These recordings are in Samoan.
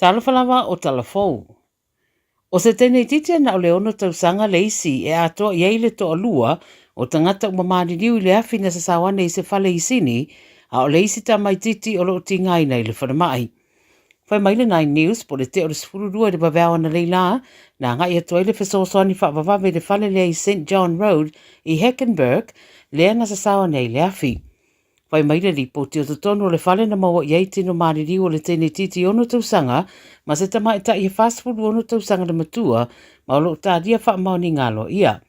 Talofa lava o Talafou. O se teine itiiti na o le ono tausaga le isi e atoa i ai le toalua o tagata ua maliliu i le afi na sasao ane i se fale i Sini, a o le isi tamaitiiti o lo o tigaina i le falemai. Fai mai le Nine News po o le tea o le 12 i le vaveao analeila la, na agai atu ai le fesoasoani faavavave i le fale lea i St John Road i Heckenberg, lea na sasao ane ai le afi. Fai mai le lipoti o totonu o le fale na maua i ai tino maliliu o le teine itiiti ono tausaga ma se tamaitai e 46 tausaga le matua ma o lo o talia faamaoniga aloaia.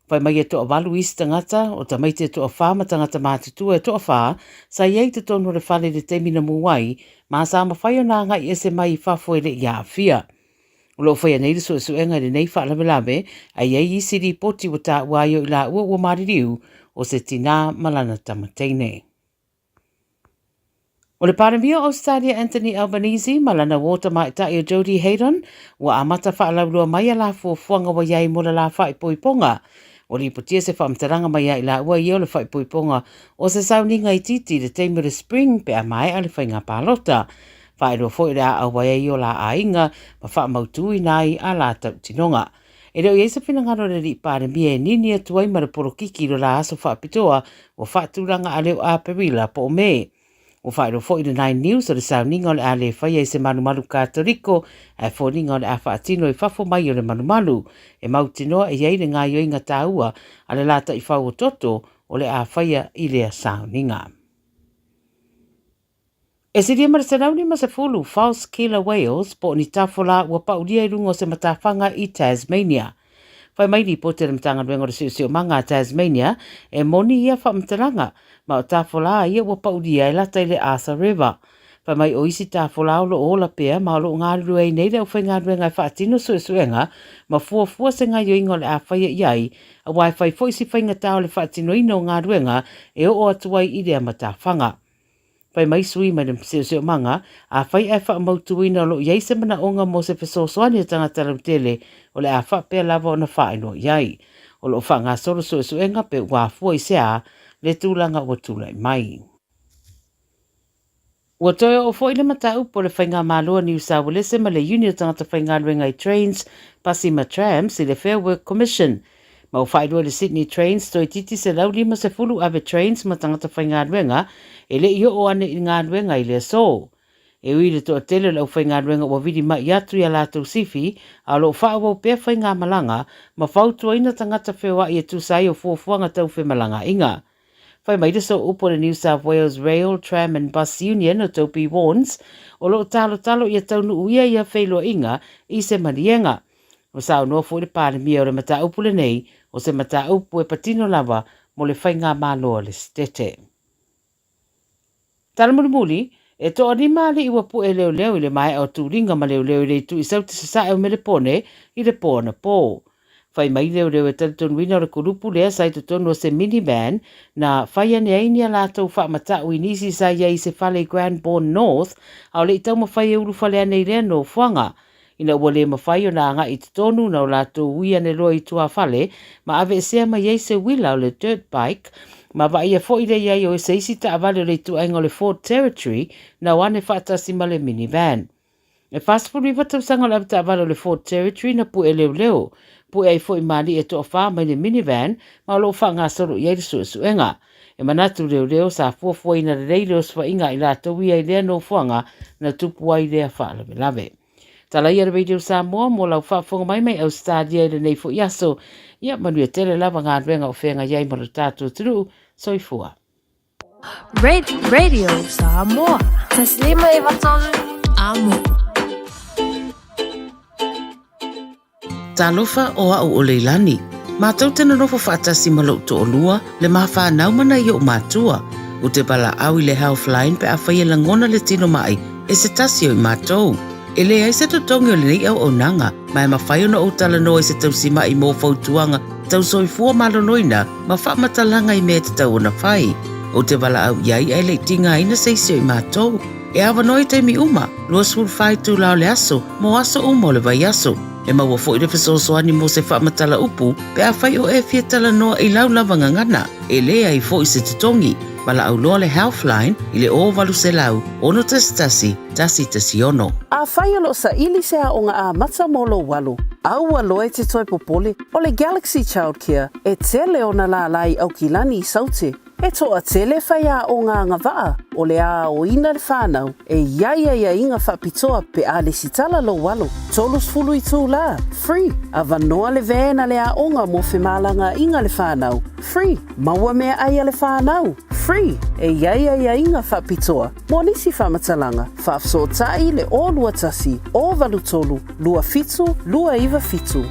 Fai mai e toavalu isi tagata, o tamaiti e toafa ma tagata matutua e toafa, sa i ai i totonu o le fale i le taimi na mū ai, ma sa mafai ona agai ese mai i fafo e le i aafia. O lo o faia nei le suesuega i lenei faalavelave, a i ai isi lipoti ua taua ai o i laua ua maliliu, o se tinā ma lana tama teine. O le Palemia o Ausetalia Anthony Albanese ma lana uo tamaitai o Jodie Haydon ua amata faalauiloa mai a la fuafuaga ua i ai mo le la faaipoipoga. Ua lipotia se faamatalaga mai ia i laua ia o le faaipoipoga o se sauniga itiiti i le taimi o le spring pe a maea le faiga palota. Faailoa foi o le a auai ai o la aiga ma faamautuina ai a la tautinoga. E le o i ai se finagalo o le alii Palemia e nini atu ai ma le polokiki i lo la aso faapitoa ua faatulaga a le o Aperila po o Me. Ua faailoa foi i le Nine News o le sauniga o le a le faia i se malumalu Katoliko ae foliga o le a faatino i fafo mai o le malumalu. E mautinoa e i ai le gaioiga taua a le la taifau o toto o le a faia i lea sauniga. E silia ma le 150 false killer whales po o ni tafola ua paulia i luga o se matafaga i Tasmania. Fai mai lipoti a le Matagaluega o le Siosiomaga a Tasmania, e moni ia faamatalaga, ma o tafola ia ua paulia e lata i le Arthur River. Fai mai o isi tafola o lo o ola pea ma o lo o galulue ai nei le aufaigaluega e faatino suesuega ma fuafua se gaioiga o le a faia i ai, aua e fai foi si faigata o le faatinoina o galuega e oo atu ai i lea matafaga. Fai mai sui mai le siosiomaga, afai ae faamautuina o lo o i ai se manaoga mo se fesoasoani a tagata lautele, o le a faapea lava ona faailoa i ai. O lo o faagasolo suesuega pe ua afua i se a le tulaga ua tulai mai. Ua toe oo foi le mataupu a le Faigamalo a Niu Saualese ma le Iuni o Tagata Faigaluega i Trains, Pasi ma Trams i le Fair Work Commission Ma ua faailoa i le Sydney Trains toeitiiti 150 ave trains ma tagata faigaluega e le i oo ane i galuega i le aso. E ui i le toatele o le aufaigaluega ua vili mai atu i a latou sifi, a o lo o faaauau pea faigamalaga ma fautuaina tagata feoai e tusa ai o fuafuaga tau femalagaaiga. Fai mai le sooupu o le New South Wales Rail, Tram and Bus Union o Toby Warnes, o lo o talotalo ia taunuuia ia feiloaiga i se maliega. Ua saunoa foi le Palemia o le mataupu lenei o se mataupu e patino lava mo le faigamalo a le Setete. Tala mulimuli, e toalima alii ua pue leoleo i le maea o tuliga ma leoleo i le itu i Sauti Sasae o Melepone i le po anapō. Fai mai leoleo e talitonuina o le kulupu lea sa i totonu o se minivan na fai ane ai ni a latou faamatau i nisi sa i ai i se fale i Cranbourne North a o le i taumafai e ulufale ane i lea nofoaga. Ina ua le mafai ona agai i totonu na o latou ui ane loa i tuafale ma aveesea mai ai se uila o le dirt bike ma vaaia foi le i ai o se isi taavale o le ituaiga o le Ford Territory na o ane faatasi ma le minivan. E 49 tausaga o le avetaavale o le Ford Territory na pue leoleo, pue ai foi ma alii e toafa mai le minivan ma o lo o faagasolo i ai le suesuega. E manatu leoleo sa fuafuaina lelei le osofaiga a i latou ia i lea nofoaga na tupu ai lea faalavelave. Tala ia le Radio Samoa mo lau faafofoga mai mai Ausetalia i lenei foi aso. Ia manuia tele lava galuega o feagai ai ma lo tatou atunuu. Soifua. Radio Samoa. Taslima e vatolu. Amo. Talofa o a'u o Leilani. Matou te nonofo faatasi ma lo'u to'olua, le ma fanau ma nai o'u matua. U te valaau i le Healthline pe afai e lagona le tino ma'i e se tasi o i matou. E leai se totogi o lenei auaunaga, ma e mafai ona ou talanoa i se tausima'i mo fautuaga tau soifua maloloina ma faamatalaga i mea e tatau ona fai. Ou te valaau i ai ae le i tigaina se isi o i matou. E avanoa i taimi uma, 24 itula o le aso, mo aso uma o le vaiaso. E maua foi le fesoasoani mo se faamatala upu pe afai o e fia talanoa i lau lava gagana. E leai foi se totogi. Valaau loa le Healthline i le 0800 611 116. Afai o lo o saili se aoga amata mo lou alo, aua loa e te toe popole, o le Galaxy Childcare e tele ona lālā i Aukilani i Saute. E toatele faiaoga agavaa o le a aoina le whanau e i ai aiaiga faapitoa pe a lesitala lou alo. 30 itulā, free, avanoa le van a le aoga mo femalagaaiga a le whanau, free, maua meaai a le whanau, free, e i ai aiaiga faapitoa mo nisi faamatalaga, faafesootai le 021 083 27 297.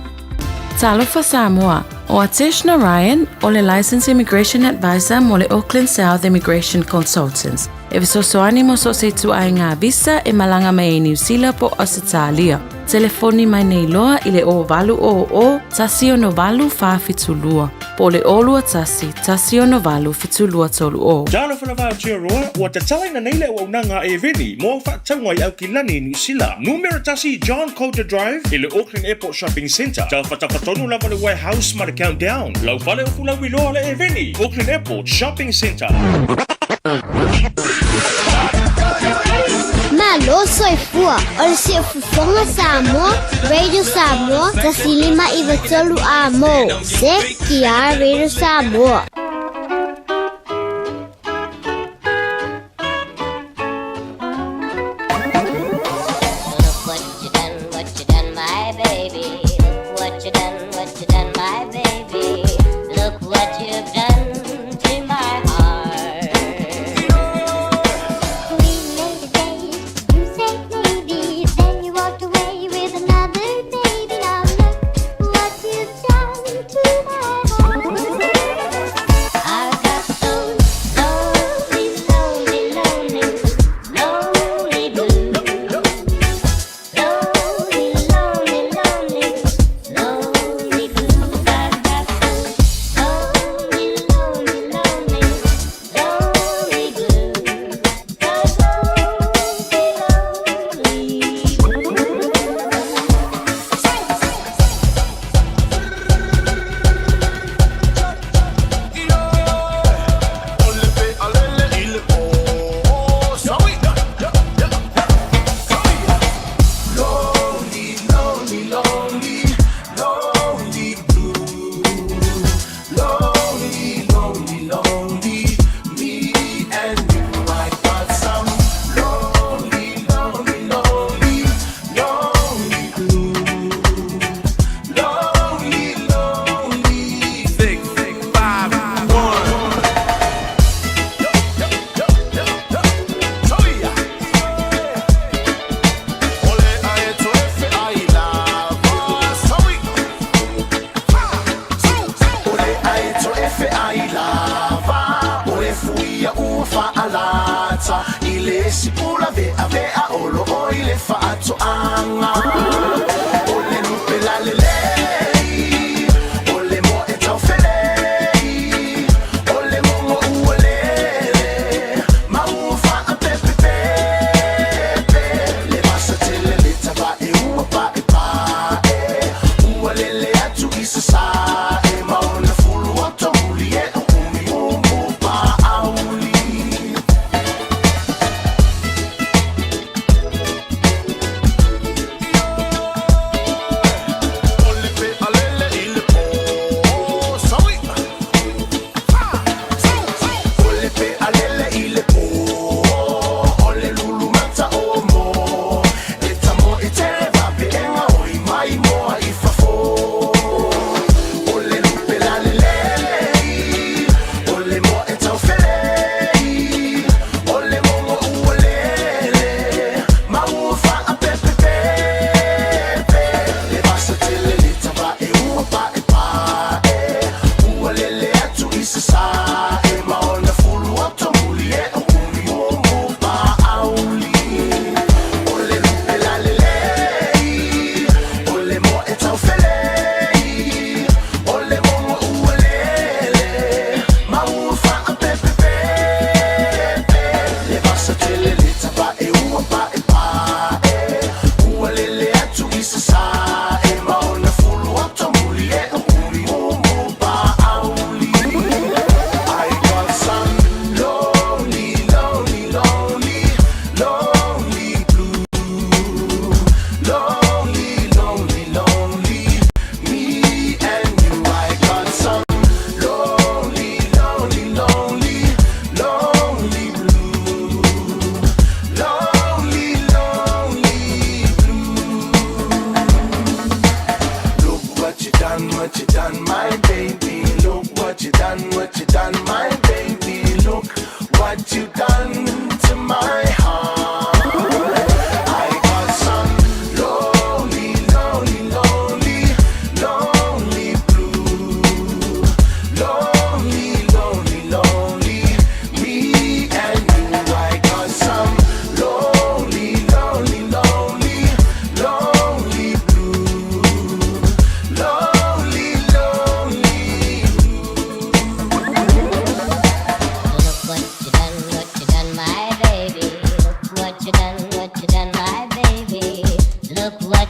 Talofa Samoa, ʻO Atesh Narayan, ʻo le Licensed Immigration Advisor mo le Auckland South Immigration Consultants, e fesoasoani mo so o se ituaiga visa e malaga mai ai Niu Sila po o Ausetalia. Telefoni mai nei loa i le 0800 168 472 po o le 021 168 7230. Talofa lava Aotearoa, ua tatalaina nei le auaunaga a Eveni mo au faatauga i Aukilani i Niu Sila. Numera tasi John Coulter Drive i le Auckland Airport Shopping Centre. Taufataufatonu lava le warehouse ma le Countdown. Lau fale upu lauiloa le Eveni, Auckland Airport Shopping Centre. Malo soifua o le Siufofoga Samoa, Radio Samoa, 105 93 A mo, CKR Radio Samoa. Look what you done, what you done, my baby. Look what you done, what you done, my baby. Look what you've done to my heart. We made a date, you said maybe, then you walked away with another baby. Now look what you've done to my heart.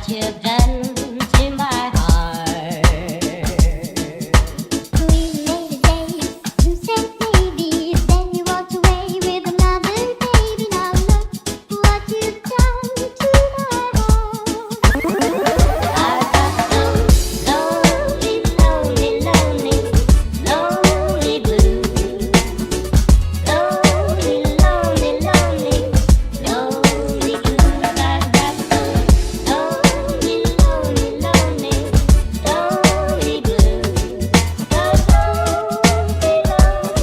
you've done to my heart. We made a date, you said maybe, then you walked away with another baby. Now look what you've done to my heart. I've got those lonely, lonely, lonely, lonely blues. Lonely, lonely, lonely, lonely blues. I've got those lonely, lonely, lonely, lonely blues. Those lonely, lonely blues.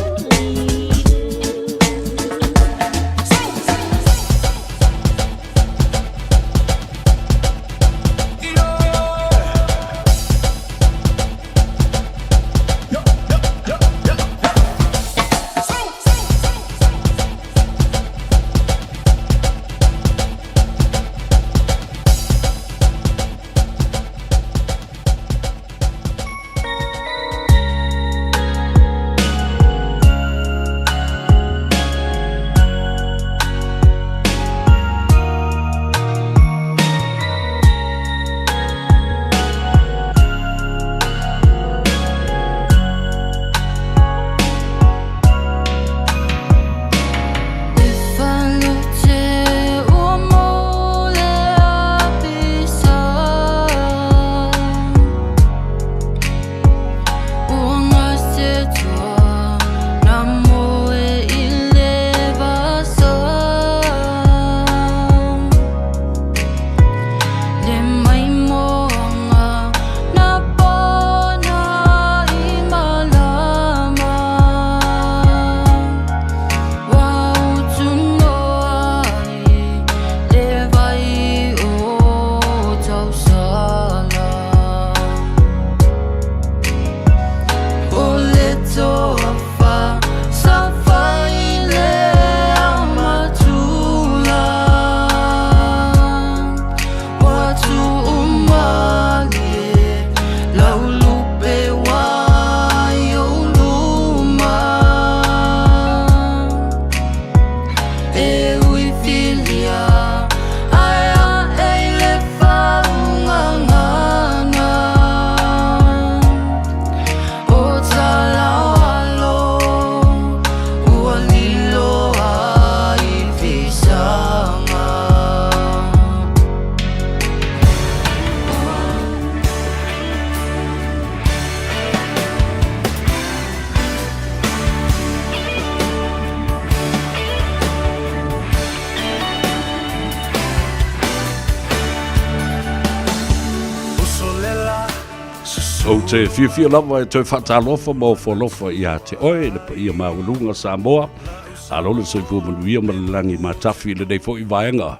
Ou te fiafia lava e toe faatalofa ma ofoalofa ia te oe le paia maualuga Samoa. Malo le soifua manuia ma le lagi matafi i lenei foi vaega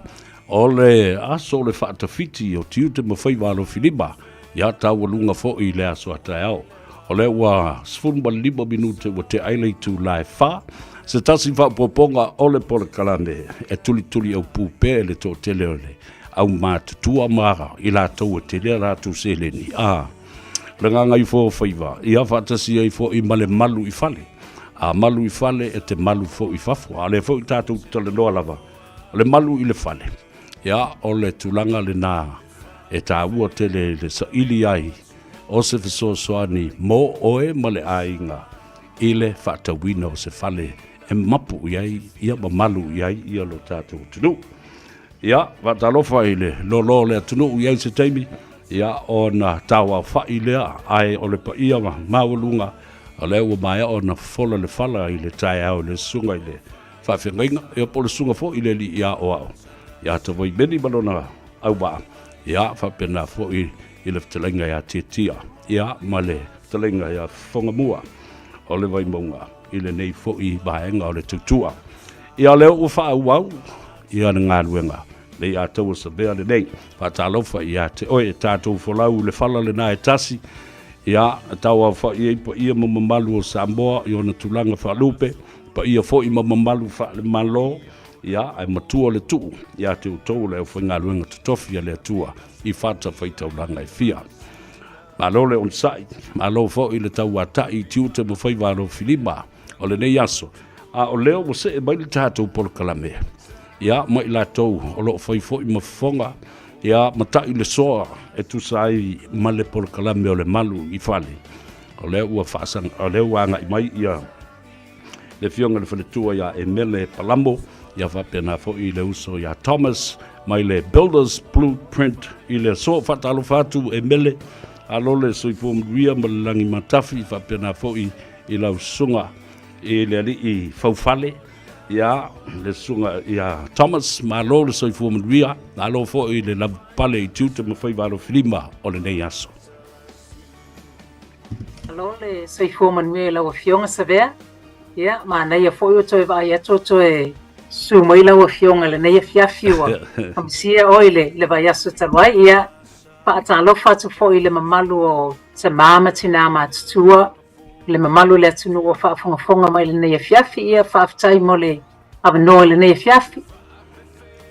o le aso o le faatafiti o tiute ma faiva alofilima ia taualuga foi i le aso a taeao. O lea ua 15 minute ua tea ai le itula e 4, se tasi faaopoopoga o le polokalame e tulituli aupū pea e le toatele o le aumatutua ma i latou e tele a latou seleni, a le gagaifo o faiva, ia faatasi ai foi ma le malu i fale. A malu i fale e te malu foi i fafo. A o lea foi tatou te talanoa lava, o le malu i le fale, ia o le tulaga lena e taua tele i le saili ai o se fesoasoani mo oe ma le aiga i le faatauina o se fale e mapu i ai ia ma malu i ai ia lo tatou atunuu. Ia, faatalofa i le lōlō o le atunuu i ai se taimi, ia, ona tauaofa'i lea, ae o le paia maualuga, o lea ua maea ona fofola le fala i le taeao i le susuga i le faafeagaiga, ia po o le susuga foi i le alii aoao ia Tawaimeli ma lona auvaa, ia, faapena foi i le fetalaiga ia Tietia, ia, ma le fetalaiga ia Fofogamua o le Vaimauga i lenei foi vaega o le tautua. Ia, o lea ua faaauau ia le galuega nei a taua savea lenei. Faatalofa ia te oe e tatou folau i le fala lena e tasi, ia tauaofa'i ai paia ma mamalu o Samoa i ona tulaga faalupe, paia foi ma mamalu faale-Malo, ia ae matua le tuu ia te outou le aufaigaluega totofi a le Atua i fatafaitaulaga e fia. Malo le onosai, malo foi le tauata'i i tiute ma faiva alofilima o lenei aso, a o lea ua see mai le tatou polokalame, ia, ma i latou o lo o fai foi ma fofoga, Ia, mataʻi le soa e tusa ai ma le polokalame o le Malu i Fale. O lea ua faasaga, o lea ua agai mai ia le Afioga i le Faletua ia Emele Palamo, ia faapena foi le uso ia Thomas mai le Builders Blueprint i le aso. Faatalofa atu Emele, alo le soifua manuia ma le lagi matafi, faapena foi i lau susuga i le alii faufale, ia le susuga ia Thomas, malo le soifua manuia, malo foi le lavapapale i tiute ma faiva alofilima o lenei aso. Malo le soifua manuia i lau Afioga Savea. Ia, manaia foi ua toe vaai atu ua toe susu mai lau Afioga i lenei afiafi ua kamisia oe i le, le vaiaso talu ai. Ia, faatalofa atu foi i le mamalu o tamā ma tinā matutua, le mamalu o le atunuu o faafogafoga mai i lenei afiafi. Ia, faafetai mo le avanoa i lenei afiafi.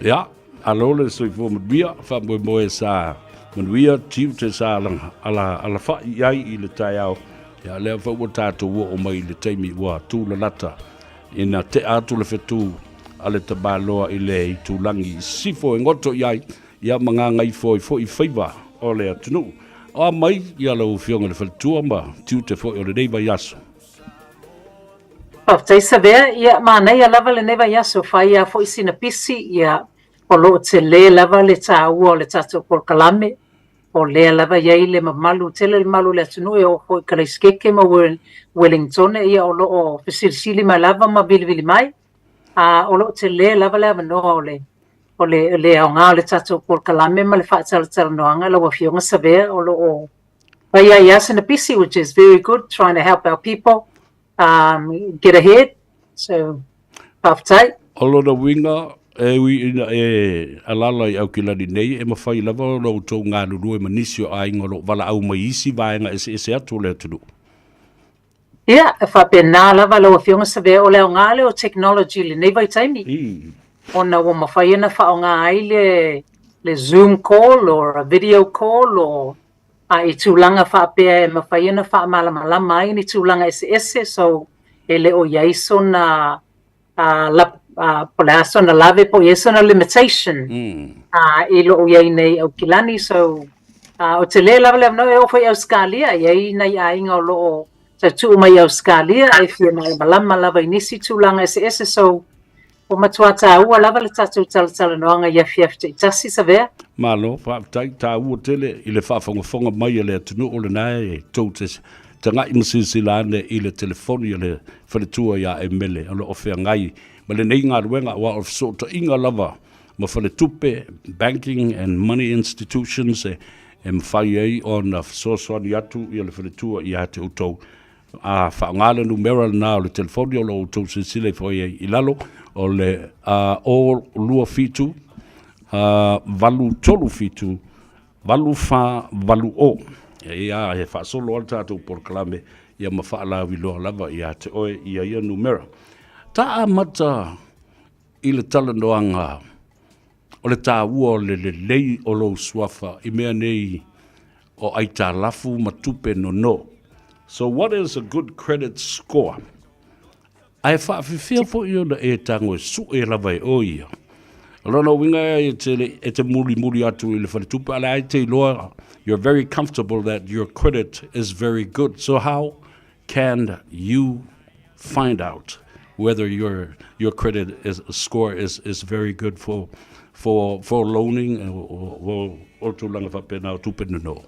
Ia, Alo le soifua manuia, faamoemoe sa manuia tiute sa ala, alafa'i i ai i le taeao. Ia, lea foi ua tatou oo mai i le taimi ua tūlalata ina tea atu le fetū a le tamaloa i le itulagi i sisifo e goto i ai, ia ma gagaifo ai foi faiva o le atunuu. O a mai ia lau Afioga i le Faletua ma tiute foi o lenei vaiaso? Faafetai Savea, ia manaia lava lenei vaiaso, fai lava foi sina pisi, ia o lo o tele lava le taua o le tatou polokalame, o lea lava e i ai le mamalu, tele le mamalu o le atunuu e oo foi i Kalaisike ma Welingtone, ia o lo o fesilisili mai lava ma vilivili mai, a o lo o tele lava le avanoa o le o le, le aoga o le tatou polokalame ma le faatalatalanoaga lau Afioga Savea, o lo o fai ai lava sina pisi, which is very good, trying to help our people um, get ahead. So, faafetai. O lona uiga, e ui ina e alala i Aukilani nei, e mafai lava ona outou galulue ma nisi o aiga o lo o valaau mai i isi vaega eseese atu o le atunuu. Ia, e faapena lava lau Afioga Savea, o le aoga lea o technology i lenei vaitaimi, ona ua mafai ona faaaoga ai le, le Zoom call or a video call or a i tulaga faapea e mafai ona faamalamalama ai ni tulaga eseese, so e le o i ai sona uh, la, uh, po o le a sona lave po o i ai sona limitation mm. uh, i loo i ai nei Aukilani. So uh, o tele lava le avanoa e oo foi i Ausekalia, e i ai nai aiga o loo tautuu mai i Ausekalia e fia malamalama lava i nisi tulaga eseese. So ua matua taua lava le tatou talatalanoaga i afiafi taitasi, Savea. Malo, faafetai, taua tele i le faafogafoga mai a le atunuu lena e tou te taga'i ma silasila ane i le telefoni a le faletua ia Emele o lo o feagai ma lenei galuega aua o le fesootaiga lava ma faletupe, banking and money institutions, e e mafai ai ona fesoasoani atu ia le faletua ia te outou. A faaaoga le numera lena o le telefoni o lo o outou silasila ifo ai i lalo, o le 0 2 7 8 3 7 8 4 8 0. Ia, e faasolo lava le tatou polokalame ia ma faalauiloa lava ia te oe ia ia numera. Ta amata i le talanoaga o le taua o le lelei o lou suafa i mea nei o aitalafu ma tupe nono. So what is a good credit score? Ae faafefea foi ona e tago e sue lava e oe ia? O lona uiga e te, e te mulimuli atu i le faletupe, a o la e te iloa, you're very comfortable that your credit is very good. So how can you find out whether your, your credit is, score is, is very good for, for, for loaning or, or, or tulaga faapena o tupe nono?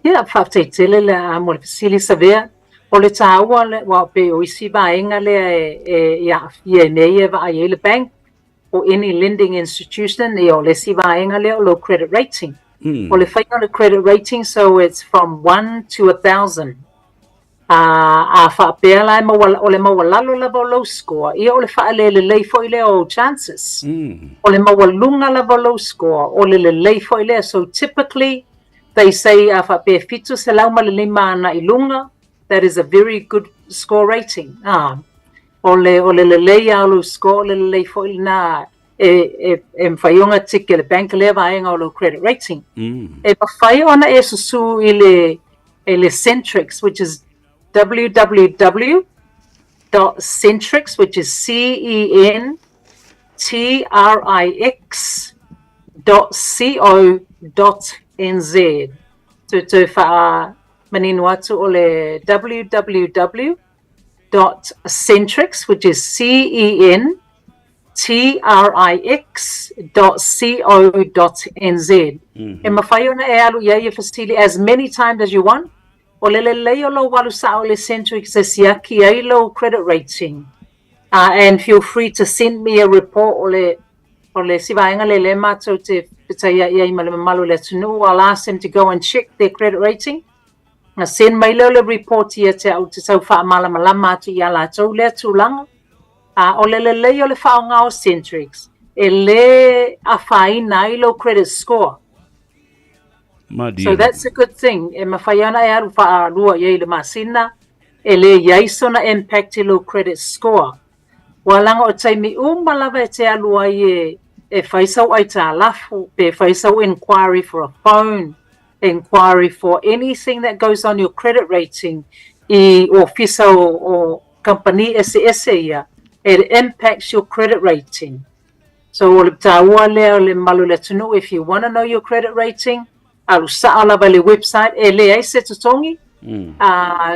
Ia, faafetai tele le a mo le fesili Savea. O le taua le, aua pei o isi vaega lea e, e, e aafia i mea ia e vaai ai le bank o any lending institution, ia o le isi vaega lea o lou credit rating. Mm. O le faiga o le credit rating, so it's from 1 to 1,000. A, a faapea la e maua, o le maualalo lava o lou score, ia o le faalelelei foi lea o ou chances. Mm. O le maualuga lava o lou score, o le lelei foi lea. So typically, they say a faapea 705 agai i luga, that is a very good score rating. Ah, o le, o le lelei lava o lou score, o le lelei foi lena e, e, e mafai ona tiki e le bank lea vaega o lou credit rating. Mm. E mafai ona e susu i le, i le Centrix, which is www dot centrix, which is C E N T R I X. dot co dot nz. Toe faamanino atu o le www dot centrix, which is C E N T R I X dot co dot nz. E mafai ona e alu i ai e fesili as many times as you want. O le lelei o lou alu sao i le Centrix e siaki ai lou credit rating. And feel free to send me a report o le o le isi vaega lea lea matou te fetaiai ai ma le mamalu o le atunuu. I'll ask them to go and check their credit rating. Na send mai lea o le report ia te au te tau faamalamalama atu ia latou lea tulaga. O le lelei o le faaaoga o Centrix, e lē afaina ai lou credit score. Malie. So that's a good thing. E mafai ana e alu faalua i ai i le masina, e lē i ai sona impact i lou credit score. Ua laga o taimi uma lava e te alu ai e e fai sau aitalafu, pe fai sau inquiry for a phone, inquiry for anything that goes on your credit rating i ofisa o, o kampani eseese ia, it impacts your credit rating. So o le taua lea o le mamalu o le atunuu, if you want to know your credit rating, alu sao lava i le website, e leai se totogi,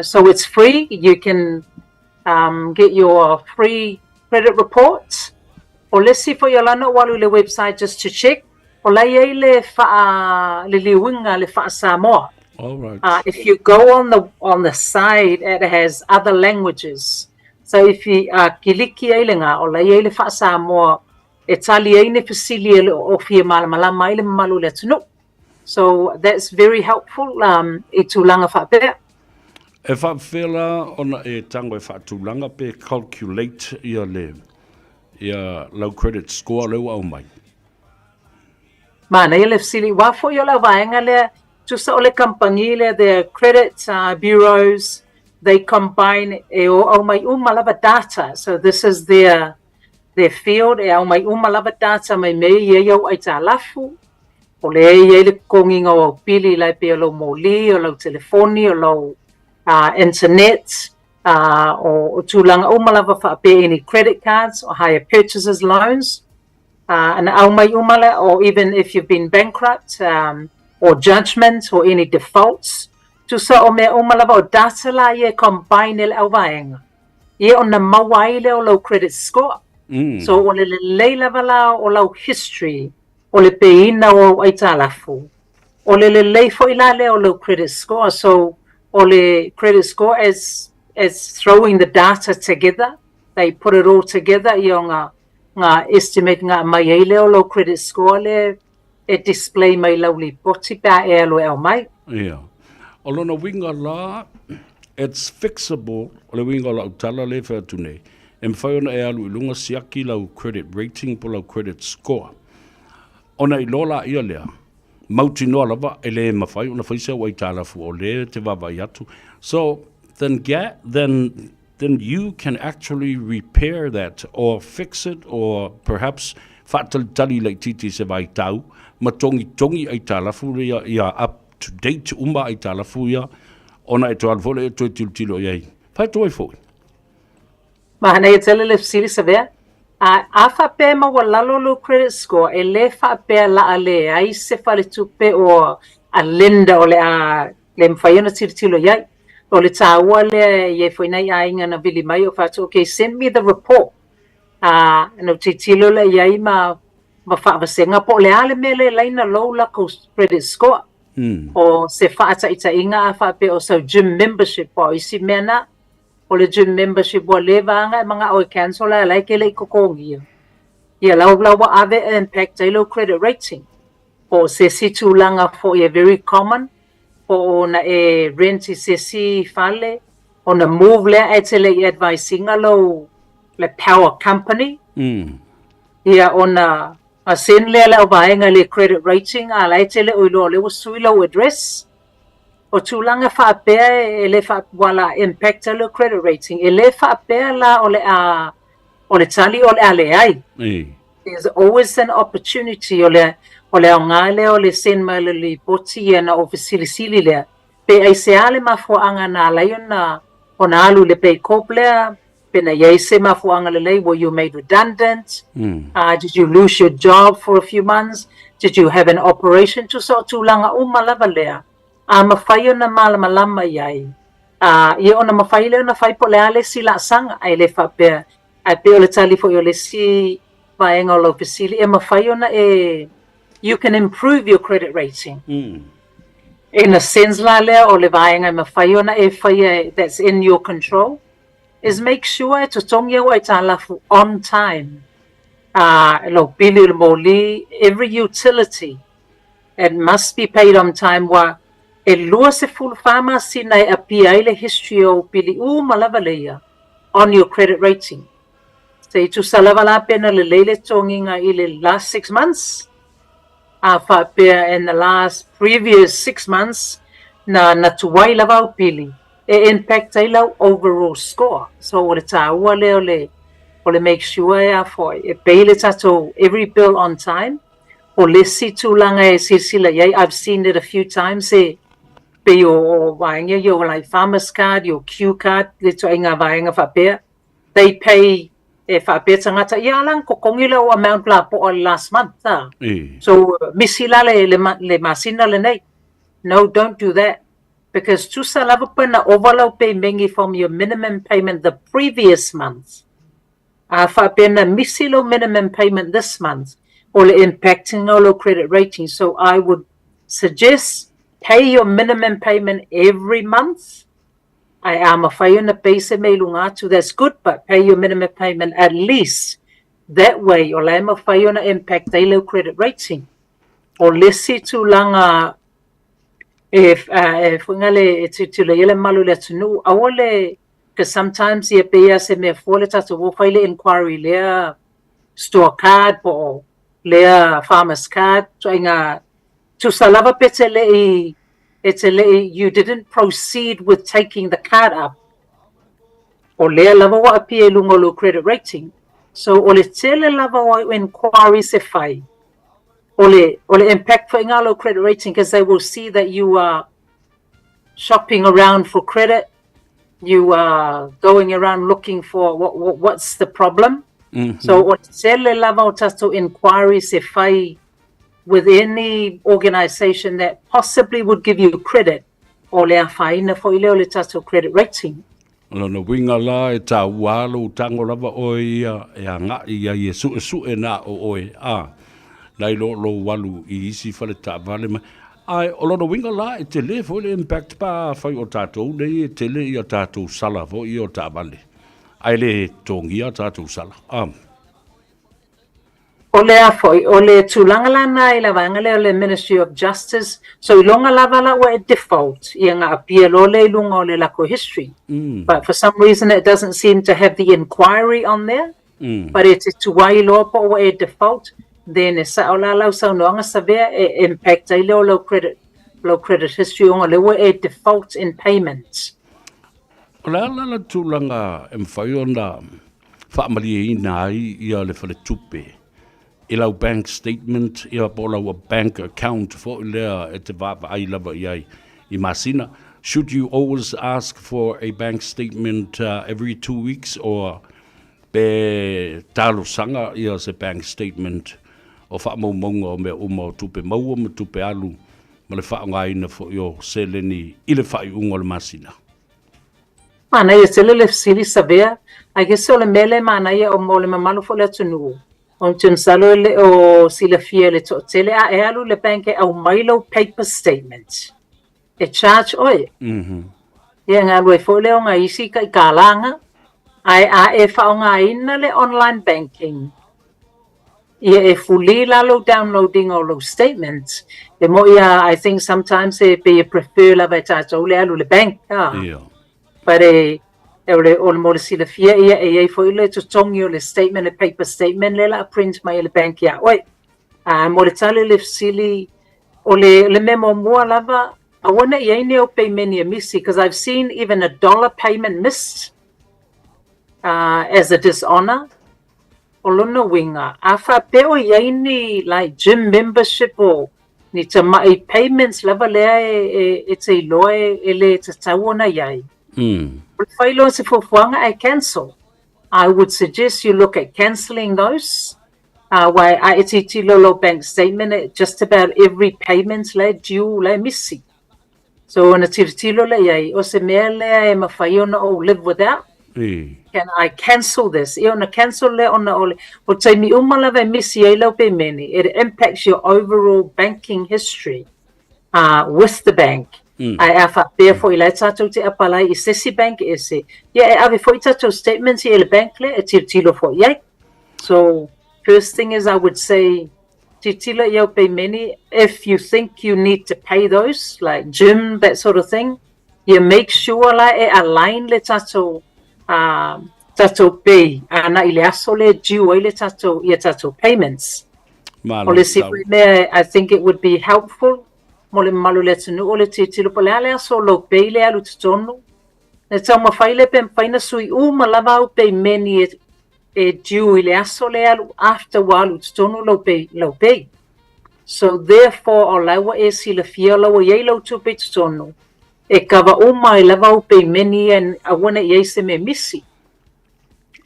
so it's free, you can get your free credit report. O le isi foi o lana ua alu i le website just to check, o la e i ai le faaliliuina le faa-Samoa. All right. If you go on the on the side, it has other languages. So if you kiliki ai le ga, o la e i ai le faa-Samoa e tali ai ni fesili e le o fia malamalama ai le mamalu o le atunuu. So that's very helpful i tulaga faapea. E faapefea la ona e tago e faatulaga pe calculate ia le ia lau credit score lea ua aumai? Manaia le fesili, ua foi o lau vaega lea, tusa o le kamupani lea, the credit bureaus, they combine, e o aumai uma lava data. So this is their their field, e aumai uma lava data mai mea e i ai au aitalafu, o lea e i ai le totogiga o au pili la e pei o lou moli, o lau telefoni, o lou internet, o tulaga uma lava faapea any credit cards or hire purchases loans. Ana aumai uma lea, or even if you've been bankrupt or judgment or any defaults, tusa o mea uma lava o data la ia e combine e le auvaega. Ia ona maua ai lea o lau credit score. So o le lelei lava la o lau history o le pay-ina o au aitalafu, o le lelei foi la lea o lou credit score. So o le credit score as as throwing the data together, they put it all together ia o nga nga estimate nga aumai ai lea o lou credit score lea e display mai lau lipoti pe a e alu e aumai. Ia. O lona uiga la, it's fixable, o le uiga o lau tala lea e fai atu nei, e mafai ona e alu i luga siaki lau credit rating po o lau credit score. Ona iloa laia lea, mautinoa lava e le mafai ona fai se au aitalafu o lea e te vaavaai atu. So, then get, then then you can actually repair that or fix it or perhaps faatalitali laitiiti i se vaitau ma togitogi aitalafu ia ia up to date uma aitalafu ia ona e toe alu foi lea e toe tilotilo i ai. Fai atu ai foi. Manaia tele le fesili Savea. A, a faapea e maualalo lou credit score, e le faapea la a leai se faletupe o a lender o le a le mafai ona tilotilo i ai. O le taua lea e i ai foi nai aiga na vili mai o fai atu, okay, send me the report. A, na ou tilotilo lea i ai ma ma faavasega po o le a le mea le laina lou lakou credit score. O se faataitaiga a faapea o sau gym membership po o isi mea na, o le gym membership ua leva aga e manao e cancel ae la e ke le i totogia. Ia la la ua ave e impact ai lou credit rating. Po o se isi tulaga foi e very common, po o na e rent i se isi fale, ona move lea ae te le i advise ina lou le power company. Ia ona send lea le auvaega i le credit rating a la e te le o iloa o lea ua sui lou address. O tulaga faapea e le faa, ua la impact ai lou credit rating. E le faapea la o le a o le tali o le a leai. There's always an opportunity o le o le aoga lea o le send mai o le lipoti ia na ou fesilisili lea pe aisea le mafuaaga na ala ai ona ona alu i le pay corp lea pe na i ai se mafuaaga lelei, were you made redundant, did you lose your job for a few months? Did you have an operation? Tusa o tulaga uma lava lea, a mafai ona malamalama i ai. A, ia ona mafai lea ona fai po o le a le isi laasaga, ae le faapea, ae pei o le tali foi o le isi vaega o lau fesili, e mafai ona e, you can improve your credit rating. In a sense la lea o le vaega e mafai ona e faia that's in your control, is make sure e totogi au aitalafu on time. A, lou pili o le moli, every utility, it must be paid on time ua e 24 masina e appear ai le history o ou pili uma lava leia on your credit rating. Se i tusa lava la pe na lelei le totogiga i le last 6 months, a faapea in the last previous 6 months na tuai lava au pili, e impact ai lau overall score. So o le taua lea o le make sure e a foi e pay le tatou every bill on time. O le isi tulaga e silasila i ai, I've seen it a few times, e pei o vaega your like farmers card, your Q card, le ituaiga vaega faapea, they pay e faapea tagata ia ala na totogi lau amount lapoa last month a. So misi la le masina lenei. No, don't do that. Because tusa lava pe na ova lau payment from your minimum payment the previous month. A faapea na misi lau minimum payment this month, o le impacting o lau credit rating. So I would suggest pay your minimum payment every month. Ae a mafai ona pay se mea i luga atu, that's good, but pay your minimum payment at least. That way, o la e mafai ona impact ai lau credit rating. O le isi tulaga e fuiga le e tilotilo i ai le mamalu o le atunuu, aua le, because sometimes ia pei lava se mea fua le tatou o fai le inquiry lea store card po o lea farmers card, ituaiga tusa lava pe te lei e te lei you didn't proceed with taking the card up. O lea lava ua appear i luga o lou credit rating. So o le tele lava o inquiries e fai, o le impact foi ngā lau credit rating, because they will see that you are shopping around for credit, you are going around looking for what's the problem. So o tele lava o tatou inquiries e fai with any organisation that possibly would give you credit, o le afaina foi lea o le tatou credit rating. O lona uiga la e taua lou tago lava oe ia e agaʻi ai e suʻesuʻe na o oe a nai lo lou alu i isi fale taavale mai. Ae o lona uiga la e tele foi le impact pa afai o tatou nei e tele ia tatou sala foi ia o taavale ae le totogia tatou sala a. O le a foi, o le tulaga lana i le vaega lea o le Ministry of Justice, so iloga lava la ua e default, ia ga appear loa lea i luga o le lako history. But for some reason it doesn't seem to have the inquiry on there. But e te tuai loa po ua e default, then e sa'o la lau saunoaga Savea e impact ai lea o lau credit history ona lea ua e default in payments. O le a la le tulaga e mafai ona faamalieina ai ia le faletupe i lau bank statement ia po o lau bank account foi lea e te vaavaai lava i ai i masina? Should you always ask for a bank statement every 2 weeks or pe talosaga ia se bank statement o faamaumauga o mea uma o tupe maua ma tupe alu ma le faaaogaina foi o seleni i le faaiuga o le masina? Manaia tele le fesili Savea. Ai ke se o le mea lea e manaia o mo le mamalu foi o le atunuu. Ou te masalo e le o silafia e le toatele a e alu i le bank e aumai lau paper statement, e charge oe. Ia galue ai foi lea o nai isi taitalaga, ae a e faaaogaina le online banking, ia e free la lou downloading o lou statement. E mo'i a I think sometimes e pei e prefer lava e tatou le alu i le bank a. But e o le mo le silafia ia e iai foi le totogi o le statement, le paper statement lea o le a print mai e le bank iā oe. A mo le tali i le fesili, o le mea muamua lava, aua ne i ai ni au payment e misi, because I've seen even a $1 payment missed as a dishonor. O lona uiga, a faapea o i ai ni like gym membership o ni tamaʻi payments lava lea e te iloa e le tatau ona i ai. O le fai loa se fuafuaga ae cancel. I would suggest you look at cancelling those. Aua a e tilotilo lou bank statement e just about every payment la e due la e misi. So ona tilotilo lea i ai, o se mea lea e mafai ona ou live without? Can I cancel this? Ia ona cancel lea ona o le, o taimi uma lava e misi ai lau pemeni, it impacts your overall banking history with the bank. Ae a faapea foi la e tatou te apalai i se isi bank ese, ia e ave foi tatou statements i le bank lea e tilotilo foi i ai. So, first thing is I would say, tilotilo i au pemeni, if you think you need to pay those, like gym, that sort of thing, ia make sure la e align le tatou, tatou pay ana i le aso lea due ai le tatou, ia tatou payments. Malo O le isi tau. foi mea, I think it would be helpful mo le mamalu o le atunuu o le tilotilo po o le a le aso o lou pay lea e alu i totonu. E taumafai lea pe mafai ona sui uma lava au pemeni e due i le aso lea e alu after ua alu i totonu lou pay, lou pay. So therefore o la ua e silafia o la ua i ai lau tupe i totonu e kava uma ai lava au pemeni ia aua ne i ai se mea misi.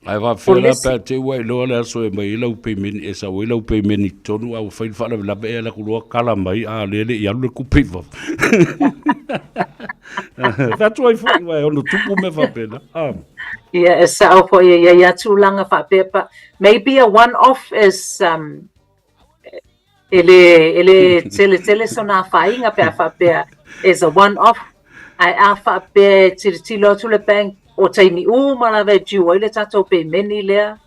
Ae O faapefea le la isi pe a te ua iloa le aso e mai ai lau pemeni e sau ai lau pemeni i totonu a ua fai le faalavelave e ala atu loa kala mai a o lea e le i alu le tupe i fafo. Fai atu ai foi aua e ono tupu mea faapena. Ah. Ia, e sao foi e i ai lava tulaga faapea, but maybe a one off is um, e le, e le tele tele sona afaina pe a faapea is a one off, ae a faapea e tilotilo atu le bank o taimi uma lava e due ai le tatou pemeni lea,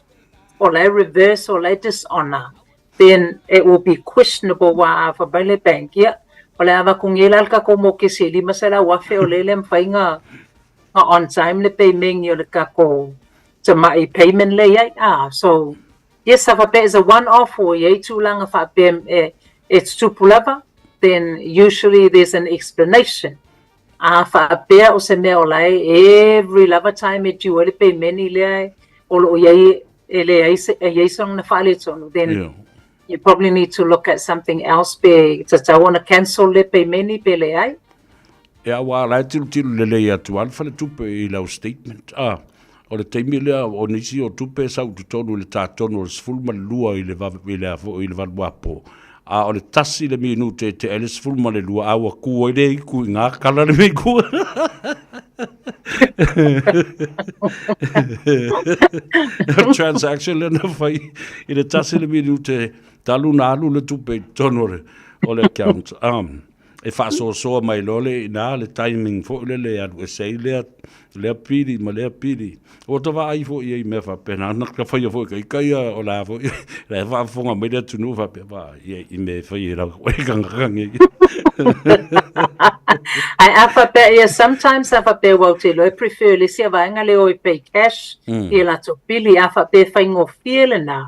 o la e reverse o la e dishonour, then it will be questionable aua a fai mai le bank, ia, o le a avatu nei la le tatou mokesi e $500,000 o lea e le mafai ona on time le pemeni o le tatou tamai payment lea e i ai. Ah, so yes, a faapea is a one off ua i ai tulaga faapea e tutupu lava, then usually there's an explanation. A faapea o se mea o la e every lava time e due ai le pemeni lea o lo o i ai e leai se, e i ai sona faaletonu, then you probably need to look at something else pe tatau ona cancel le pemeni pe leai. Ia, aua o la e tilotilo lelei atu lava le faletupe i lau statement. Ah, o le taimi lea o nisi o tupe e sau i totonu i le ta tonu o le 12 i le vave, i le a foi, i le valuapo. A o le 1 le minute e tea ai le 12, a ua ku ai le iku i ngā kala le mea i ku. Transaction lea na fai i le 1 le minute talu na alu le tupe i totonu o le account. E faasoasoa mai loa le ina le timing foi lele e alu ese ai lea, lea pili ma lea pili. Ua ta vaai foi i ai i mea faapena, na ta faia foi ka ika ia o la foi, la e faafofoga mai le atunuu faapea, vaai i ai i mea e fai e lau e tagata nei. Ae a faapea, ia sometimes a faapea ua ou te iloa e prefer le isi vaega lea o e pay cash i latou pili, a faapea e faigofie lena,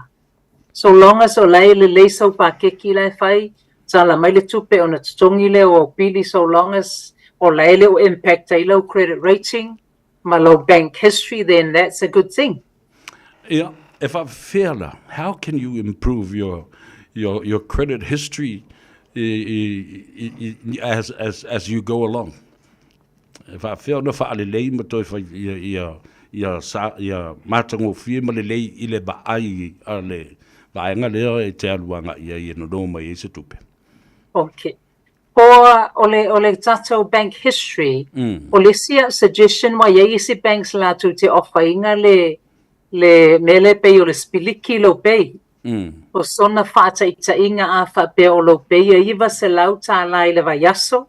So long as o la e lelei sau pakeki la e fai, tala mai le tupe ona totogi lea o au pili so long as o la e le o impact ai lau credit rating ma lau bank history then that's a good thing. Ia, e faapefea la, how can you improve your your your credit history i, i, i, i, as, as, as you go along? E faapefea ona faalelei ma toe fai ia, ia, ia, sa, ia matagofie ma lelei i le vaai a le vaega lea e te alu agai i ai e nono mai ai se tupe? Okay. Po o le, o le tatou bank history, o le isi au suggestion ua i ai isi banks latou te offer ina le, le mea lea pei o le sipiliki lou pay. O sona faataitaiga a faapea o lou pay e $900 i le vaiaso,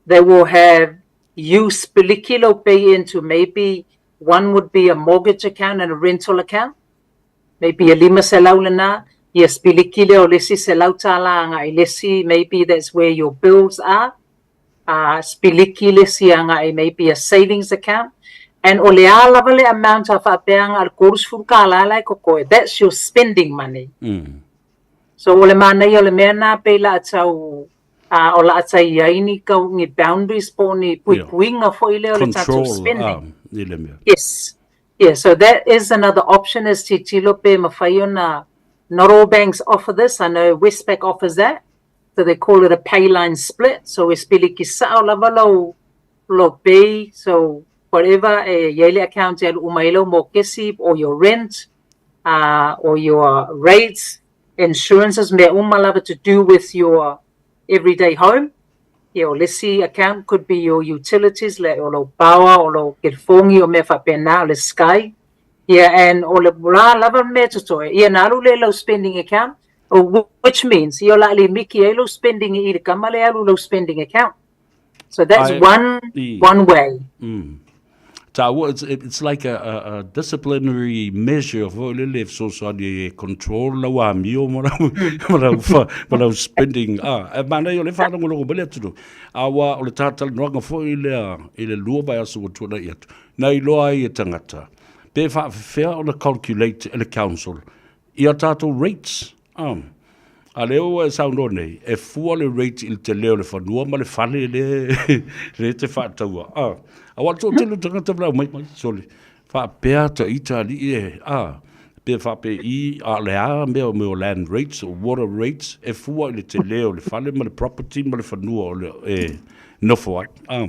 they will have you sipiliki lou pay into maybe one would be a mortgage account and a rental account, maybe e 500 lena, ia sipiliki lea o le isi $100 agai i le isi, maybe that's where your bills are, sipiliki le isi agai maybe a savings account, and o le a lava le amount a faapea agai le $30 la e kokoe, that's your spending money. So o le manaia o le mea lena pei la tau a o le a tai ai ni kau ni boundaries po o ni puipuiga foi lea o le tatou Control, spending. ah, i le mea. Yes. Yeah, so that is another option is tilotilo pe mafai ona, not all banks offer this, I know Westpac offers that, so they call it a pay line split, so e sipiliki sao lava lou, lou pay, so whatever e i ai le account e alu uma ai lau mokesi or your rent, or your rates. insurances, mea uma lava to do with your everyday home. Ia, o le isi account could be your utilities, like o lou power, o lou kelifogi, o mea faapena, o le Sky. Ia, and o le la lava mea totoe, ia ona alu lea i lau spending account, which means, ia o le a limiki ai lou spending i le kama lea e alu i lou spending account. So that's I, one one way. Tāua, it's like a disciplinary measure foi lele e fesoasoani ai e control lau amio ma lau, ma lau, fa, ma lau spending. Ah, e manaia o lea e faalogologo mai le atunuu. Aua o le tātalanoaga foi lea i le lua vaiaso ua tuanai atu, na iloa ai e tagata pe faafefea ona calculate e le council i a tātou rates. Ah, a lea ua e saunoa nei, e fua le rate i le tele o le fanua ma le fale le, le te faataua. Ah, aua le toatele o tagata ma mai mai, sole, faapea ta ita alii e, ah, pe faapea i, a le a mea o mea o land rates o water rates, e fua i le tele o le fale ma le property ma le fanua o le, e nofo ai. Ah.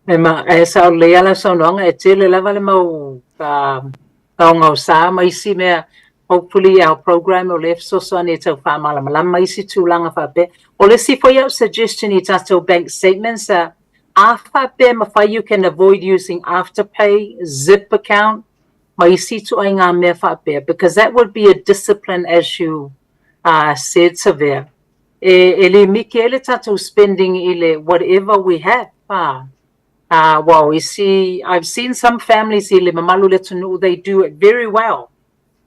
E ma, e sao lelei lava lau saunoaga, e tele lava le mau gaogaosa ma isi mea, hopefully our program o lea e fesoasoani e tau faamalamalama isi tulaga faapea. O le isi foi au suggestion i tatou bank statements, a faapea e mafai you can avoid using Afterpay, Zip account ma isi ituaiga mea faapea because that would be a discipline as you said Savea. E le miki ai le tatou spending i le whatever we have a. Aua o isi, I've seen some families i le mamalu o le atunuu they do it very well.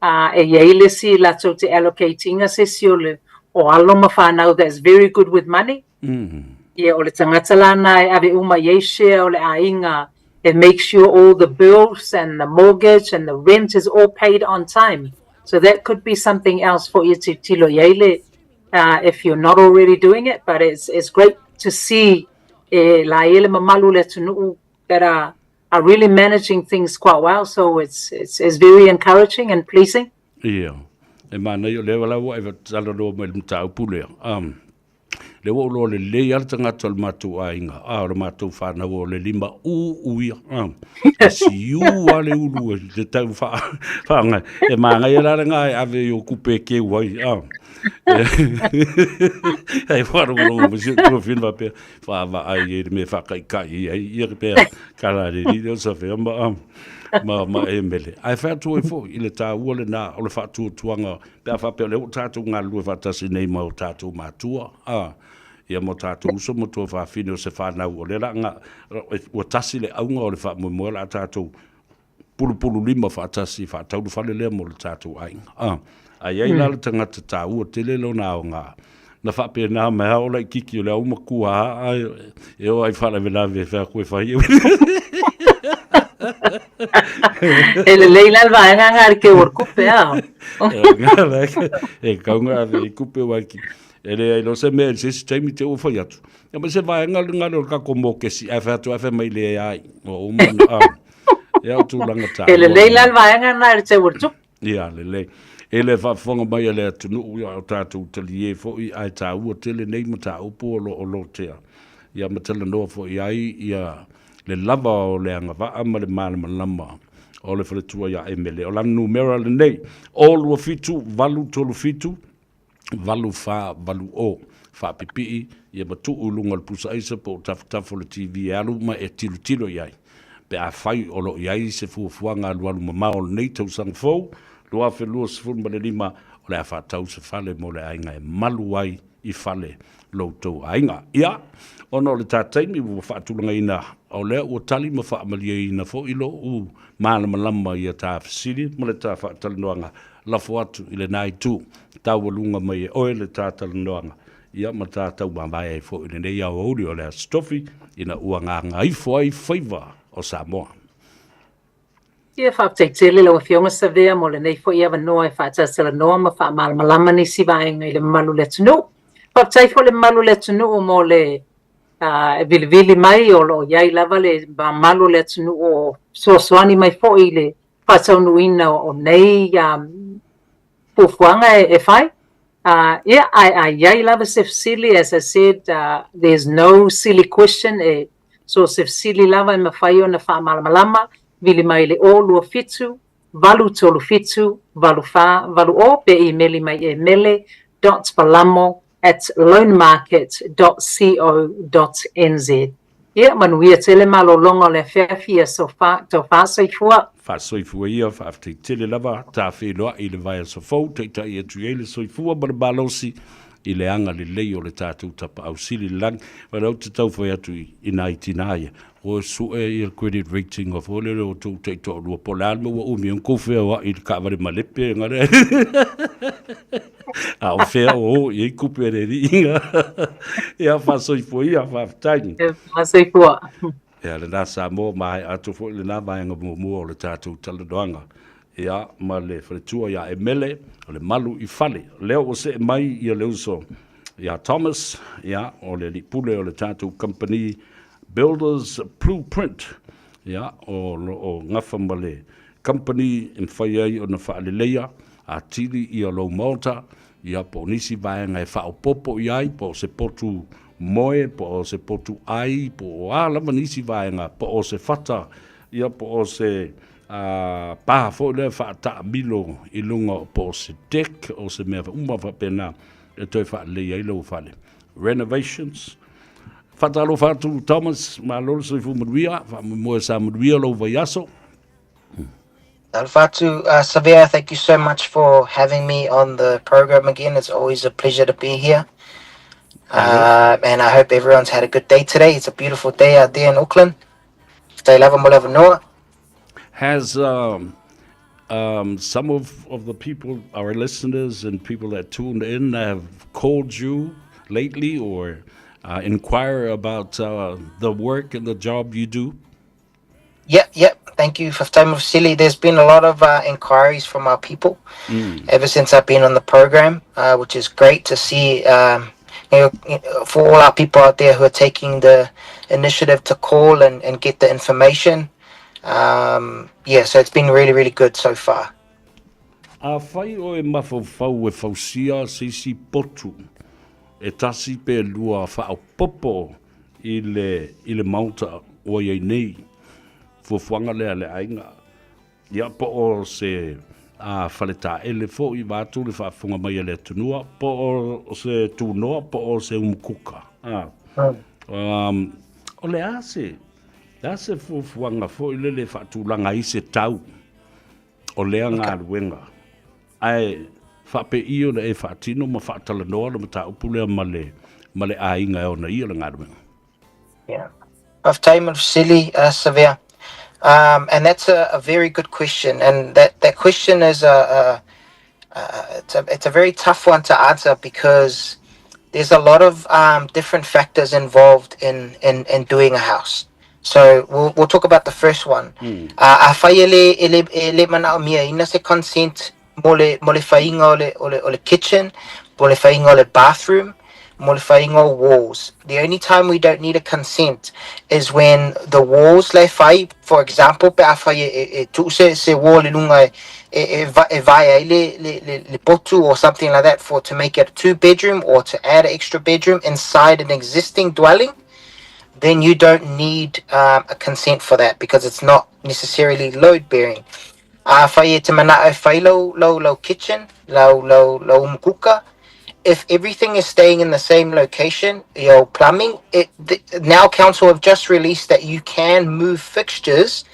E i ai le isi latou te allocate ina se isi o le o alo ma fanau that's very good with money. Ia o le tagata lana e ave uma i ai share o le aiga e make sure all the bills and the mortgage and the rent is all paid on time. So that could be something else for you to tilo i ai le if you're not already doing it, but it's great to see e la ia le mamalu o le atunuu that are really managing things quite well, so it's very encouraging and pleasing. Ia, e manaia o lea la ua e talanoa mai i le mataupu lea. Lea ua ou iloa lelei lava le tagata o le matou aiga, a o le matou fanau o le lima uu ia, a. E siu lava le ulu e te tau whaangai. E māngaia la le ngā e ave i o kupe e keu ai, a. Hei whārongorongō mo si o tuawhina whapea, whaava ai e le mea whakaikai i ai, ia ke pea, ka rā re rire o sa whea ma, ma, ma e mele. Ai whea e fo, i le tāua le nā, o le whaatuatuanga, pe a whapea o le o tātou ngā lue whatasi nei ma o tātou mātua, a, ia mo tātou uso mo tua whawhine o se whānau o le la ngā, ua tasi le aunga o le whaamoemoe la tātou pulupulu lima faatasi faataulu fale lea mo le tatou aiga. A, a i ai la le tagata taua tele lona aoga, na faapena mai lava o laitiiti o le aumakua a e o ai faalavelave e fai atu e fai. E lelei la le vaega lena i le keu o le kupe a. E kau nga ave i kupe waiki. E leai loa se mea i se isi taimi te ua fai atu. Ia ma se vaega le ngale o le kako mokesi ae fai atu ae fai mai le ai. Ua uma ona a. Ia o tulaga taua. E lelei la le vaega lena i le teu o le tupe. Ia, lelei. E le faafofoga mai a le atunuu ia o tatou taliē foi ae taua tele nei mataupu o lo o lotea. Ia ma talanoa foi ai ia le lava o le agavaa ma le malamalama o le faletua ia Emele. O lana numera lenei, 0 2 7 8 3 7 8 4 8 0. Faapipii ia ma tuu i luga o le pusa aisa po o tafatafa o le TV e alu ma e tilotilo i ai. Pe afai o lo o i ai se fuafuaga alualu mamao o lenei tausaga fou, 2025, o le a faatau se fale mo le aiga e malu ai i fale lo outou aiga. Ia, ona o le ta taimi ua faatulagaina, o lea ua tali ma faamalieina foi lou malamalama i a ta fesili ma le ta faatalanoaga lafo atu i lena itu, taualuga mai e oe le ta talanoaga, ia ma ta taumavae ai foi i lenei aoauli o le Aso Tofi, ina ua gagaifo ai faiva o Samoa. Ia, faafetai tele lau Afioga Savea mo lenei foi avanoa e faatatalanoa ma faamalamalama nisi vaega i le mamalu o le atunuu. Faafetai foi le mamalu o le atunuu mo le vilivili mai o lo o i ai lava le mamalu o le atunuu o fesoasoani mai foi i le faataunuuina o nei fuafuaga e fai. Ia, ae a i ai lava se fesili, as I said, there's no silly question, e so o se fesili lava e mafai ona faamalamalama, vili mai i le 0 2 7 837 84 80 pe imeli mai e mele.balamo@loanmarket.co.nz. Ia, manuia tele malologa o le afiafi i aso fa, tau faasoifua. Faasoifua ia, faafetai tele lava, ta feiloai i le vaiaso fou, taitai atu i ai le soifua ma le malosi i le agalelei o le tatou Tapaau Sili i le lagi. O lea ou te tau fai atu i nai tina ia, ua sue ia le credit rating o foi lele o tou taitoalua, po o le a le mea ua umi ai ona tou feoai i le taavale malepe nga lea. A o fea o o i ai tupe a le alii nga. Ia, faasoifua ia, faafetai. Faasoifua. Ia, lena Samoa, maea atu foi lena vaega muamua o le tatou talanoaga. Ia, ma le faletua ia Emele, o le malu i fale. O lea ua see mai ia le uso ia Thomas, ia, o le alii pule o le tatou kamupani Builders Blueprint, ia, o lo o gafa ma le kamupani e mafai ai ona faaleleia atili ia lou maota, ia, po o nisi vaega e faaopoopo i ai, po o se potu moe, po o se potu ai, po o a lava nisi vaega, po o se fata, ia, po o se a pa foi lea faataamilo i luga po o se deck o se mea uma faapena e toe faalelei ai lou fale. Renovations. Faatalofa atu Thomas, malo le soifua manuia, faamoemoe sa manuia lou vaiaso. Talofa atu, Savea, thank you so much for having me on the program again. It's always a pleasure to be here. And I hope everyone's had a good day today. It's a beautiful day out there in Auckland. Faafetai lava mo le avanoa. Has um, um, some of, of the people, our listeners and people that tuned in, have called you lately or inquire about the work and the job you do? Yep, yep. Thank you for time of silly. There's been a lot of inquiries from our people ever since I've been on the program, which is great to see. For all our people out there who are taking the initiative to call and, and get the information. Yeah, so it's been really, really good so far. Afai oe e mafaufau e fausia se isi potu e tasi pe lua faaopoopo i le i le maota ua i ai nei, fuafuaga lea a le aiga, ia po o se a faletaele foi vaeatu le faafofoga mai a le atunua, po o se tunoa po o se umukuka, a. Um, o le a se, le a se fuafuaga foi lele e faatulaga ai se tau o lea galuega, ae faapei ona e faatino ma faatalanoa le mataupu lea ma le, ma le aiga e ona ia le galuega? Yeah. Faafetai mo le fesili, Savea. And that's a very good question. And that question is a it's a very tough one to answer because there's a lot of different factors involved in doing a house. So we'll talk about the first one. Afai e le manaomiaina se consent mo le faiga o le kitchen, mo le faiga o le bathroom, mo le faiga o walls. The only time we don't need a consent is when the walls le fai, for example, pe afai e tuu se wall i luga e vae ai le potu or something like that for to make it a two bedroom or to add an extra bedroom inside an existing dwelling, then you don't need a consent for that because it's not necessarily load bearing. Afai e te mana'o e fai lau kitchen, lau umukuka, if everything is staying in the same location, your plumbing, now council have just released that you can move fixtures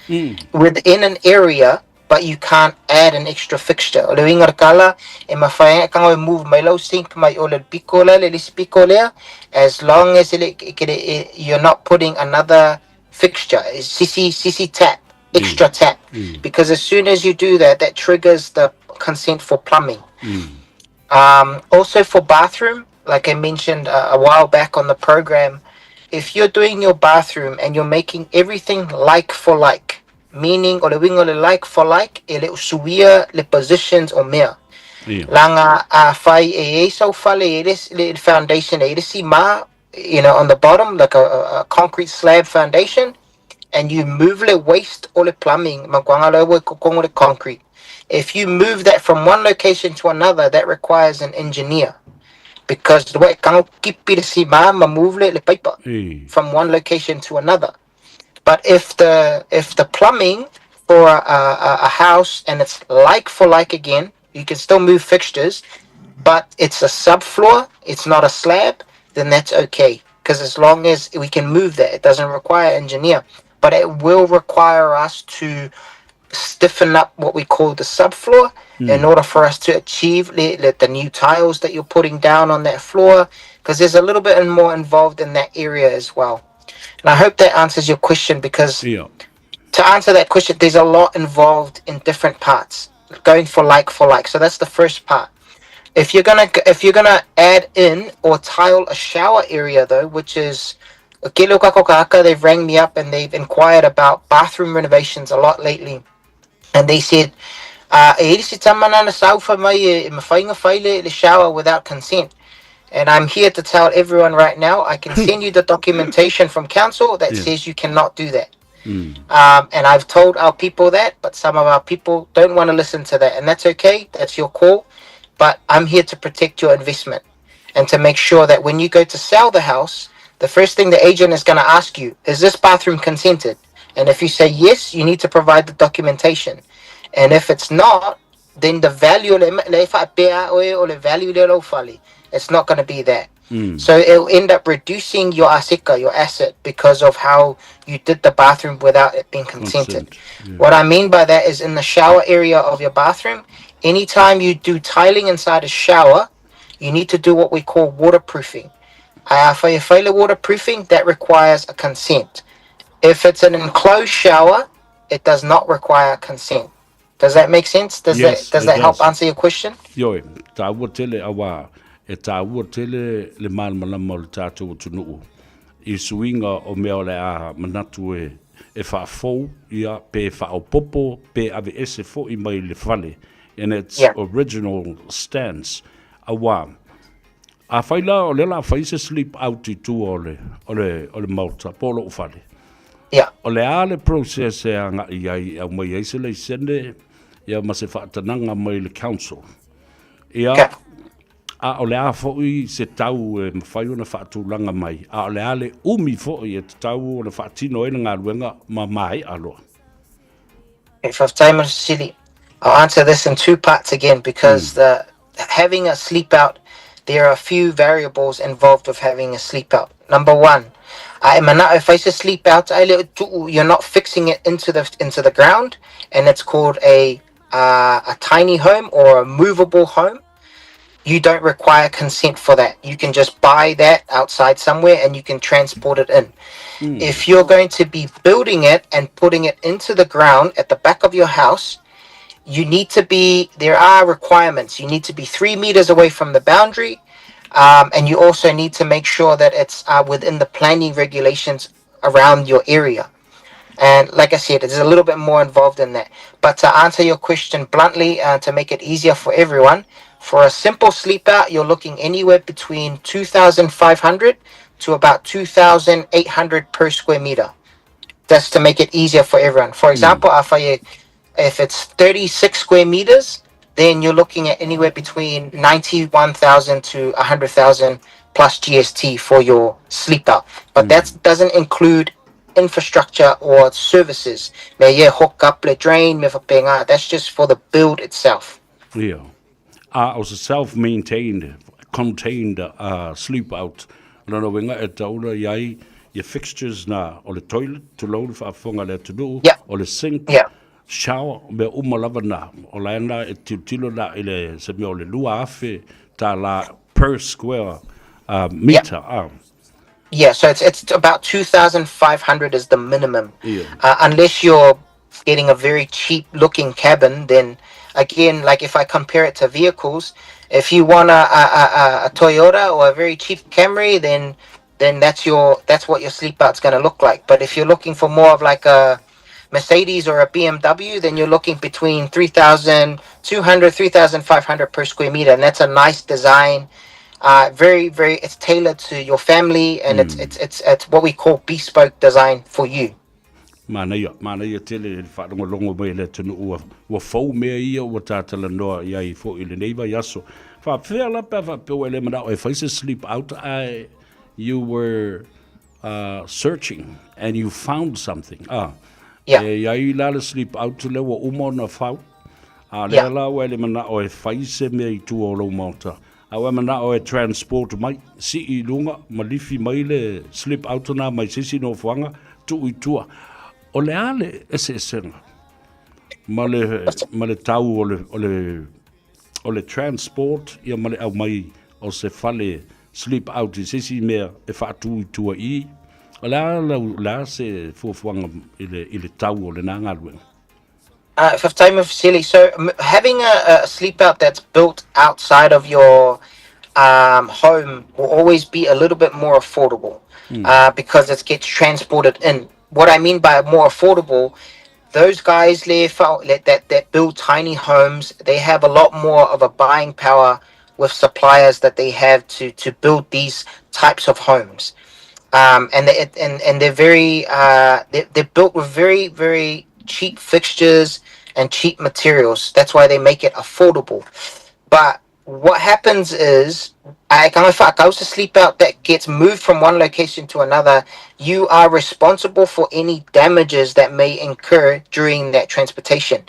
within an area, but you can't add an extra fixture. O le uiga o le tala, e mafai ai ona e move mai lau sink mai o le piko lea, le isi piko lea, as long as you're not putting another fixture, se isi tap, extra tap. Because as soon as you do that, that triggers the consent for plumbing. Also for bathroom, like I mentioned a while back on the program, if you're doing your bathroom and you're making everything like for like, meaning o le uiga o le like for like, e le o suia le positions o mea. Leaga afai e i ai sau fale e le foundation e i le sima, on the bottom, like a concrete slab foundation, and you move le waste o le plumbing, makuanga le ua kokongo le concrete. If you move that from one location to another, that requires an engineer. Because the way kango kipi le sima ma move le paipa from one location to another. But if the plumbing for a, a, a house and it's like for like again, you can still move fixtures, but it's a subfloor, it's not a slab, then that's okay. Because as long as we can move that, it doesn't require engineer, but it will require us to stiffen up what we call the subfloor in order for us to achieve the, the, the new tiles that you're putting down on that floor, because there's a little bit more involved in that area as well. And I hope that answers your question because Ia. to answer that question, there's a lot involved in different parts. Going for like for like. So that's the first part. If you're gonna if you're gonna add in or tile a shower area though, which is they've rang me up and they've inquired about bathroom renovations a lot lately. And they said, e iri se tama nana saufa mai e, e mawhainga whaile le shower without consent. And I'm here to tell everyone right now, I can send you the documentation from council that Yeah. says you cannot do that. And I've told our people that, but some of our people don't want to listen to that. And that's okay. That's your call. But I'm here to protect your investment and to make sure that when you go to sell the house, the first thing the agent is going to ask you is this bathroom consented? And if you say yes, you need to provide the documentation. And if it's not, then the value le value it's not going to be there. So it'll end up reducing your asika, your asset, because of how you did the bathroom without it being consented. Consent. Yeah. What I mean by that is in the shower area of your bathroom, anytime you do tiling inside a shower, you need to do what we call waterproofing. For your failure waterproofing, that requires a consent. If it's an enclosed shower, it does not require consent. Does that make sense? Does Yes, that does it that help does. answer your question? Ioe, tāua tele auā, e tāua tele le malamalama o le tātou atunuu i suiga o mea o le a manatu e e faafou ia pe faaopopo pe aveese fo'i mai le fale in its Yeah. original stance auā afai la o lea o le a fai se sleep out i tua o le o le o le maota po o lo'u fale Yeah. O le a le process e aga'i ai e aumai ai se laisene ia ma se faatanaga mai le council? Ia, Okay. a o le a fo'i se tau e mafai ona faatulaga mai, a o le a le umi fo'i e tatau ona faatino ai le galuega ma mae'a loa? If I've time, Sili, I'll answer this in two parts again because the having a sleep out, there are a few variables involved with having a sleep out. Number one, I am not if I say sleep out, you're not fixing it into the ground, and it's called a tiny home or a movable home. You don't require consent for that. You can just buy that outside somewhere and you can transport it in. If you're going to be building it and putting it into the ground at the back of your house, you need to be, there are requirements. You need to be 3 meters away from the boundary. And you also need to make sure that it's within the planning regulations around your area. And like I said, there's a little bit more involved in that. But to answer your question bluntly, to make it easier for everyone, for a simple sleep out, you're looking anywhere between 2,500 to about 2,800 per square meter. That's to make it easier for everyone. For example, if it's 36 square meters, then you're looking at anywhere between 91,000 to 100,000 plus GST for your sleep out. But that doesn't include infrastructure or services. Me ye hook up le drain, me whapenga. That's just for the build itself. Ia. A o se self-maintained, contained sleep out, o lona uiga e taula i ai ia fixtures na, o le toilet, tulou le faafofoga a le atunuu, Yeah, o le sink, yeah, shower, mea uma lava na. O la ena e tilotilo la i le se mea o le $2,000 per square yeah. meter. A. Yeah, so it's about 2,500 is the minimum. Ia. Unless you're getting a very cheap looking cabin, then again, like if I compare it to vehicles, if you want a Toyota or a very cheap Camry, then that's what your sleep out's gonna look like. But if you're looking for more of like a Mercedes or a BMW, then you're looking between 3,200, 3,500 per square meter, and that's a nice design very very it's tailored to your family and it's it's it's it's what we call bespoke design for you. Manaia, manaia tele i le faalogologo mai a le atunuu ua, ua fou mea ia ua ta talanoa i ai fo'i i lenei vaiaso. Faapefea la pe a faapea ua e le manao e fai se sleep out ae you were searching and you found something, ah. Yeah. E i ai la le sleep out lea ua uma ona fau, a o lea la ua e le manao e fai se mea i tua o lou maota, a ua e manao e transport mai, sii i luga ma lifi mai le sleep out na mai se isi nofoaga, tuu i tua. O le a le eseesega ma le, ma le tau o le, o le, o le transport ia ma le aumai o se fale sleep out i se isi mea e faatu i tua i i. O le a lau, o le a se fuafuaga i le, i le tau o lena galuega? Faafetai mo fesili. So having a sleep out that's built outside of your home will always be a little bit more affordable because it gets transported in. What I mean by more affordable, those guys that build tiny homes, they have a lot more of a buying power with suppliers that they have to build these types of homes. And they, and they're very they're built with very, very cheap fixtures and cheap materials. That's why they make it affordable. But what happens is, I kind of to sleep out that gets moved from one location to another, you are responsible for any damages that may incur during that transportation.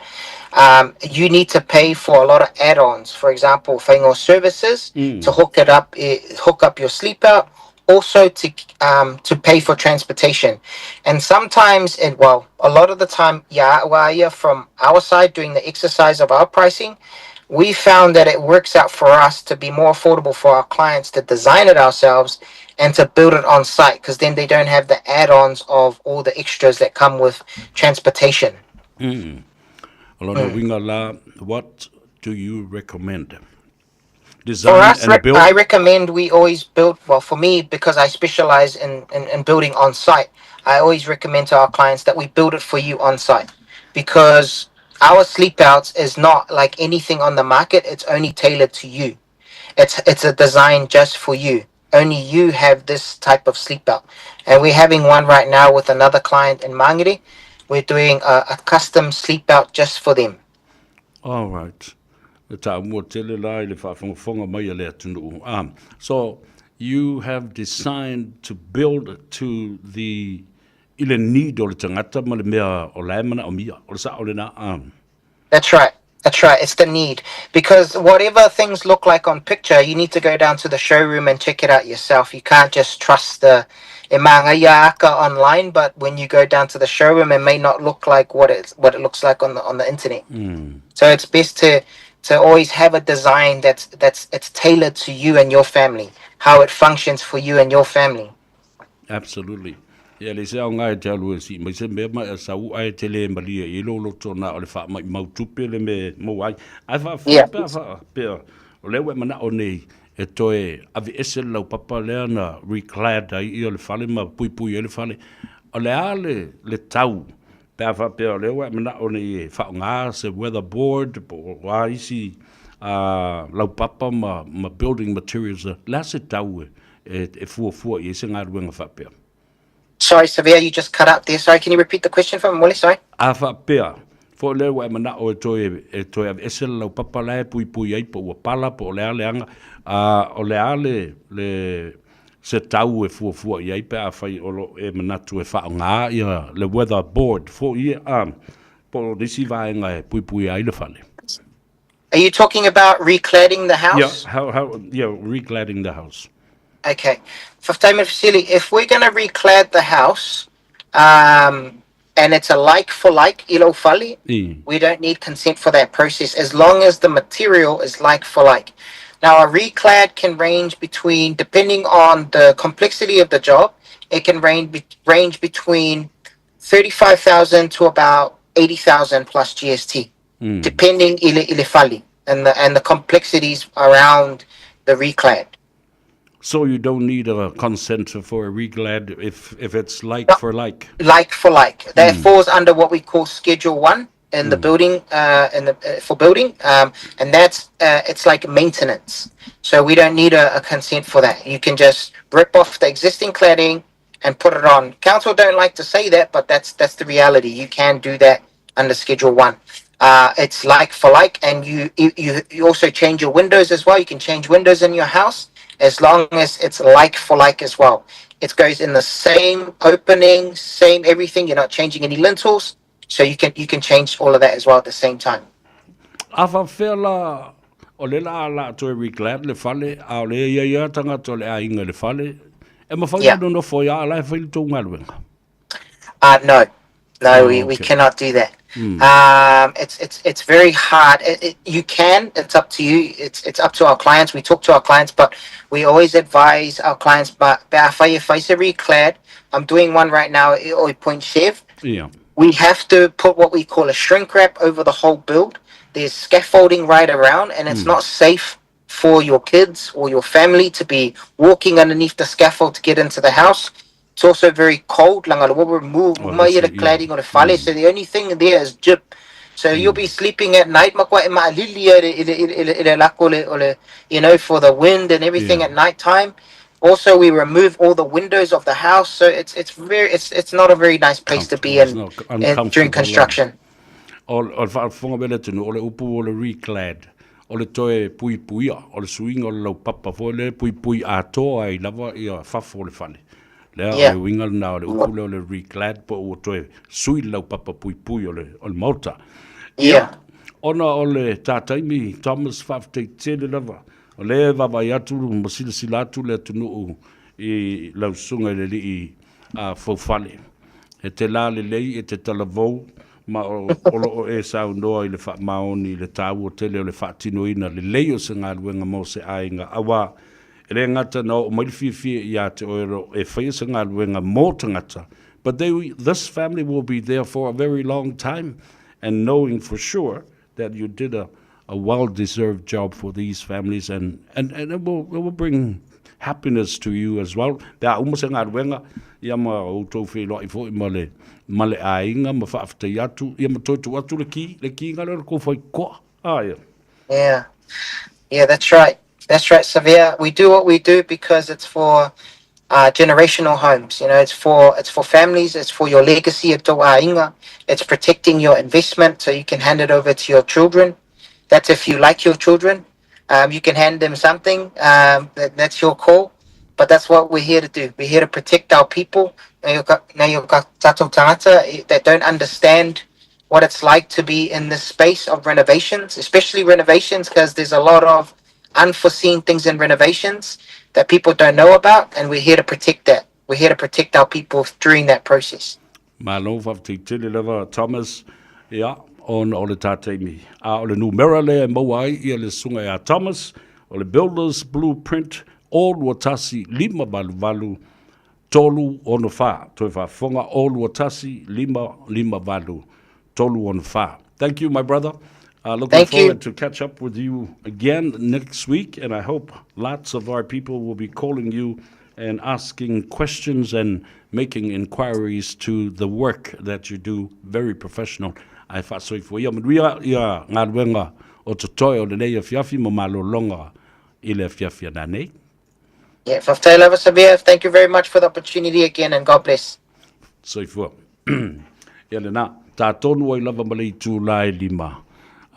You need to pay for a lot of add-ons. For example, faiga services to hook it up, hook up your sleep out, also to pay for transportation. And sometimes, and well, a lot of the time, yeah, well, yeah, from our side doing the exercise of our pricing, we found that it works out for us to be more affordable for our clients to design it ourselves and to build it on site, because then they don't have the add-ons of all the extras that come with transportation. O lona uiga la, what do you recommend? For Design us, and build? I recommend we always build, well, for me, because I specialize in building on site, I always recommend to our clients that we build it for you on site, because our sleep outs is not like anything on the market. It's only tailored to you. It's a design just for you. Only you have this type of sleep out. And we're having one right now with another client in Mangere. We're doing a custom sleep out just for them. All right. Le taua tele la i le faafogafoga mai a le atunuu. So you have designed to build to the i le need o le tagata ma le mea o la e manaomia. O le sao lena. That's right. That's right. It's the need. Because whatever things look like on picture, you need to go down to the showroom and check it out yourself. You can't just trust the e māngaia aka online, but when you go down to the showroom, it may not look like what it looks like on the internet. So it's best to always have a design that's it's tailored to you and your family, how it functions for you and your family. Absolutely. Ia le se aoga e te alu e sii mai se mea ma e sau ai te le malie i lo loto na o le faamaumau tupe le me maua ai. Ae faafia pe a faapea o lea ua e manao nei e toe aveese le laupapa lea na reclad ai ia le fale ma puipui ai le fale. O le a le tau pe a faapea o lea ua e manao nei e faaaoga se weather board po o a isi laupapa ma building materials, le a se tau e fuafua i ai se galuega faapea? Sorry, Savea, you just cut out there. Sorry, can you repeat the question for me, Molly? Sorry. A faapea, foi lea ua e manao e toe aveese le laupapa la e puipui ai po ua pala po o le a leaga, o le a le se tau e fuafua i ai pe afai o lo e manatu e faaaoga ia le weather board foi ia po o nisi vaega e puipui ai le fale? Are you talking about recladding the house? Yeah, how, yeah, recladding the house. Okay. Faafetai mo le fesili, if we're going to reclad the house, and it's a like for like i lou fale, we don't need consent for that process as long as the material is like for like. Now, a reclad can range between, depending on the complexity of the job, it can range between 35,000 to about 80,000 plus GST, depending i le fale and the complexities around the reclad. So you don't need a consent for a reclad if it's like No. for like. Like for like. That falls under what we call Schedule 1 in the building, in the for building, and that's it's like maintenance. So we don't need a consent for that. You can just rip off the existing cladding and put it on. Council don't like to say that, but that's the reality. You can do that under Schedule 1. It's like for like, and you also change your windows as well. You can change windows in your house as long as it's like for like as well. It goes in the same opening, same everything. You're not changing any lintels. So you can you can change all of that as well at the same time. A faapefea la, o lea la a la toe reclad le fale, a o lea e i ai lava tagata o le aiga i le fale, e mafai Yeah. ona nonofo ai a o la e fai le tou galuega? Uh, no, no, Oh, we, we okay. cannot do that. It's it's it's very hard. It, it, you can. It's up to you. It's it's up to our clients. We talk to our clients, but we always advise our clients. But reclad, I'm doing one right now. At Point Chev. Ia. We have to put what we call a shrink wrap over the whole build. There's scaffolding right around, and it's not safe for your kids or your family to be walking underneath the scaffold to get into the house. It's also very cold. Oh, that's it, yeah. cladding on the fale, so the only thing there is jib. So you'll be sleeping at night, makwa e ma'alili e le lako le- o le- you know, for the wind and everything at night time. Also, we remove all the windows of the house, so it's it's very it's it's not a very nice place to be Comfortable. It's in, not in during uncomfortable lava. construction. O o le faafofoga mai le atunuu, o le upu o le reclad, o le toe puipuia, o le suiga o le laupapa foi lea e puipui atoa ai lava ia fafo o le fale. Lea o le uiga lena o le upu lea o le reclad po ua toe sui le laupapa puipui o le o le maota. Ia, ona o le ta taimi, Thomas, faafetai tele lava, o lea e vaavaai atu ma silasila atu le atunuu i lau susuga i le alii a Foufale. E te la lelei, e te talavou, ma o lo o e saunoa i le faamaoni i le taua tele o le faatinoina lelei o se galuega mo se aiga, auā e le gata na oo mai le fiafia ia te oe o lo o e faia se galuega mo tagata, but they, this family will be there for a very long time and knowing for sure that you did a a well-deserved job for these families and, and, and it, will, it will bring happiness to you as well. Pe a uma se galuega, ia ma outou feiloai foi ma le, ma le aiga ma faafetai atu, ia ma toe tuu atu le ki, le kiga lea o le kou faikoa. Ah, ia. Yeah. Yeah, that's right. That's right, Savea. We do what we do because it's for generational homes. You know, it's for it's for families. It's for your legacy of to'ainga. It's protecting your investment so you can hand it over to your children. That's if you like your children. You can hand them something. That's your call. But that's what we're here to do. We're here to protect our people. That don't understand what it's like to be in this space of renovations, especially renovations, because there's a lot of unforeseen things in renovations that people don't know about, and we're here to protect that. We're here to protect our people during that process. Malo faafetai tele lava Thomas, ia, ona o le ta taimi. A o le numera lea e maua ai ia le susuga ia Thomas, o le Builders Blueprint o 21 588 364. Toe faafofoga, o 21 558 364. Thank you my brother. Looking Thank you. forward to catch up with you again next week, and I hope lots of our people will be calling you and asking questions and making inquiries to the work that you do, very professional. Ae faasoifua ia manuia ia galuega o totoe o lenei afiafi ma malologa i le afiafi a nanei. Yeah, faafetai lava Samir. Thank you very much for the opportunity again and God bless. Soifua. Ia lena, tā tonu ai lava ma le itulā e lima.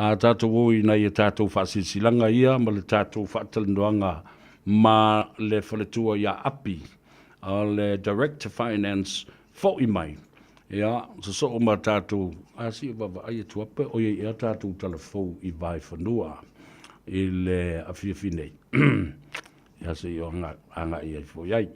A tātou o i nai a tātou faasilasilaga ia ma le tātou faatalanoaga ma le faletua ia Api, o le Director Finance fo'i mai. Ia, sosoo ma tātou, a si e vaavaai atu apa, o iai ea tātou talafou i Vaefanua i le afiafi nei. Ia se i o aga'i ai foi ai.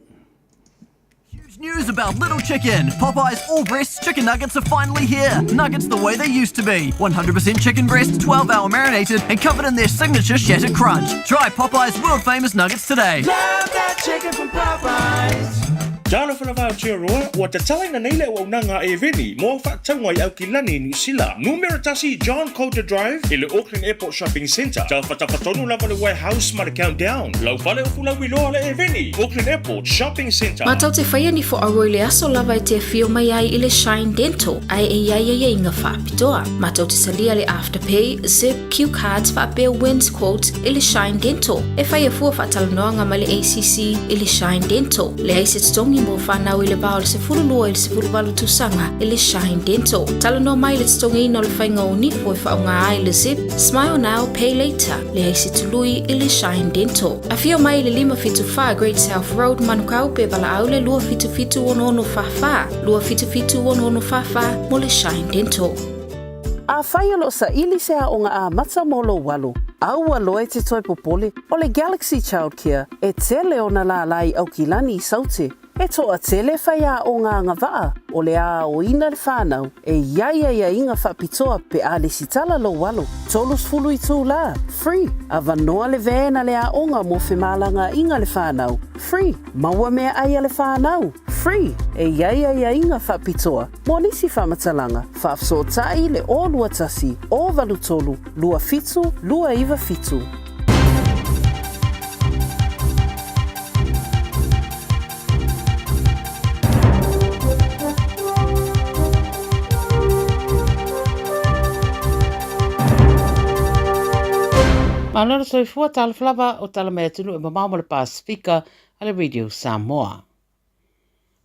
Huge news about Little Chicken. Popeye's all breast chicken nuggets are finally here. Nuggets the way they used to be. 100% chicken breast, 12 hour marinated, and covered in their signature shattered crunch. Try Popeye's world famous nuggets today. Love that chicken from Popeyes. Talofa lava Aotearoa, ua tatalaina nei le auaunaga a Eveni mo au faatauga i Aukilani, Niu Sila. Numera tasi John Coulter Drive i le Auckland Airport Shopping Centre, tafatafa tonu lava le Warehouse ma le Countdown. Lau fale o Fulauiloa le Eveni, Auckland Airport Shopping Centre. Mātou te whaia ni fo aua i le aso lava e te awhio mai ai i le Shine Dental ae e iai aiaiga faapitoa. Mātou te salia le Afterpay, Zip, Q Cards faapea Wins Quotes i le Shine Dental. E whaia fua faatalanoaga ma le ACC i le Shine Dental. Leai se totogi mo whanau. fanau i le va o le 12 i le 18 tausaga i le Shine Dental. Talanoa mai i le totogiina o le faiga o nifo e faaaoga ai le Zip Smile Now Pay Later, leai se tului i le Shine Dental. Afio mai i le 574 Great South Road, Manukau pe valaau le 277 6644, 277 6644 mo le Shine Dental. Afai o lo o saili se aoga amata mo lou alo, aua loa e te toe popole, o le Galaxy Childcare e tele ona lālā i Aukilani i Saute. E toatele faiaoga agavaa o le a aoina le whanau e i ai aiaiga faapitoa pe a lesitala lou alo. 30 itulā, free, avanoa le van a le aoga mo femalagaaiga le whanau, free, maua meaai a le whanau, free, e i ai aiaiga faapitoa mo nisi faamatalaga, faafesootai le 021 083 27 297. Malo le soifua, talofa lava o tala mai atunuu e mamao ma le Pasifika a le Radio Samoa.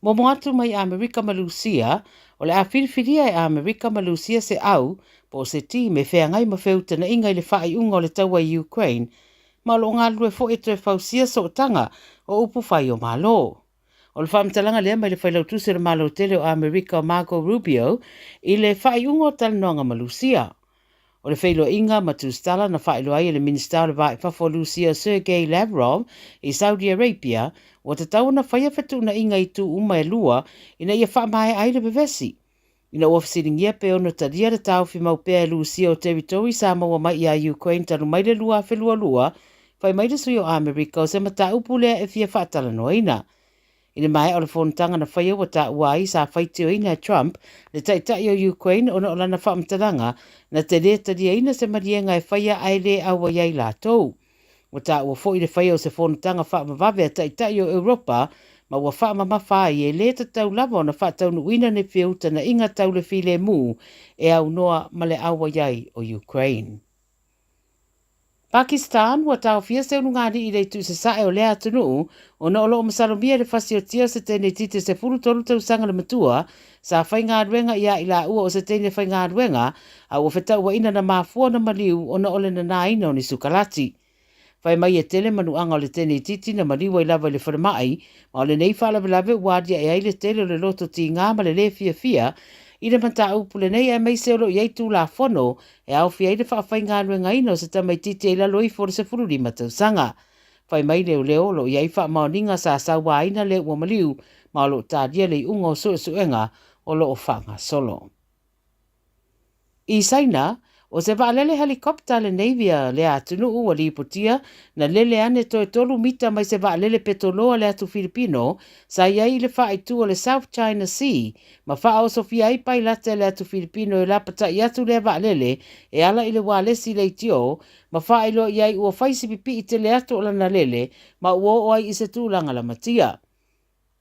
Momo atu mai Amerika ma Lusia, o le a filifilia e Amerika ma Lusia se au po o se team e feagai ma feutanaʻiga i le faaiuga o le taua i Ukraine, ma o lo o galulue foi e toe fausia sootaga o upufai o Malo. O le faamatalaga lea mai le Failautusi o le Malo Tele o Amerika o Marco Rubio i le faaiuga o talanoaga ma Lusia. O le feiloaiga ma tusitala na faailoa ai e le Minisita o le Va i Fafo o Lusia o Sergei Lavrov i Saudi Arabia, ua tatau ona faia fetuunaiga i itu uma e lua ina ia faamaea ai le vevesi. Ina ua fesiligia pe ono talia le taofi mau pea e Lusia o teritori sa maua mai iā Ukraine talu mai le 2022, fai mai le sui o Amerika o se mataupu lea e fia faatalanoaina. I le maea o le fonotaga na faia ua taua ai sa faitioina e Trump le taitai o Ukraine ona o lana faamatalaga na te lē taliaina se maliega e faia ae lē auai ai latou. Ua taua foi le faia o se fonotaga faavavave a taitai o Europa ma ua faamamafa ai e lē tatau lava ona faataunuuina ni feutanaʻiga tau le filemu e aunoa ma le auai ai o Ukraine. Pakistan, ua taofia se ulugalii i le itu i sasae o lea atunuu ona o lo o masalomia i le fasiotia o se teine itiiti 13 tausaga le matua sa faigaluega iā i laua o se teine faigaluega a ua fetauaina na mafua ona maliu ona o le nanaina o ni sukalati. Fai mai e tele manuaga o le teine itiiti na maliu ai lava i le falemai ma o lenei faalavelave ua aliae ai le tele o le loto tigā ma le lē fiafia i le mataupu lenei aemaise o lo o i ai Tulafono e aofia ai le faafaigaluegaina o se tamaitiiti e i lalo ifo o le 15 tausaga. Fai mai leoleo o lo o i ai faamaoniga sa sauaina le ua maliu ma o lo o talia le iuga o suesuega o lo o faagasolo. I Saina, o se vaalele helicopter a le Navy a lea atunuu ua lipotia na lele ane toe tolu mita mai se vaalele petolo a le atu Filipino sa i ai i le faaitu o le South China Sea ma faaosofia ai pailate a le atu Filipino e lapatai atu lea vaalele e ala i le ualesi leitio ma faailoa i ai ua fai si pipii tele atu o lana lele ma ua oo ai i se tulaga lamatia.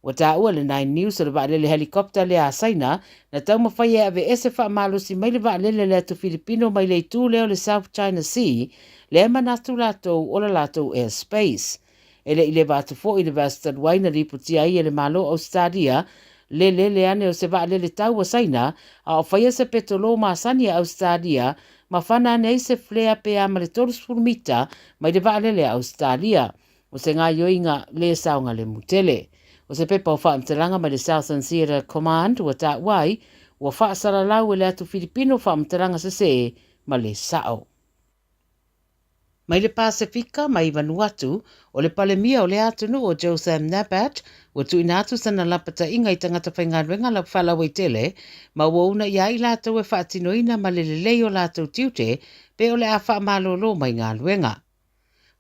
Ua taua le Nine News o le vaalele helicopter lea a Saina na taumafai e aveese faamalosi mai le vaalele a le atu Filipino mai le itu lea o le South China Sea lea e manatu latou o la latou air space. E le i leva atu foi le vaiaso talu ai na lipotia ai e le Malo o Ausetalia le lele ane o se vaalele taua Saina a o faia se petolō masani a Ausetalia ma fana ane ai se flare pe a ma le 30 mita mai le vaalele a Ausetalia. O se gaoioiga lē saogalemu tele. O se pepa o faamatalaga mai le Southern Theatre Command ua taua ai ua faasalalau e le atu Filipino faamatalaga sesē ma lē sa'o. Mai le Pasefika mai Vanuatu, o le Palemia o lea atunuu o Jotham Nabat ua tuuina atu sana lapataiga i tagata faigaluega faalauaitele ma ua uunaia ai latou e faatinoina ma le lelei o latou tiute pe o le a faamalolo mai galuega.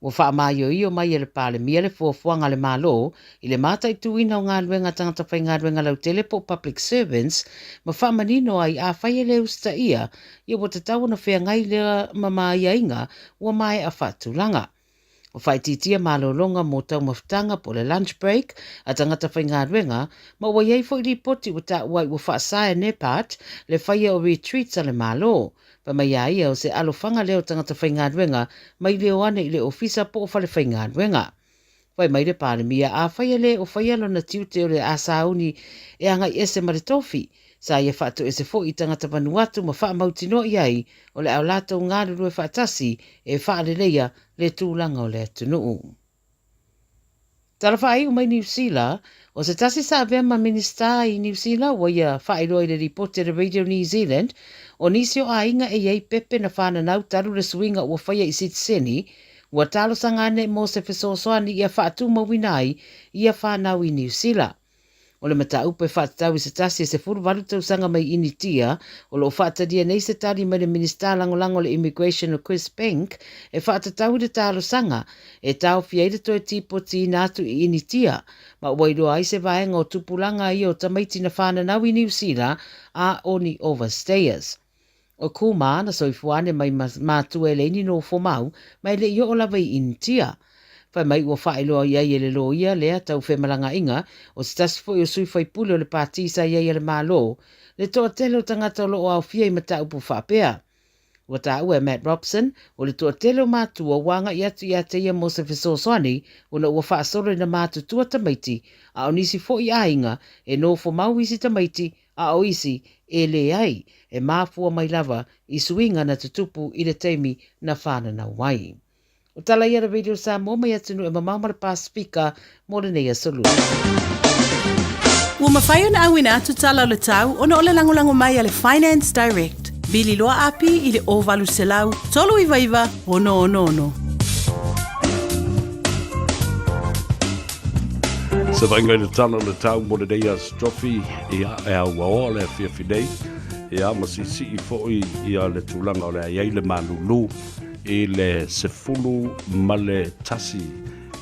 Ua faamaioio mai e le Palemia le fuafuaga a le Malo i le mataituina o galuega a tagata faigaluega lautele po o public servants ma faamanino ai afai e le usitaia ia ua tatau ona feagai lea ma maaiaiga ua maea faatulaga. Ua faaitiitia malologa mo taumafataga po o le lunch break a tagata faigaluega ma ua i ai foi lipoti ua taua ai ua faasa e Nepart le faia o retreats a le Malo. Fai mai a ia o se alofaga lea o tagata faigaluega mai leo ane i le ofisa po o fale faigaluega. Fai mai le Palemia, afai e lē o faia lona tiute o le a sauni e agai ese ma le tofi, sa ia faatoese foi i tagata Vanuatu ma faamautinoa i ai o le a latou galulue faatasi e faaleleia le tulaga o le atunuu. Tala faaiu mai Niu Sila, o se tasi sa avea ma Minisita i Niu Sila ua ia faailoa i le lipoti a le Radio New Zealand o nisi o aiga e i ai pepe na whananau talu le suiga ua faia i sitiseni, ua talosaga ane mo se fesoasoani ia faatumauina ai ia whanau i Niu Sila. O le mataupu e faatatau i se tasi e 18 tausaga mai Initia, o lo o faatalia nei se tali mai le Minisita Lagolago o le Immigration o Chris Penk e faatatau i le talosaga e taofia ai le toe tipotiina atu i Initia, ma ua iloa ai se vaega o tupulaga ia o tamaiti na whananau i Niu Sila a o ni overstayers. O Kumar na soifua ane mai mātua e leai ni nofo mau, ma e le i oo lava i Initia. Fai mai ua faailoa i ai e le loia lea tau femalagaaiga, o se tasi foi o sui faipule o le pātī sa i ai a le Malo, le toatele o tagata o lo o aofia i mataupu faapea. Ua taua e Matt Robson, o le toatele o matua ua agai atu ia te ia mo se fesoasoani ona ua faasolo ina matutua tamaiti, a o nisi foi aiga e nofo mau isi tamaiti a o isi e leai, e mafua mai lava i suiga na tutupu i le taimi na whananau ai. O tala ia le Radio Samoa mai atunuu e mamao ma le Pasifika mo lenei aso lua. Ua mafai ona auina atu tala o le tau ona o le lagolago mai a le Finance Direct. Vili loa api i le 0800 399 666. Se vaaiga i le tala o le tau mo lenei aso tofi, ia, e auaoa le afiafi nei, ia, ma siisii foi ia le tulaga o le a i ai le malulu i le 11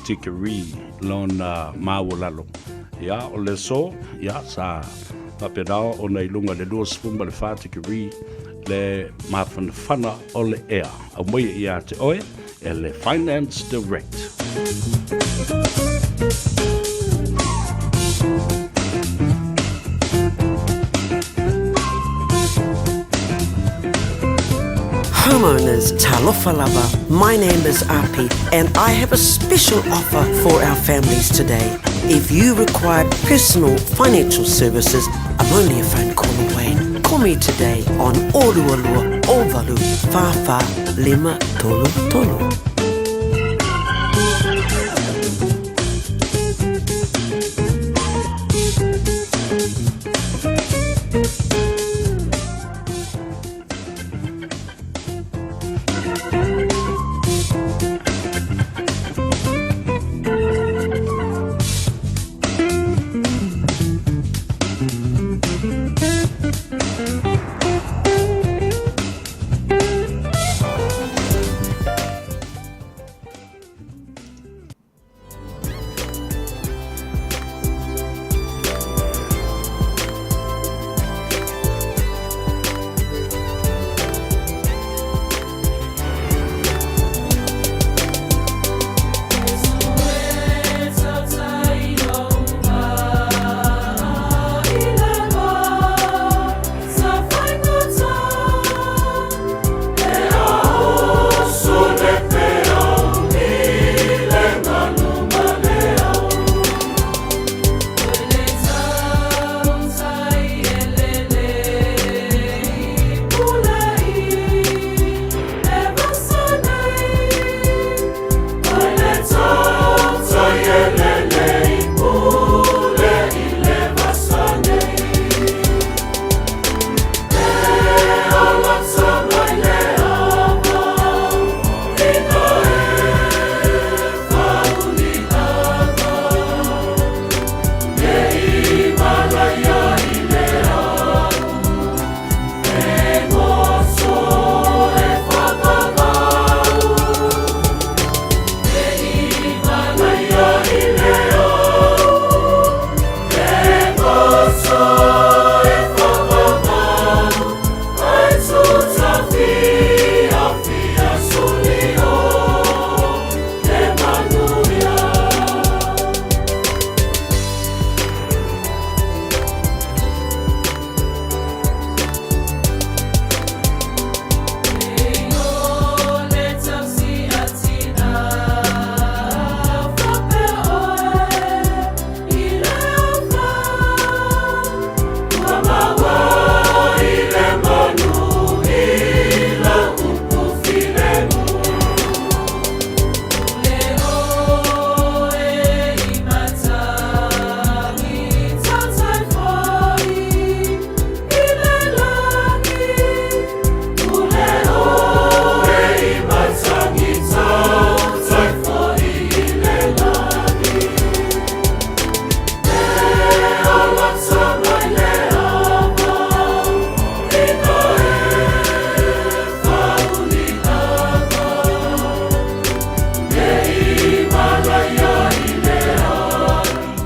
tikeri lona maualalo. Ia, o le aso, ia, sa faapena ona i luga i le 24 tikeri le mafanafana o le ea. Aumaia ia te oe e le Finance Direct. Homeowners, talofa lava. My name is Api and I have a special offer for our families today. If you require personal financial services, I'm only a phone call away. Call me today on Orualua Ovalu Whawha Lima Tolu Tolu.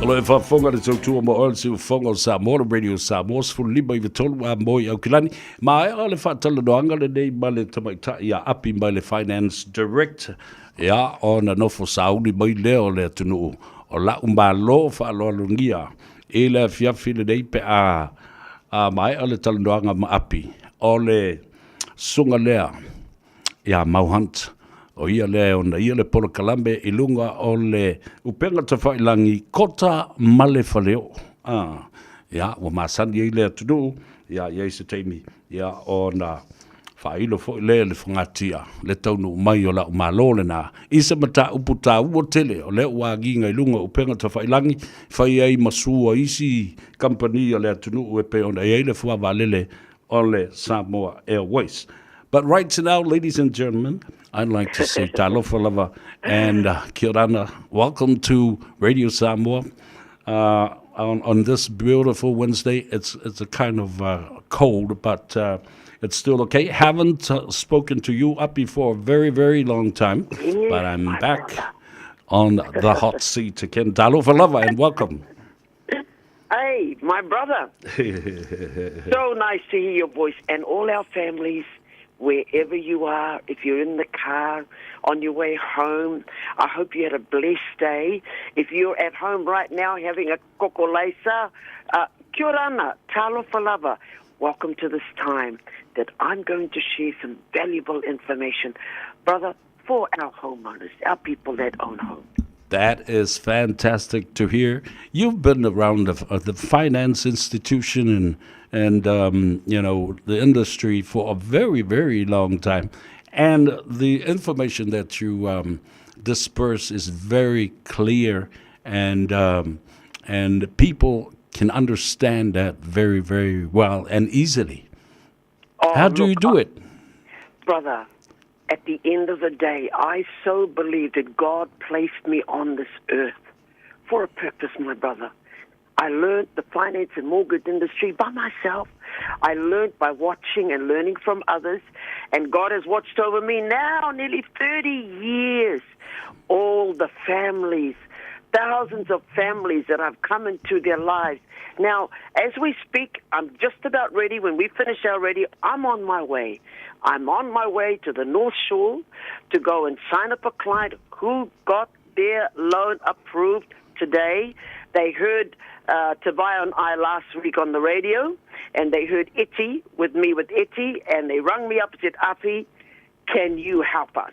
O lo e faafofoga le tautua ma oe le siufofoga o Samoa, le Radio Samoa, 15 i a moi Aukilani. Maea le faatalanoaga lenei ma le tamaitai a Api mai le Finance Direct, ia, ona nofo sauni mai lea o le atunuu o la'u Malo faaaloalogia i le afiafi lenei pe a a maea le talanoaga ma Api, o le susuga lea ia Mau Hunt, o ia lea e ona ia le polokalame i luga o le upega tafailagi Kota ma le Faleoo. Ah, ia, ua masani ai le atunuu, ia, i ai se taimi, ia, ona faailo foi lea i le fogatia le taunuu mai o la'u Malo lena i se mataupu taua tele o lea ua agiga i luga o upega tafailagi, fai ai ma sua isi kamupani a le atunuu e pei ona i ai le fuavaalele o le Samoa Airways. But right now, ladies and gentlemen, I'd like to say talofa lava and kia orana. Welcome to Radio Samoa. On this beautiful Wednesday, it's a kind of cold, but it's still okay. Haven't spoken to you up before a very, very long time, but I'm back on the hot seat again. Talofa lava and welcome. Hey, my brother. So nice to hear your voice and all our families, wherever you are, if you're in the car, on your way home, I hope you had a blessed day. If you're at home right now having a kokolesa, kia orana, talofa lava. Welcome to this time that I'm going to share some valuable information, brother, for our homeowners, our people that own homes. That is fantastic to hear. You've been around the finance institution and you know the industry for a very, very long time, and the information that you disperse is very clear, and people can understand that very, very well and easily. Oh, How do you look, do it? Brother, at the end of the day, I so believe that God placed me on this earth for a purpose, my brother. I learned the finance and mortgage industry by myself. I learned by watching and learning from others. And God has watched over me now nearly 30 years. All the families, thousands of families that I've come into their lives. Now, as we speak, I'm just about ready. When we finish our radio, I'm on my way. I'm on my way to the North Shore to go and sign up a client who got their loan approved today. They heard Tavai and I last week on the radio, and they heard Iti with me with Iti, and they rang me up and said, Api, can you help us?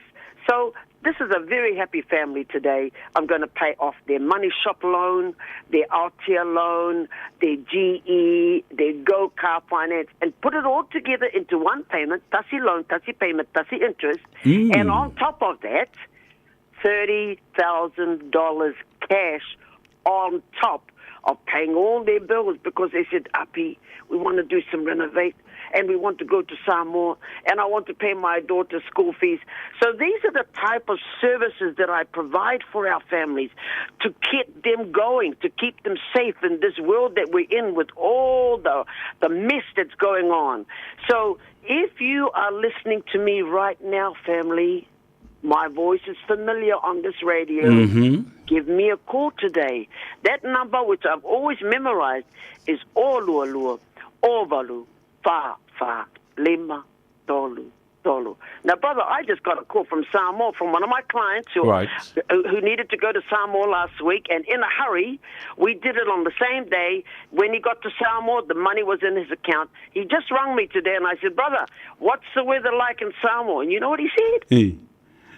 So this is a very happy family today. I'm going to pay off their money shop loan, their Altia loan, their GE, their Go Car Finance, and put it all together into one payment, tasi loan, tasi payment, tasi interest. And on top of that, $30,000 cash on top of paying all their bills because they said, Api, we want to do some renovate and we want to go to Samoa and I want to pay my daughter's school fees. So these are the type of services that I provide for our families to keep them going, to keep them safe in this world that we're in with all the mess that's going on. So if you are listening to me right now, family, my voice is familiar on this radio. Give me a call today. That number, which I've always memorized, is Olualua, Ovalu, Fa, Fa, Lima, Tolu, Tolu. Now, brother, I just got a call from Samoa from one of my clients who needed to go to Samoa last week, and in a hurry, we did it on the same day. When he got to Samoa, the money was in his account. He just rang me today, and I said, brother, what's the weather like in Samoa? And you know what he said?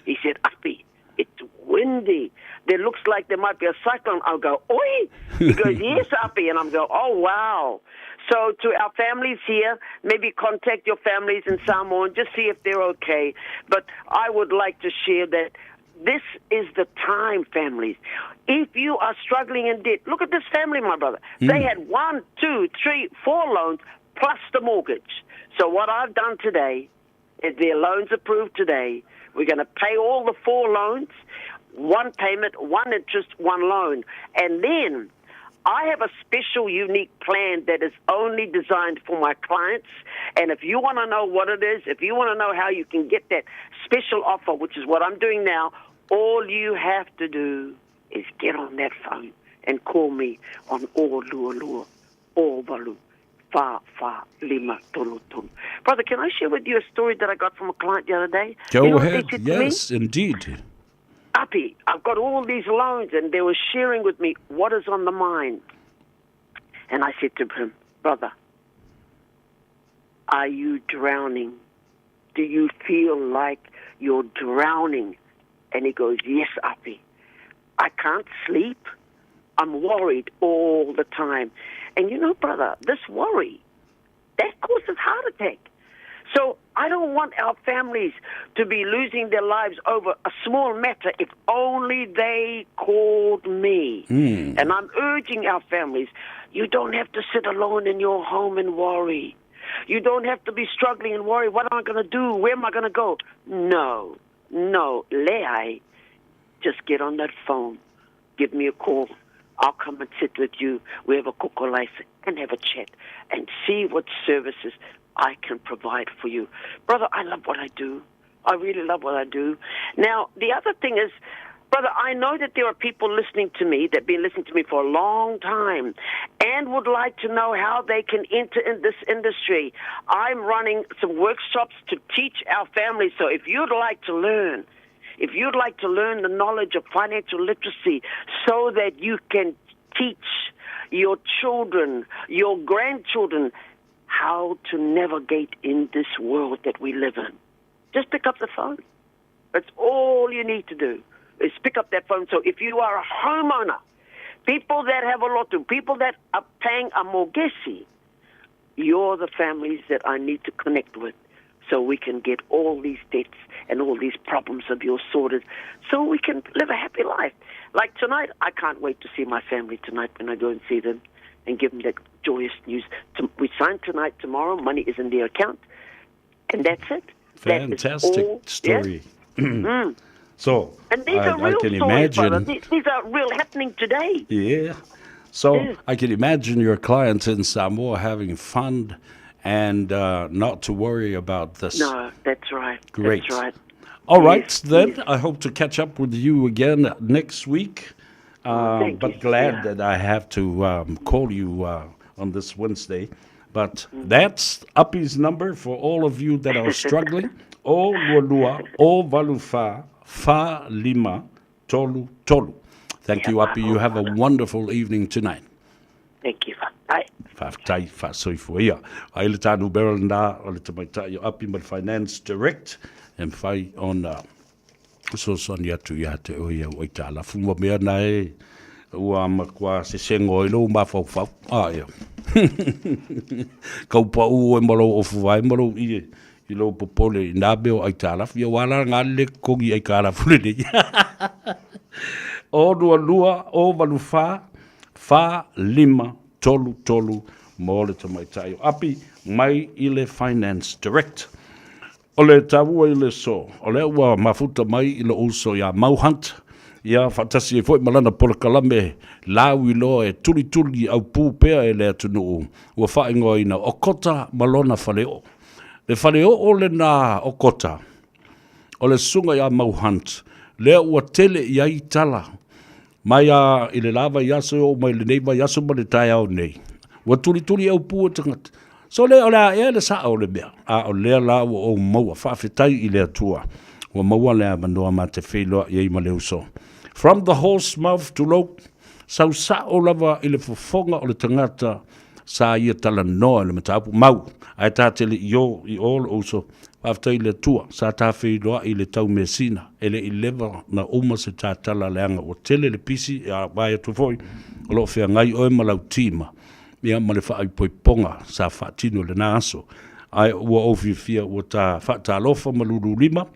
He said, Api, it's windy. There looks like there might be a cyclone. I'll go, oi. He goes, yes, Api. And I'm go, oh, wow. So to our families here, maybe contact your families in Samoa and just see if they're okay. But I would like to share that this is the time, families. If you are struggling in debt, look at this family, my brother. They had 1, 2, 3, 4 loans plus the mortgage. So what I've done today is their loans approved today. We're going to pay all the 4 loans, 1 payment, 1 interest, 1 loan. And then I have a special, unique plan that is only designed for my clients. And if you want to know what it is, if you want to know how you can get that special offer, which is what I'm doing now, all you have to do is get on that phone. and call me on 022 0 fa fa lima tolu tolu. Brother, can I share with you a story that I got from a client the other day? Go You know what they ahead. said to me? Yes, indeed. Uppy, I've got all these loans, and they were sharing with me what is on the mind. And I said to him, Brother, are you drowning? Do you feel like you're drowning? And he goes, Yes, Uppy. I can't sleep. I'm worried all the time. And you know, brother, this worry, that causes heart attack. So I don't want our families to be losing their lives over a small matter if only they called me. And I'm urging our families, you don't have to sit alone in your home and worry. You don't have to be struggling and worry, what am I going to do? Where am I going to go? No, no, Lehi, just get on that phone. Give me a call. I'll come and sit with you. We have a kokolais and have a chat and see what services I can provide for you. Brother, I love what I do. I really love what I do. Now, the other thing is, brother, I know that there are people listening to me that have been listening to me for a long time and would like to know how they can enter in this industry. I'm running some workshops to teach our families. So if you'd like to learn, if you'd like to learn the knowledge of financial literacy so that you can teach your children, your grandchildren, how to navigate in this world that we live in, just pick up the phone. That's all you need to do is pick up that phone. So if you are a homeowner, people that have a lot to, people that are paying a mortgage, you're the families that I need to connect with so we can get all these debts and all these problems of yours sorted so we can live a happy life. Like tonight, I can't wait to see my family tonight when I go and see them and give them that joyous news. We sign tonight, tomorrow, money is in their account, and that's it. That is Fantastic all. Yeah. story. So And these I, are I real can stories, brother. imagine. These are real happening today. Yeah. So Yeah. I can imagine your clients in Samoa having fun and not to worry about this. No, that's right. Great. That's right. All right, Yes, then. yes. I hope to catch up with you again next week. Thank But you. glad Yeah. that I have to call you on this Wednesday. But that's Uppy's number for all of you that are struggling. O lua lua, o valu fa, fa lima, tolu tolu. Thank you, Uppy. You have a wonderful evening tonight. Thank you. Bye. Faafetai faasoifua ia. Ai le tānu Beryl nā o le tamaitai o Api ma le Finance Direct e mawhai ona fesoasoani atu ia te oe au ai tālafu ma mea na e ua matua sesengo ai lou mafaufau. A ia. Kau pau oe ma lou ofu vae ma lou ie i lou popole i nā mea o aitalafu. Ia ua ala ngā le kogi aikalafu lenei. O lua lua, o valu whā, whā lima, tolu tolu, mo le tamaitai o Api, mai i le Finance Direct. O le taua i le so, o lea ua mafuta mai i lou uso ia Mau Hunt, ia faatasi ai foi ma lana polokalame lauiloa e tulituli aupū pea e le atunuu ua faaigoaina o Kota ma lona faleoo. Le faleoo lena o Kota, o le susuga ia Mau Hunt, lea ua tele i ai tala mai a i le la vaiaso e oo mai lenei vaiaso ma le taeao nei. Ua tulituli aupū e tagata. So le, o le a ea le saʻa o le mea, a o lea la ua ou maua, faafetai i le Atua, ua maua le avanoa ma te feiloaʻi ai ma le uso. From the horse mouth to lou, sau saʻo lava i le fofoga o le tagata sa ia talanoa i le mataupu, mau, ae ta te le i o i o lou uso, faafetai i le Atua, sa ta feiloaʻi i le tau measina, e le i leva na uma se ta tala leaga ua tele le pisi, a vaai atu foi, o lo o feagai oe ma lau tima. ia ma le faaipoipoga sa faatino i lena aso. Ae ua ou fiafia ua ta faatalofa ma lululima,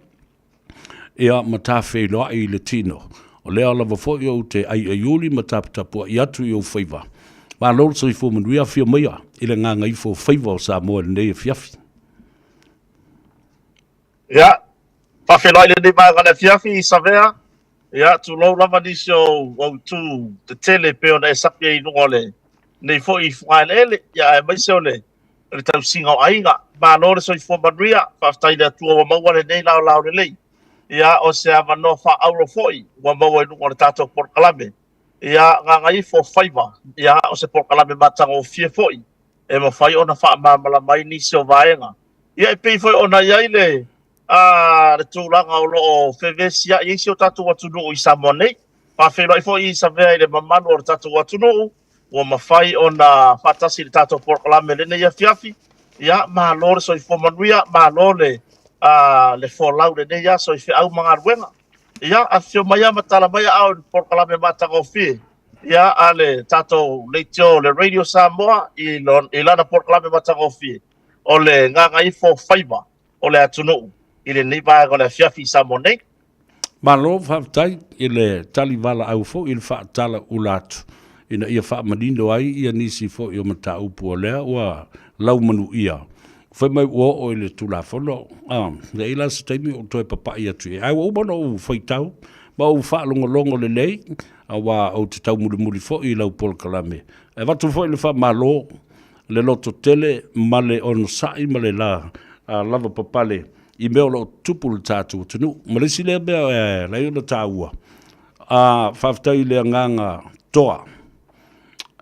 ia ma ta feiloai i le tino. O lea lava foi ou te aiaiuli ma taputapuai atu i ou faiva. Malo le soifua manuia, afio maia i le gagaifo o faiva o Samoa i lenei afiafi. Ia, faafeiloai lenei vaega o le afiafi i Savea. Ia, tulou lava nisi o ou itu tetele e pei ona e sapi ai i luga o lenei foi fugaeleele, ia aemaise o le o le tausiga o aiga. Malo le soifua manuia, faafetai i le Atua ua maua lenei laolao lelei. Ia, o se avanoa faaauro foi ua maua i luga o le tatou polokalame. Ia, Gagaifo Faiva, ia, o se polokalame matagofie foi e mafai ona faamalamalama ai nisi o vaega. Ia, e pei foi ona i ai le, a, le tulaga o lo o fevesiai ai si o tatou atunuu i Samoa nei. Faafeiloai foi i Savea i le mamalu o le tatou atunuu ua mafai ona faatasi i le tatou polokalame i lenei afiafi. Ia, malo le soifua manuia, malo le, a, le folau i lenei aso i feau ma galuega. Ia, afifio mai ma tala mai aao i le polokalame matagofie ia a le tatou leitio le Radio Samoa i, lo, i lana polokalame matagofie o le Gagaifo Faiva o le atunuu i lenei vaega o le afiafi i Samoa nei. Malo faafetai i le tali valaau foi i le faatala ula atu ina ia faamanino ai ia nisi foi o mataupu o lea ua laumanuia. Fai mai ua oo i le Tulafono, a, leai la se taimi o toe papai atu i ai. Ae ua uma ona ou faitau ma ou faalogologo lelei, aua ou te taumulimuli foi i lau polokalame. E avatu foi le faamalo, le lototele ma le onosai ma le la lavapapale i mea o lo o tutupu i le tatou atunuu. Ma le isi lea mea e ala ai ona taua, a, faafetai i le agaga toa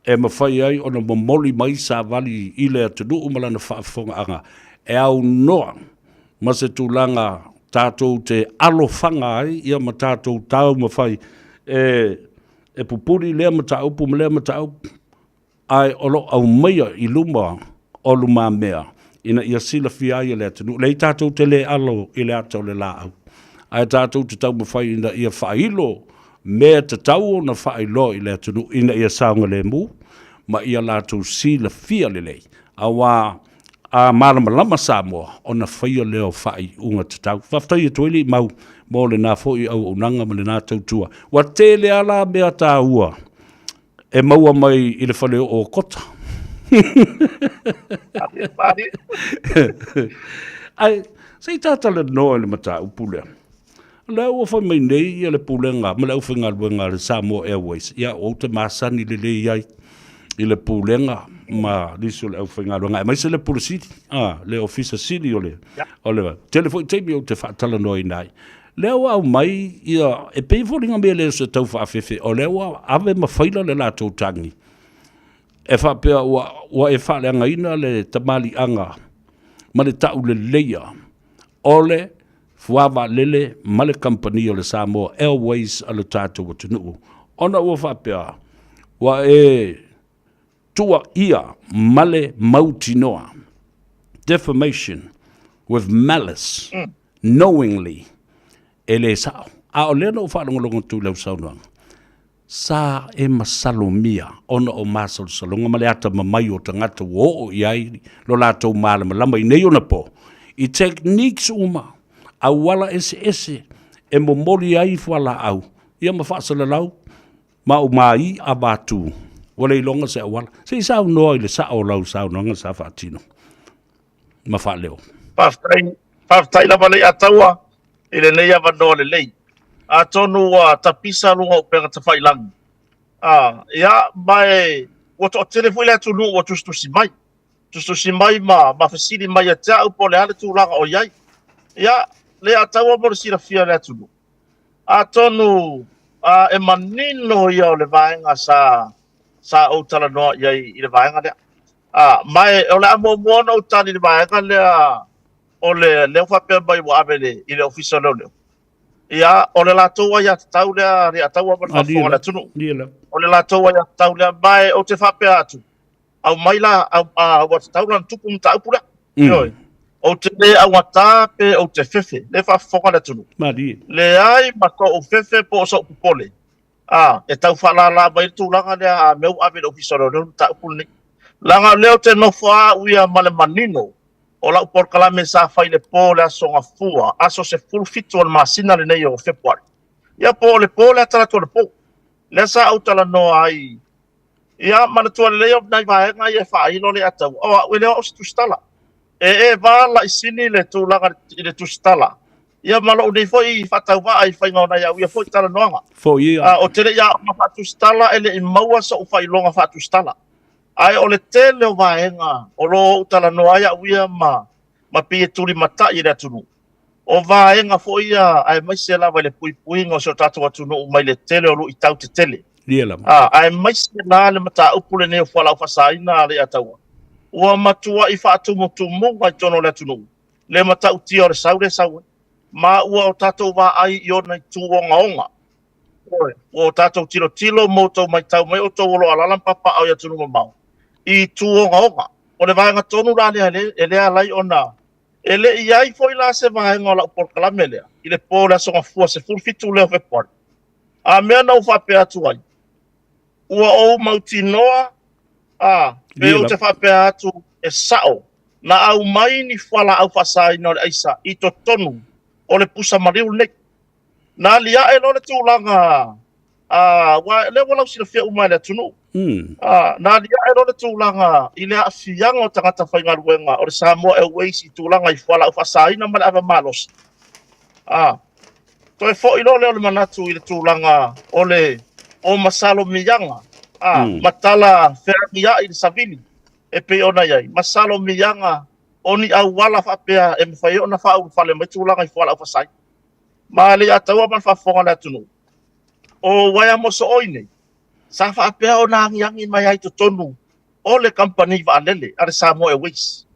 e mafai ai ona momoli mai savali i le atunuu ma lana faafofogaaga e aunoa ma se tulaga tatou te alofaga ai ia ma tatou taumafai e e pupuli lea mataupu ma lea mataupu ae o lo o aumaia i luma o lumamea ina ia silafia ai e le atunuu. Leai tatou te le alo i le ata o le laau, ae tatou te taumafai ina ia faailo mea tatau ona faailoa i le atunuu ina ia saogalemu ma ia latou silafia lelei, aua a malamalama Samoa ona faia lea o faaiuga tatau. Faafetai atu ai le mau mo lena foi auaunaga ma lena tautua. Ua tele lava la mea taua e maua mai i le fale oo o Kota. Ae se i ta talanoa i le mataupu lea. O lea ua fai mai nei ia le pulega ma le aufaigaluega a le Samoa Airways, ia ou te masani lelei ai i le pulega ma nisi o le aufaigaluega, aemaise le Pule Sili, a, le Ofisa Sili o le, o le, tele foi taimi ou te faatalanoaina ai. Lea ua aumai ia, e pei e foliga mai e le o se tau faafefe, o lea ua ave ma faila le latou tagi, e faapea ua, ua e faaleagaina le tamaliiaga ma le tauleleia o le fuavaalele ma le kamupani o le Samoa Airways a le tatou atunuu, ona ua faapea ua e tuuaia ma le mautinoa, defamation with malice, knowingly, e le sao. A o lea na ou faalogologo atu i lau saunoaga, sa e masalomia ona o masalosaloga ma le atamamai o tagata ua oo i ai lo latou malamalama i nei ona po, i techniques uma, auala eseese e momoli ai fualaau ia ma faasalalau ma umai avatu, ua le iloga se auala. Se i saunoa i le sao o lau saunoaga sa faatino ma faaleo. Faafetai, faafetai lava Leiataua i lenei avanoa lelei. Atonu ua tapisa luga o upega tafailagi. A, ia, ma e, ua toatele foi le atunuu ua tusitusi mai. Tusitusi mai ma, ma fesili mai ia te au po o le a le tulaga o i ai. Ia, Leiataua mo le silafia e le atunuu. Atonu a, e manino ia o le vaega sa, sa ou talanoa i ai i le vaega lea. A, ma e, o le a muamua ona ou tali i le vaega lea o le, lea ua faapea mai ua ave le, i le Ofisa o Leoleo. Ia, o le latou aiatatau lea, Alii-a-Taua ma le faafofoga a le atunuu. O le latou aiatatau lea, ma e ou te faapea atu, aumai la, au, a, ua tatau la ona tupu mataupu lea. Ioe. Ou te le augata pe ou te fefe, lea e faafofoga le atunuu. Malie. Leai ma so'u fefe po o so'u popole, a, e tau faalala mai le tulaga lea a mea ua ave i le Ofisa o Leoleo le mataupu lenei. Leaga o lea ou te nofo lava au ia ma le manino o lau polokalame sa fai i le po o le Aso Gafua, aso 17 o le masina lenei o Fepuari. Ia po o le po lea talaatu o le po. Lea sa ou talanoa ai Ia, manatua lelei o nai vaega ia e faailo le atau. O au e le o au se tusitala. E e va laisini le tulaga i le tusitala. Ia ma lou nei foi faatauvaa i faiga o nai au ia foi talanoaga. Foi ia. A, o te le i aoga faatusitala e le i maua so'u faailoga faatusitala. Ae o le tele o vaega o lo o ou talanoa ai au ia ma, ma pei e tulimatai i le atunuu. O vaega foi ia aemaise lava i le puipuiga o si o tatou atunuu mai le tele o luitau tetele. Ia lava. A, aemaise la le mataupu lenei o fualaau faasaina a Leiataua, ua matuai faatumutumuga i totonu o le atunuu le matautia o le sau lea e sau ai, ma ua o tatou vaai i ona itu ogaoga. Ioe, ua o tatou tilotilo ma outou matau mai outou o lo o alaala ma papaaao i atunuu mamao i itu ogaoga. O le vaega tonu la lea e le ala ai ona E le i i ai foi la se vaega o lau polokalame lea i le po o le Aso Gafua 17 lea o Fepuari. A mea na ou faapea atu ai, ua ou mautinoa, a, pe ou te faapea atu e sao, na aumai ni fualaau faasaina o le aisa i totonu o le pusa maliu lenei. Na aliae loa le tulaga, a, aua o lea ua lausilafia uma e le atunuu. A, na aliae loa le tulaga i le aafiaga o tagata faigaluega o le Samoa Airways i tulaga i fualaau faasaina ma le ava malosi. A, toe foi loa lea o le manatu i le tulaga o le o masalomiaga, a, ma tala feagiai i le savili e pei ona i ai, masalomiaga o ni auala faapea e mafai ai ona faaulufale mai tulaga i fualaau faasaina. Ma Leiataua ma le faafofoga a le atunuu, o uaea mosooi nei, sa faapea ona agiagi mai ai i totonu o le kamupani vaalele a le Samoa Airways.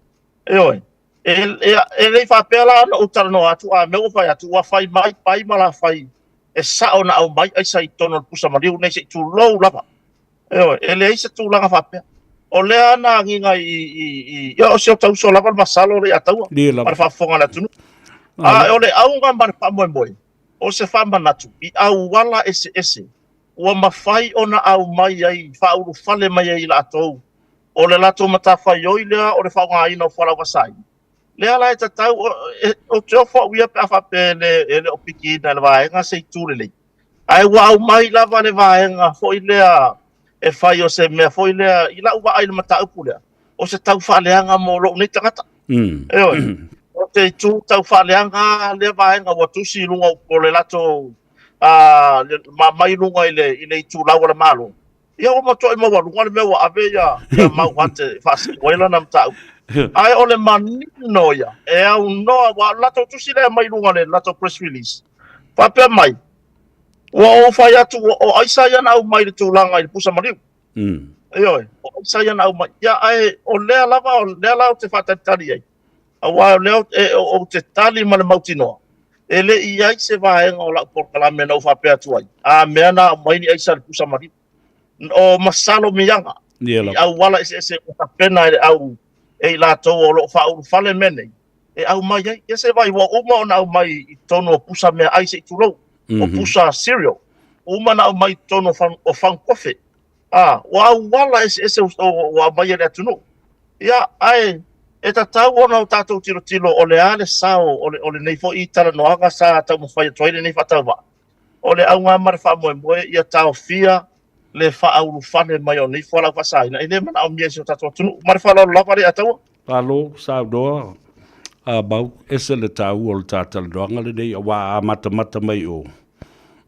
Ioe, e, e, e le i faapea la ona ou talanoa atu, a mea ua fai atu, ua fai mai pai ma la fai e sao na aumai aisa i totonu o le pusa maliu nei se i tulou lava. Ioe, e leai se tulaga faapea. O lea na agiga i, i, i, ia, o si o ta uso lava le masalo Leiataua ma le faafofoga a le atunuu. A o le auga ma le faamoemoe, o se faamanatu i auala eseese ua mafai ona aumai ai, faaulufale mai ai i latou, o le latou matafaioi lea o le faaaogaina o fualaau faasaina. Lea la e tatau, ou te ofo au ia pe a faapea e le o pikiina e le vaega se itu lelei. Ae ua aumai lava le vaega foi lea e fai o se mea foi lea, i lau vaai i le mataupu lea, o se tau faaleaga mo lou nei tagata. Ioe. O te itu tau faaleaga lea vaega ua tusi i luga o le latou ma mai luga i le, i le itulau a le Malo. Ia ua matuai maualuga le mea ua ave ia, ia mau ate e faasino ai lana mataupu. Ae o le manino ia, e aunoa, ua latou tusi lea mai luga le latou press release. Faapea mai, ua ou fai atu, o aisa ia na aumai i le tulaga i le pusa maliu. Ioe, o aisa ia na aumai. Ia, ae o lea lava, o lea la ou te faatalitali ai. Aua o lea ou te tali ma le mautinoa, e le i i ai se vaega o lau polokalame na ou faapea atu ai, a mea na aumai ni aisa i le pusa maliu. O masalomiaga i auala eseese ua tapena e le au e i latou o lo o faaulufale mea nei, e aumai ai. Ia se vaai, ua uma ona aumai i totonu o pusa meaai se i tulou, o pusa cereal, ua uma ona aumai i totonu o fagu kofe. A, ua auala eseese ua aumai e le atunuu. Ia, ae e tatau ona o tatou tilotilo o le a le sao o, le, o lenei foi talanoaga sa taumafai atu ai lenei faatauvaa. O le auga ma le faamoemoe ia taofia le faaulufale mai o nei fualaau faasaina e le manaomia e si o tatou atunuu. Ma le faaaloalo lava Leiataua. Malo saunoa a Mau, ese le taua o le ta talanoaga lenei aua a matamata mai o,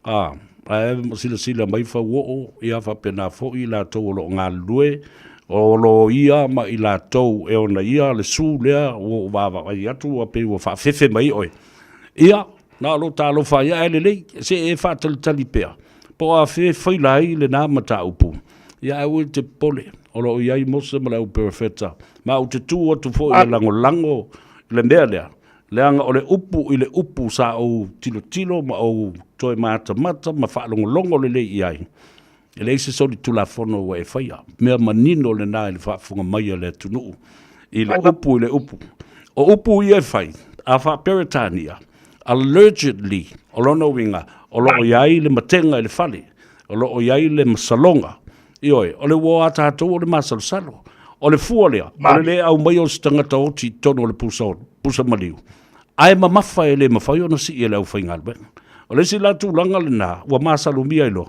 a, ae silasila mai Fauoo, ia faapena foi i latou o lo o galulue, o loia ma i latou e ona ia le su lea ua ou vaavaai atu ua pei ua faafefe mai oe. Ia, na o lou talofa ia ae lelei, se e faatalitali pea, po o afea e faila ai lena mataupu. Ia ae aua e te popole, o lo o i ai Mose ma le au perofeta, ma ou te tu atu foi e lagolago i le mea lea, leaga o le upu i le upu sa ou tilotilo ma ou toe matamata ma faalogologo lelei i ai, e leai se solitulafono ua e faia. Mea manino lena i le faafofoga mai a le atunuu i le upu i le upu. O upu ia e fai, a faa-Peretania, allegedly, o lona uiga, o lo o i ai le matega i le fale, o lo o i ai le masaloga. Ioe, o le uo a tatou o le masalosalo. O le fua lea, o le le aumaia o se tagata oti i totonu o le pusa, pusa maliu, ae mamafa e le mafai ona sii e le aufaigaluega. O le isi la tulaga lena ua masalomia ai loa,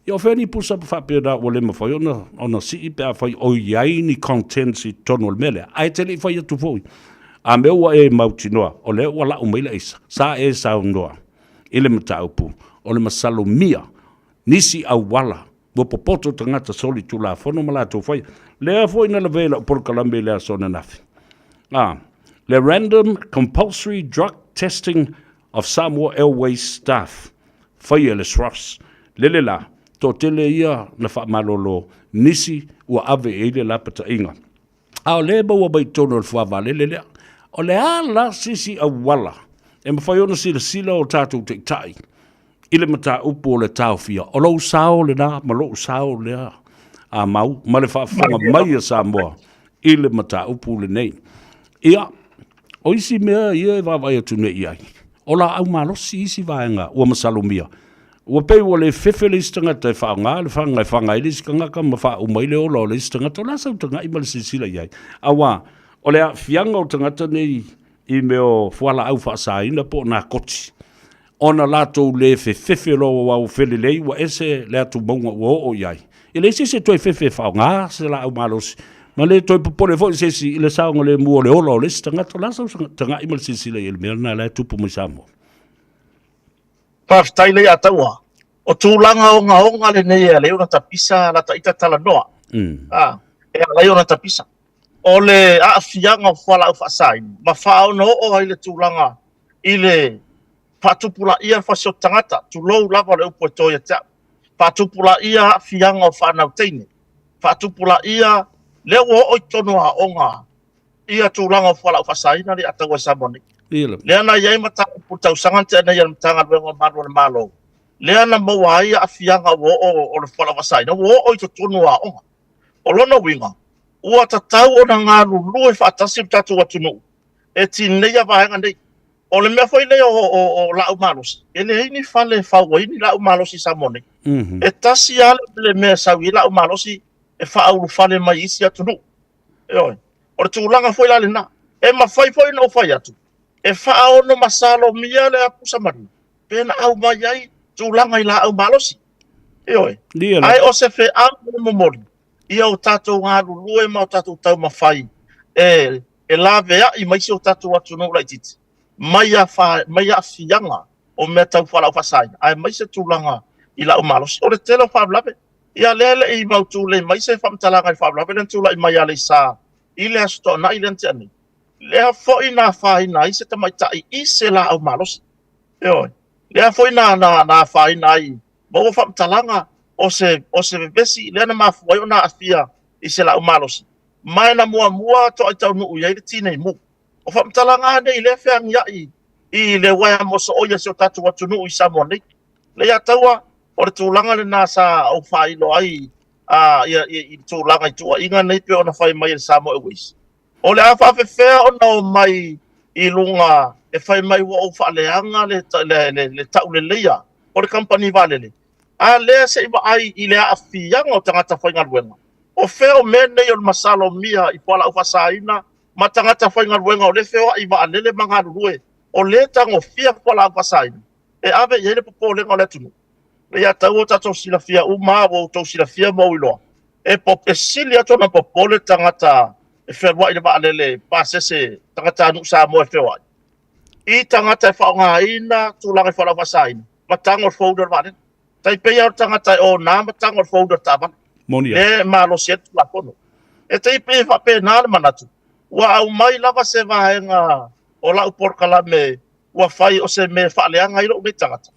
ia o fea ni pusa faapena ua le mafai ona, ona sii pe afai o i ai ni contents i totonu o le mea lea, ae te le i fai atu foi. A mea ua e mautinoa, o lea ua lau mai le aisa, sa e saunoa i le mataupu, o le masalomia nisi auala ua popoto tagata solitulafono ma latou faia. Lea foi na lavea i lau polokalame i le aso ananafi. A, le Random Compulsory Drug Testing of Samoa Airways Staff, faia e le SROS. Lele la, Toatele ia na faamalolo nisi ua ave i ai le lapataiga. A o lea e maua mai i totonu o le fuavaalele lea. O le a la se isi auala e mafai ona silasila o tatou taitai i le mataupu o le taofia? O lou sao lena ma lou sao lea a Mau ma le faafofoga mai a Samoa i le mataupu lenei. Ia, o isi mea ia e vaavaai atu nei i ai, o laau malosi isi vaega ua masalomia. Ua pei ua le fefe le isi tagata e faaaoga le faga e faga ai le isi tagata ma faauma ai le ola o le isi tagata. O le a sau tagai ma le silasila i ai? Aua o le aafiaga o tagata nei i mea o fualaau faasaina po o nakoti, ona latou le fefefe loa aua ua felelei ua ese le atumauga ua oo i ai. E leai se isi e toe fefe e faaaoga se laau malosi, ma le toe popole foi se isi i le saogalemu o le ola o le isi tagata. O le a sau tagai ma le silasila i ai i le mea lena la e tupu mai Samoa? Faafetai lea taua. O tulaga ogaoga lenei e alai ona tapisa la ta ita talanoa. Ah, e alai ona tapisa. O le aafiaga o fualaau faasaina ma faaonaoo ai le tulaga i le faatupulaia le fasioti tagata, tulou lava le upu e to ia te au. Faatupulaia aafiaga o fanau teine, faatupulaia lea ua oo i totonu o aoga ia tulaga o fualaau faasaina lea ataua i Samoa nei. Lea na i ai mataupu i tausaga na tea nei a le Matagaluega o Malu a le Malo, lea na maua ai aafiaga ua oo o le fualaau faasaina ua oo i totonu o aoga. O lona uiga, ua tatau ona galulue faatasi le tatou atunuu e tineia vaega nei. O le mea foi lea o laau malosi, e leai ni fale e fau ai ni laau malosi i Samoa nei. E tasi lava le mea e sau i ai laau malosi e faaulufale mai isi atunuu. Ioe. O le tulaga foi la lena. E mafai foi ona ou fai atu, e faaono masalomia le apusa maliu pe na aumai ai tulaga i laau malosi. Ioe. Ae o se feau e momoli, ia o tatou galulue ma o tatou taumafai e laveai mai si o tatou atunuu laitiiti mai mai aafiaga o mea tau fualaau faasaina, aemaise tulaga i laau malosi. O le tele o faalavelave, ia lea e le i mautu lelei mai se faamatalaga i le faalavelave lea na tulai mai ia Aleisa i le Aso Toonai lea na tea nei, lea foi na afaina ai se tamaitai i se laau malosi. Ioe. Lea foi na na afaina ai ma ua faamatalaga o se o se vevesi lea na mafua ai ona aafia i se laau malosi, ma e na muamua toai taunuu i ai le tinei mu. O faamatalaga lava nei lea e feagiai i le uaea mosooi a si o tatou atunuu i Samoa nei. Lea taua, o le tulaga lena sa ou faailoa ai ia, i le tulaga i tuuaiga nei pei ona fai mai e le Samoa Airways. O le a faafefea ona o mai i luga e fai mai ua ou faaleaga le, le, le, le tauleleia o le kamupani vaalele, a lea se i vaai i le aafiaga o tagata faigaluega. O fea o mea nei o le masalomia i fualaau faasaina ma tagata faigaluega o lea e feoai i vaalele ma galulue, o lea e tagofia fualaau faasaina e ave i ai le popolega o le atunuu. Ia tau o tatou silafia uma, ua outou silafia ma ou iloa, e, e sili atu ona popole tagata e fealuai i le vaalele pasese, tagata nuu Samoa e feoai, i tagata e faaaogaina tulaga i fualaau faasaina ma tago le folder o le vaalele. Tai pei lava o le tagata e ona ma tago le folder o le taavale. Moni Lea e malosi ai le Tulafono. E tai pei e faapena le manatu, ua aumai lava se vaega o lau polokalame ua fai o se mea e faaleaga ai lou nei tagata.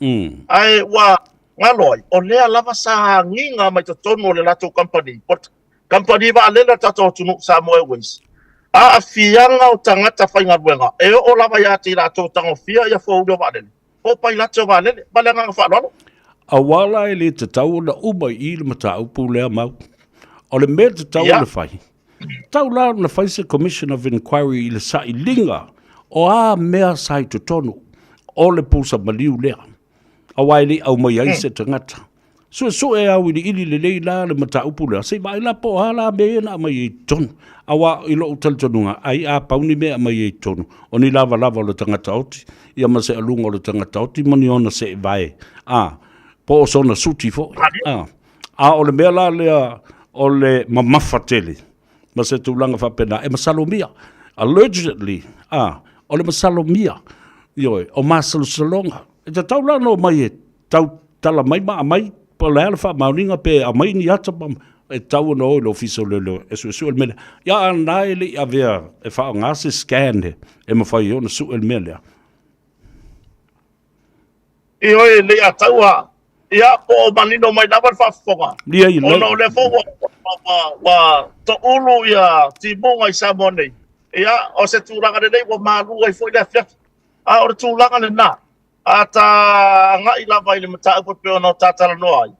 Ae ua galo ai, o lea lava sa agiga mai totonu o le latou kamupani, kamupani vaalele a le tatou atunuu Samoa Airways, aafiaga o tagata faigaluega e oo lava ia te i latou tagofia ia fouli o vaalele po o pailate o vaalele. Ma le agaga faaaloalo. Aua la e le tatau ona uma i i le mataupu lea Mau. O le mea e tatau ona fai, tatau la ona fai se Commission of Inquiry i le sailiga o a mea sa i totonu o le pusa maliu lea, aua e le i aumai ai se tagata. Suesue auiliili lelei la le mataupu lea, se i vaai la po o a la mea ia na aumai ai i totonu. Aua i lou talitonuga, ai a pau ni mea e aumai ai i totonu, o ni lavalava o le tagata oti, ia ma se aluga o le tagata oti ma ni ona seevae, a, po o sona suti foi. A, a o le mea la lea o le mamafa tele ma se tulaga faapena, e masalomia. Allegedly, a, o le masalomia, ioe, o masalosaloga. E tatau la ona omai e tau tala mai ma aumai po o le a le faamaoniga pe aumai ni ata ma e tatau ona o i le ofisa o leoleo e suesue le mea lea. Ia a na e le i avea e faaaoga se scan e mafai ai ona sue le mea lea. Ioe, le i ataua. Ia, po o manino mai lava le faafofoga. Ia, ia, Ona o lea foi ua, ua, ua, ua toulu ia timuga i Samoa nei. Ia, o se tulaga lelei ua malu ai foi le afiafi. A o le tulaga lena, a ta agai lava i le mataupu e pei ona ta talanoa ai,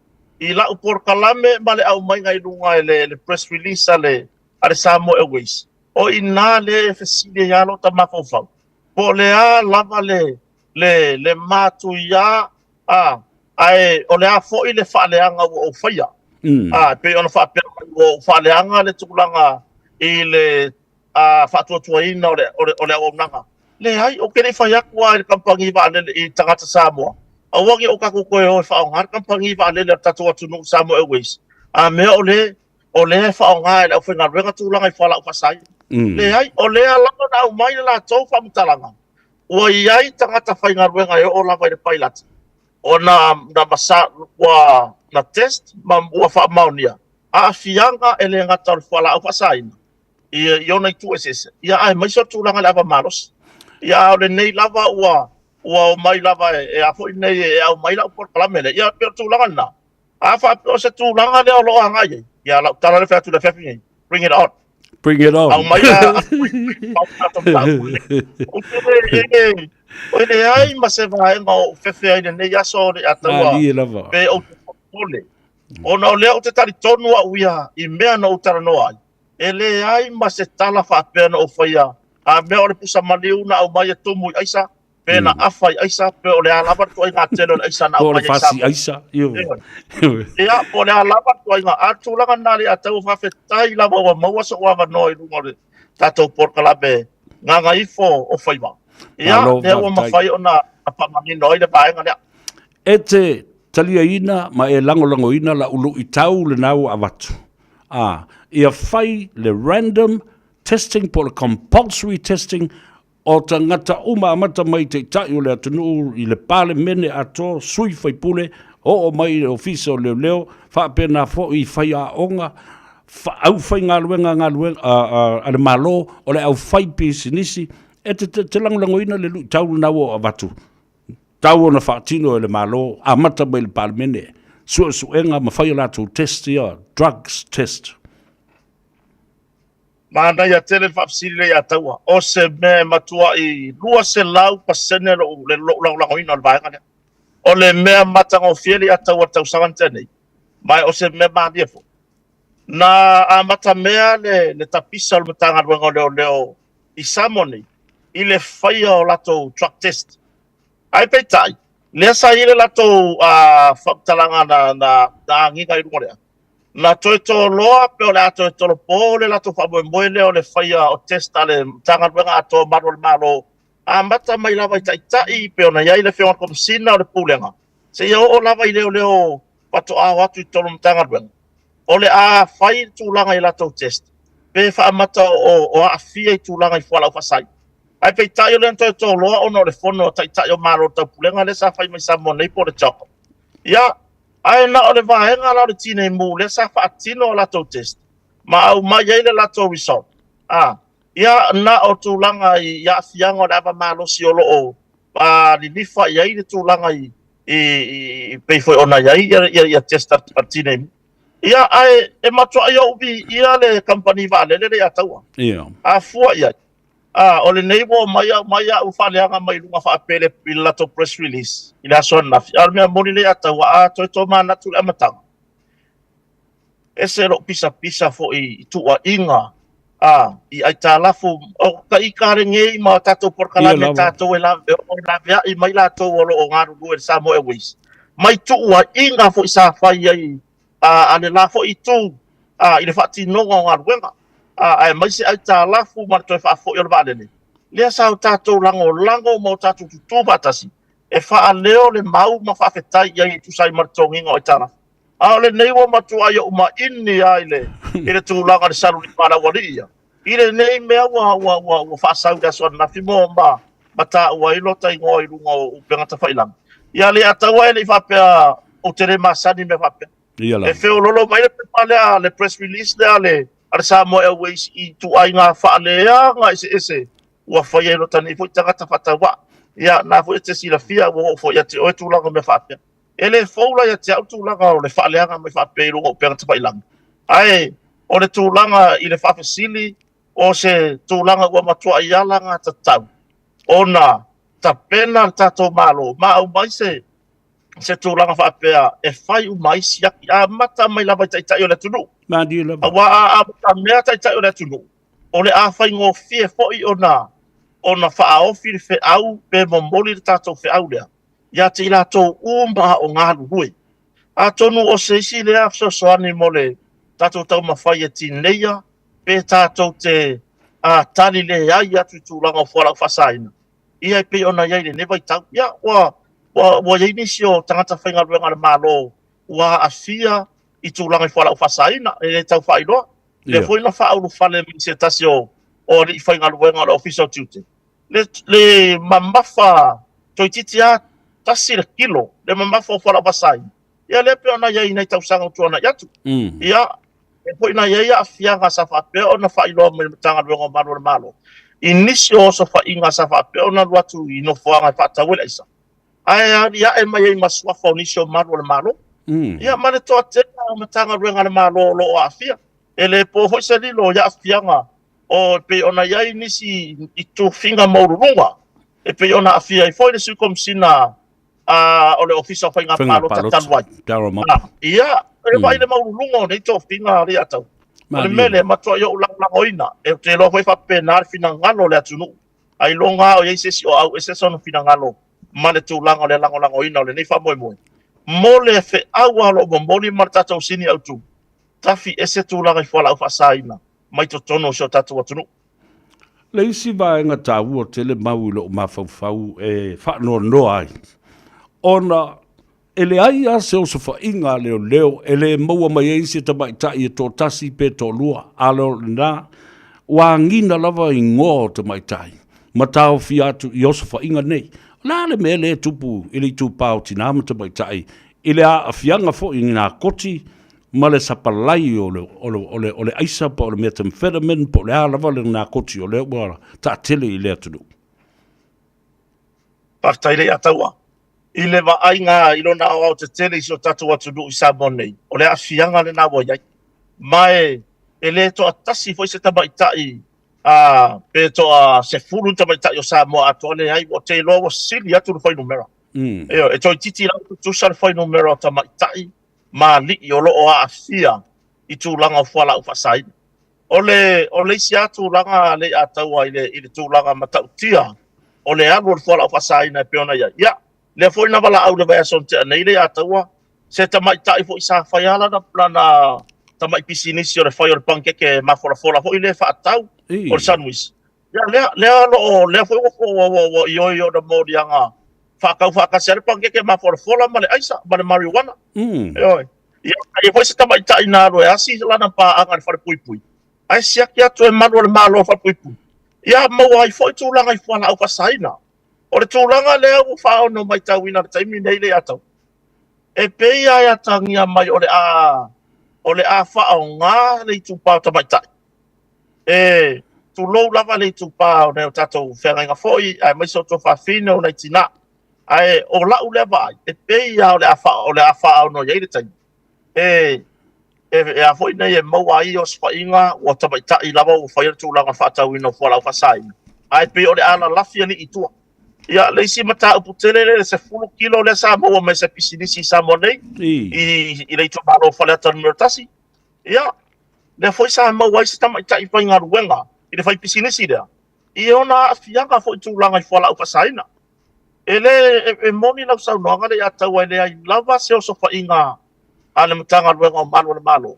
i lau polokalame ma le aumaiga i luga e le, le press release a le, a le Samoa Airways, o i ina lea e fesili ai lava lota mafaufau, po o le a lava le, le, le matuia a, ae o le a foi le faaleaga ua ou faia. A, e pei ona faapea mai ua ou faaleaga le tulaga i le a, faatuatuaina o le, o le, o le auaunaga. Leai, ou te le i fai atu lava i le kamupani vaalele i tagata Samoa, aua ne i o tatou toe o e faaaoga le kamupani vaalele a le tatou atunuu Samoa Airways, a mea o le, o lea e faaaoga e le aufaigaluega tulaga i fualaau faasaina. Leai, o lea lava na aumai le latou faamatalaga, ua i ai tagata faigaluega e oo lava i le pailate, ona na masa, ua na test ma ua faamaonia aafiaga e le gata o le fualaau faasaina i, i ona itu eseese, ia aemaise o le tulaga i le ava malosi. Ia a o lenei lava ua ua omai lava e, e a foi nei e aumai lau polokalame lea, ia pei o le tulaga lena. A faapea o se tulaga lea o lo o agai ai, ia lau tala lea fai atu i le afiafi nei, bring it on. Bring it on. Aumai a O e leai ma se vaega o ou fefe ai lenei aso o le ataua Malie lava. pe ou te popole. Ona o lea ou te talitonu au ia i mea na ou talanoa ai. E leai ma se tala faapea na ou faia, a mea o le pusa maliu na aumai e tumu i aisa, pe na afa i aisa, pe o le a lava le ituaiga tele o le aisa na Po o le aumai ai fasi Samoa. aisa. Io. Ia, po o le a lava le ituaiga, a o le tulaga lena le Ataua, faafetai lava ua maua sou avanoa i luga o le tatou polokalame Gagaifo o Faiva. Ia, Malo, lea ua faafetai. mafai ona faamanino ai le vaega lea. E te taliaina ma e lagolagoina lau luitau lena ua avatu. A, ia fai le random testing po o le compulsory testing o tagata uma amata mai i Taitai o le atunuu i le Palemene atoa, sui faipule, oo mai i le Ofisa o Leoleo, faapena foi i faiaoga, aufaigaluega galuega, a, a, a le Malo, o le aufaipisinisi, e te, te, te lagolagoina le luitau lena ua avatu. Tau ona faatino e le Malo, amata mai i le Palemene, suesuega ma fai a latou test ia, drugs test. Manaia tele le faafesili lea ia Taua. O se mea e matuai 200% lou, le, lou lagolagoina o le vaega lea. O le mea matagofie le ia Taua i le tausaga na tea nei, ma o se mea malie foi. Na amatamea le, le tapisa o le Matagaluega o Leoleo i Samoa nei i le faia o latou drug test. Ae peitai, lea sa i ai le latou uh, faamatalaga na, na, na agiga i luga lea, na toe toloa pe o le a toe tolopo le latou faamoemoe lea o le faia o test a le Matagaluega atoa o Malu o le Malo, amata mai lava i taitai pei ona i ai le Afioga i le Komesina o le Pulega, seia oo lava i leoleo faatoa o atu i totonu o le Matagaluega. O le a fai le tulaga i latou test, pe faaamata o, o aafia i tulaga i fualaau faasaina. Ae peitai o lea na toe toloa ona o le fono a Taitai o Malo o le Taupulega lea sa fai mai Samoa nei po o le CHOGM. Ia, ae na o le vaega la o le Tinei Mu lea sa faatino a latou test ma aumai ai le latou result. A, ia, na o tulaga i aafiaga o le ava malosi o lo o lilifa i ai le tulaga i, i, i pei foi ona i ai ia, ia, ia test a le Tinei Mu. Ia, ae e matuai ou viia le kamupani vaalele lea ia Taua. Ia. A fua i ai, a, o lenei ua omai aumai au faaleaga mai luga faapele i le latou press release i le aso ananafi. A o le mea moni lea ia Taua, a toe tomanatu i le amataga, ese lou pisapisa foi i tuuaiga, a, i aitalafu, o ka ika lenei ma tatou polokalame tatou e lave, e laveai mai latou o lo o galulue i le Samoa Airways, mai tuuaiga foi sa fai ai a, a le la foi itu a, i le faatinoga o galuega, a, aemaise aitalafu ma le toe faafoi o le vaalele, lea sa o tatou lagolago ma o tatou tutū faatasi e faaleo le mau ma faafetai i ai e tusa ai ma le totogiina o aitalafu. A o lenei ua matuai ou maini lava i le, i le tulaga o le salu lima a le aualii ia. I lenei mea ua, ua, ua, ua faasau i le aso ananafi mo ma, ma taua ai lota igoa i luga o upega tafailagi. Ia Leiataua e le i faapea ou te le masani i mea faapea. Ia E lava. feololo mai le pepa lea, le press release lea a le, a le Samoa Airways i ituaiga faaleaga eseese ua fai ai lota nei foi tagata faatauvaa. Ia, na foi e te silafia ua oo foi ia te oe tulaga o mea faapea. E le fou la ia te au tulaga o le faaleaga mai faapea i luga o upega tafailagi, ae o le tulaga i le faafesili o se tulaga ua matuai alagatatau ona tapena le tatou Malo ma aumai se se tulaga faapea e fai uma ai siaki, amata mai lava i taitai o le atunuu. Malie lava. Aua a amatamea taitai o le atunuu, o le a faigofie foi ona ona faaofi le feau pe momoli le tatou feau lea ia te i latou uma o galulue. Atonu o se isi lea fesoasoani mo le tatou taumafai e tineia pe tatou te a, tali leai atu i tulaga o fualaau faasaina, ia e pei ona i ai i lenei vaitau. Ia, ua, ua, ua i ai nisi o tagata faigaluega a le Malo ua aafia i tulaga i fualaau faasaina, e le tau faailoa. Lea foi na faaulufale mai se tasi o, o alii faigaluega o le Ofisa o Tiute, le, le mamafa toeitiiti lava tasi le kilo, le mamafa o fualaau faasaina. Ia lea pei ona i ai i nai tausaga ua tuanai atu. Ia, lea foi na i ai aafiaga sa faapea ona faailoa mai e le Matagaluega o Malu a le Malo i nisi o osofaiga sa faapea ona alu atu i nofoaga e faatau ai le aisa, ae aliae mai ai ma suafa o nisi o Malu a le Malo. Ia ma le toatele o Matagaluega a le Malo o lo o aafia. E le po foi se lilo i aafiaga o e pei ona i ai nisi i tofiga maualuluga e pei ona aafia ai foi le Sui Komesina a o le Ofisa o Faiga Palota talu ai. Ia, e vaai le maualuluga o nei tofiga a Leiatau. O le mea lea, e matuai ou lagolagoina. E te iloa foi faapena le finagalo o le atunuu. Ailoga lava o i ai se isi o auese sona finagalo ma le tulaga o le lagolagoina o lenei faamoemoe. Mo le feau lava o lo o momoli ma le tatou sini autu, tafi ese tulaga i fualaau faasaina mai totonu o si o tatou atunuu. Le isi vaega taua tele mau i lou mafaufau e faanoanoa ai, ona e leai lava se osofaiga a leoleo e le maua mai ai se tamaitai e toatasi pe toalua, a o lena, ua agiga lava igoa o tamaitai ma taofia atu i osofaiga nei. O le a le mea lea e tupu i le itupa o tina ma tamaitai i le aafiaga foi i nakoti ma le sapalai o le, o le, o le, o le aisa po o le methamphetamine po o le a lava le nakoti o lea ua taatele i le atunuu. Faafetai Leiataua. I le vaaiga i lona aoaotetele i si o tatou atunuu i Samoa nei, o le aafiaga lena ua i ai. Ma e, e le toatasi foi se tamaitai a, pe toa 10 ni tamaitai o Samoa atoa, leai, ua te iloa ua sili atu le fuainumera. Ioe, e toeitiiti lava tutusa le fuainumera o tamaitai ma alii o lo o aafia i tulaga o fualaau faasaina. O le, o le isi lava tulaga Leiataua i le, i le tulaga matautia o le alu o le fualaau faasaina e pei ona i ai. Ia, lea foi na valaau i le vaiaso na tea nei Leiataua, se tamaitai foi sa fai lava lana, lana tamai pisinisi o le fai o le panikeke mafolafola foi lea e faatau o le sandwich. Ia, lea, lea o lo o, lea foi ua, ua, ua, ua ioe i ona moliaga faatau faatasi ai le panikeke mafolafola ma le aisa ma le marijuana. Ioe. Ia, e i ai foi se tamaitai na alu e asi lana paaga i le falepuipui, ae siaki atu e malu o le Malo i le falepuipui. Ia, maua ai foi tulaga i fualaau faasaina. O le tulaga lea ua faaono matauina i le taimi nei Leiatau, e pei lava e atagia mai o le a, o le a faaaoga le itupa o tamaitai. E tulou lava le itupa o nai o tatou feagaiga foi, aemaise o tuafafine o nai tina. Ae o lau lea vaai, e pei lava o le a, faa, o le a faaono i ai le taimi. E, e, e a foi nei e maua ai osofaiga ua tamaitai lava ua faia le tulaga faatauina o fualaau faasaina, ae pei o le a lalafi alii i tua. Ia, le isi mataupu tele lea, le 10 kilo lea sa maua mai se pisinisi i Samoa nei, i, i le itumalo o Faleata Nu.1. Ia, lea foi sa maua ai se tamaitai faigaluega i le faipisinisi lea, i ona aafiaga foi i tulaga i fualaau faasaina. E le, e, e moni lau saunoaga Leiataua e leai lava se osofaiga a le Matagaluega o Malu a le Malo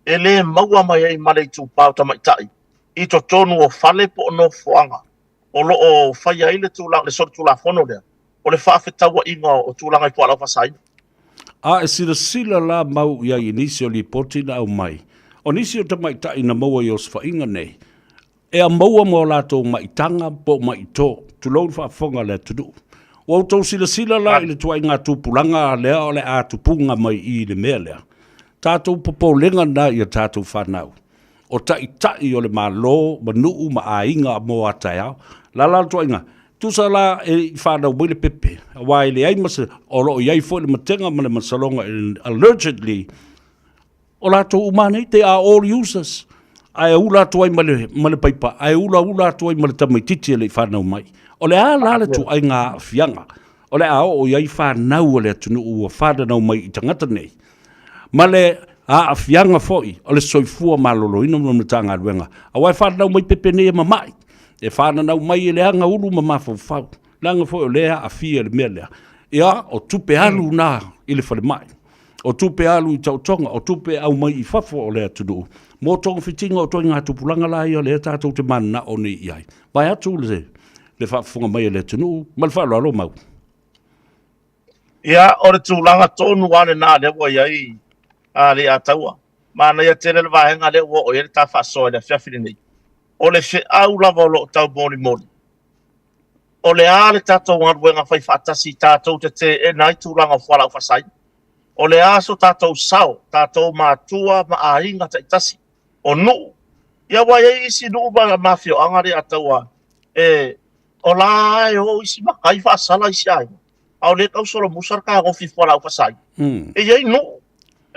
e le maua mai ai ma le itupa o tamaitai i totonu o fale po o nofoaga o lo o faia ai le tulaga, le solitulafono lea o le faafetauaiga o tulaga i fualaau faasaina. A e silasila la mau i ai i nisi o lipoti na aumai, o nisi o tamaitai na maua i osofaiga nei, e a maua ma o latou maitaga po o maito, tulou le faafofoga a le atunuu. Ua outou silasila la i le tuaiga tupulaga lea o le a tupuga mai i i le mea lea. Tatou popolega na i a tatou fanau, o taitai o le Malo ma nuu ma aiga mo a taeao. La la le tuaiga, Tusa la e i whanau mai le pepe, aua e leai ma se, o lo o i ai foi le matega ma le masaloga allegedly, o latou uma nei, they are all users. Ae ula atu ai ma le, ma le paipa, ae ula ula atu ai ma le tamaitiiti e le i whanau mai. O le a la le tuaiga aafiaga, o le a oo i ai whanau a le atunuu ua whananau mai i tagata nei, ma le aafiaga foi o le soifua maloloina ma le Matagaluega, aua e whananau mai pepe nei e mama'i, e whananau mai e leaga ulu ma mafaufau, leaga foi o lea e aafia i le mea lea. Ia, o tupe alu na i le falemai, o tupe alu i taotoga, o tupe e aumai i fafo o le atunuu, mo togafitiga o ituaiga tupulaga la ia lea tatou te mananao nei i ai. Vaeatu le, le faafofoga mai a le atunuu ma le faaaloalo mau. Ia, o le tulaga tonu lava lena lea ua i ai a Leiataua. Manaia tele le vaega lea ua oo i ai le ta faasoa i le afiafi lenei. O le feau lava o lo o taumolimoli, o le a le tatou galuega fai faatasi tatou te teena ai tulaga o fualaau faasaina? O le a so tatou sao, tatou matua ma aiga taitasi, o nuu? Ia aua e i ai isi nuu ma afioaga Leiataua e o la e o isi matai faasala isi aiga, a o lea e tau solomusa le tagofi i fualaau faasaina. E i ai nuu,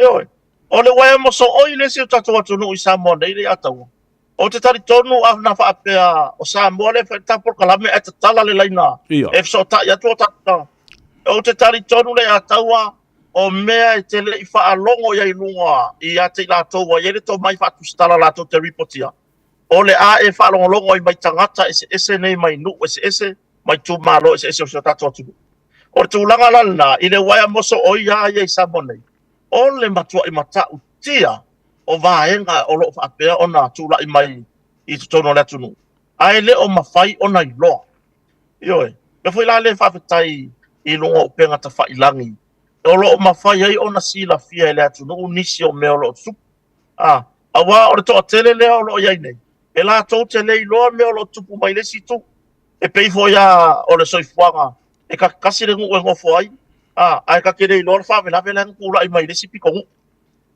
ioe. O le uaea mosooi le isi o tatou atunuu i Samoa nei Leiataua. Ou te talitonu ana faapea o Samoa lea e fai le tatou polokalame ae tatala le laina e fesootai atu o tatou tagata. Ou te talitonu Leiataua o mea e te le i faalogo i ai i luga ia te i latou ua i ai le tomai faatusitala latou te ripotia. O le a e faalogologo ai mai tagata eseese nei mai nuu eseese ma itumalo eseese o si o tatou atunuu. O le tulaga la lena i le uaea mosooi lava ia i Samoa nei, o le matuai matautia o vaega o lo o faapea ona tulai mai i totonu o le atunuu, ae le o mafai ona iloa. Ioe, mea foi la lea e faafetai i luga o upega tafailagi, o lo o mafai ai ona silafia e le atunuu nisi o mea o lo o tutupu. A, aua o le toatele lea o lo o i ai nei, e latou te le iloa mea o lo o tutupu mai le isi itu. E pei foi lava o le soifuaga, e tasi le nuu e nofo ai, a, ae ta te le iloa le faalavelave la e na tulai mai i le isi pitonuu.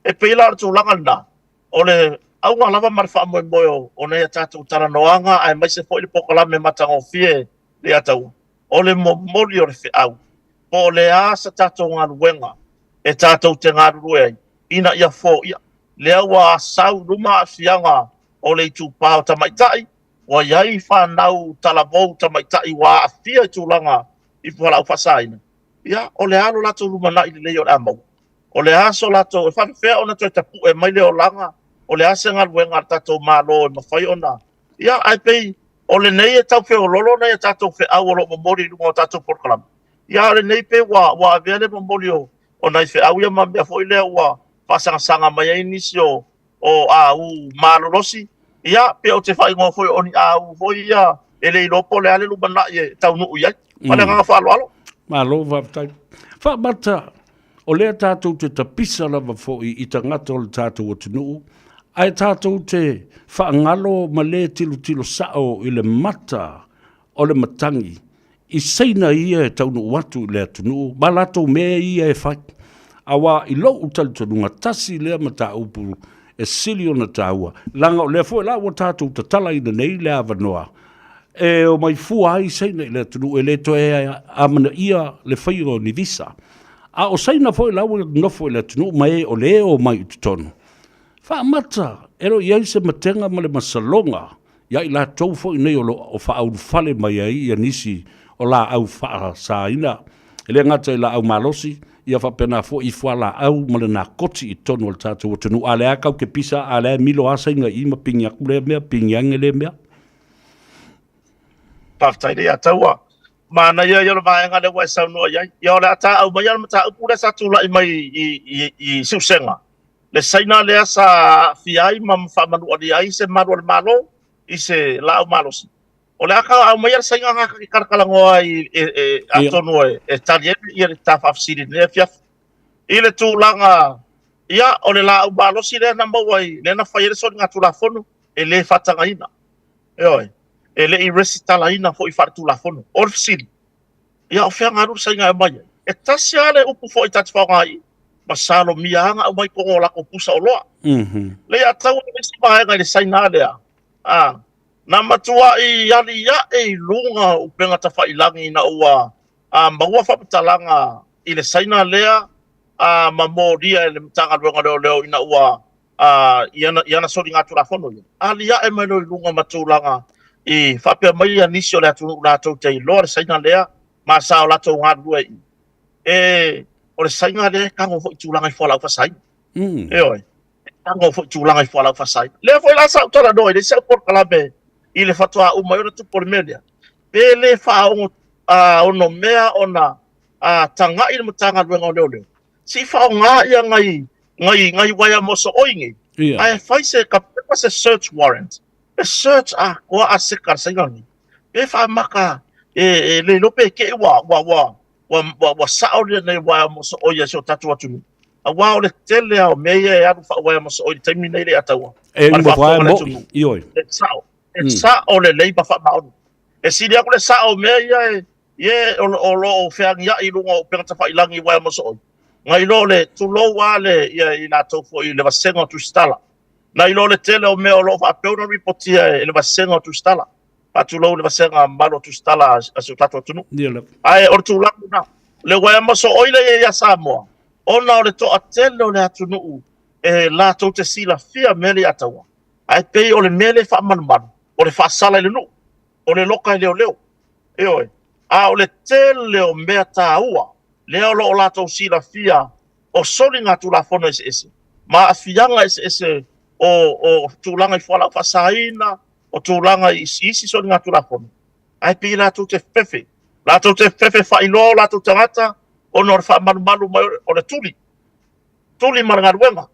E pei la o le tulaga lena, o le auga lava ma le faamoemoe o nai a tatou talanoaga aemaise foi le polokalame matagofie Leiataua, o le momoli o le feau, po o le a sa tatou galuega e tatou te galulue ai ina ia foia. Lea ua sau i luma aafiaga o le itupa o tamaitai, ua i ai fanau talavou tamaitai ua aafia i tulaga i fualaau faasaina, ia, o le a lo latou lumanai lelei o le a maua? O le a so latou, e faapefea ona toe tapue mai le olaga? O le a se galuega a le tatou Malo e mafai ona, ia, ae pei o lenei e tau feololo nai a tatou feau o lo o momoli i luga o tatou polokalame. Ia, a o lenei pei ua, ua avea le momoli o, o nai feau ia ma mea foi lea ua faasagasaga mai ai nisi o, o au malolosi, ia, pe ou te faaigoa foi o ni au foi ia e le iloa po o le a le lumanai e taunuu i ai. Ma le agaga faaaloalo. Malo faafetai. Faamata, o lea tatou te tapisa lava foi i tagata o le tatou atunuu, ae tatou te faagalo ma le tilotilo sao i le mata o le matagi i Saina ia e taunuu atu i le atunuu ma latou mea ia e fai. Aua i lou talitonuga, tasi lea mataupu e sili ona taua, leaga o lea foi la ua tatou tatalaina nei le avanoa e omai fua ai Saina i le atunuu, e le toe amanaia le faia o ni visa. A o Saina foi la ua nofo i le atunuu ma e o le omai i totonu, faamata e le o i ai se matega ma le masaloga ia i latou foi nei o lo o faaulufale mai ai ia nisi o laau faasaina, e le gata i laau malosi, ia faapena foi i fualaau ma le nakoti i totonu o le tatou atunuu. A o lea lava tatou te pisa, a o lea e milo lava Saina i i ma pigi atu lea mea, pigi ane lea mea. Faafetai Leiataua. Manaia ia o le vaega lea ua e saunoa i ai. Ia o le a ta aumaia le mataupu lea sa tulai mai i Siusega, le Saina lea sa aafia ai ma faamanualia ai se malu a le Malo i se laau malosi. O le a ta aumaia le Saina lena ta te talatalanoa ai atonu e tali ai ia le ta faafesili i lenei afiafi. I le tulaga, ia, o le laau malosi lea na maua i, lea na fai ai le soligatulafono, e le faatagaina. Ioe, e le i resitalaina foi faaletulafono. O le fesili, ia o fea na alu le Saina e aumai ai? E tasi lava le upu foi ta te faaaoga i i, masalomia lava na aumai i totonu o latou pusa oloa. Leai, a tau le isi vaega i le Saina lea, a, Na matuai aliae i luga o upega tafailagi ina ua maua faamatalaga i le Saina lea ma molia e le Matagaluega o Leoleo ina ua i ana soligatulafono ia. Aliae mai loa i luga ma tulaga i faapea mai ia nisi o le atunuu latou te iloa le Saina lea ma sa o latou galulue i i. E, o le Saina lea e tago foi i tulaga i fualaau faasaina. Ioe. E tago foi i tulaga i fualaau faasaina. Lea foi la sa ou talanoa i le isi au polokalame i le faatoa uma ai ona tupu o le mea lea. Pe le faaogo onomea ona tagai le Matagaluega o Leoleo, se i faaaoga ia nai nai nai uaea mosooi nei, ae fai se pepa se search warrant, e search atoa aseta a le Saina nei, pe faamata e le iloa pe te i ua ua ua ua ua sao lenei uaea mosooi a si o tatou atunuu. Aua o le tele lava o mea ia e alu faauaea mosooi i le taimi lenei Leiataua, E ma le uma faafofoga fae a le mo'i, atunuu, ioe. e sao, e sao lelei ma faamaoni. E sili atu le sao o mea ia e Ie, o lo o feagiai i luga o upega tafailagi i uaea mosooi, nai lo le, tulou lava le, ia i latou foi i le vasega o Tusitala, nai lo le tele o mea o lo o faapea ona ripotia e le vasega o Tusitala, faatulou i le vasega mamalu o Tusitala a si o tatou atunuu. Ia lava. Ae o le tulaga lena, le uaea mosooi lea e i ai ia Samoa, ona o le toatele o le atunuu e latou te silafia mea lea i Ataua, ae pei o le mea lea e faamalumalu, o le faasala i le nuu, o le loka e leoleo. Ioe. A o le tele o mea taua lea o lo o latou silafia o soligatulafono eseese ma aafiaga eseese o, o tulaga i fualaau faasaina, o tulaga i isi soligatulafono, ae pei latou te fefe, latou te fefe faailoa o latou tagata ona o le faamalumalu mai o le tuli, tuli ma le galuega,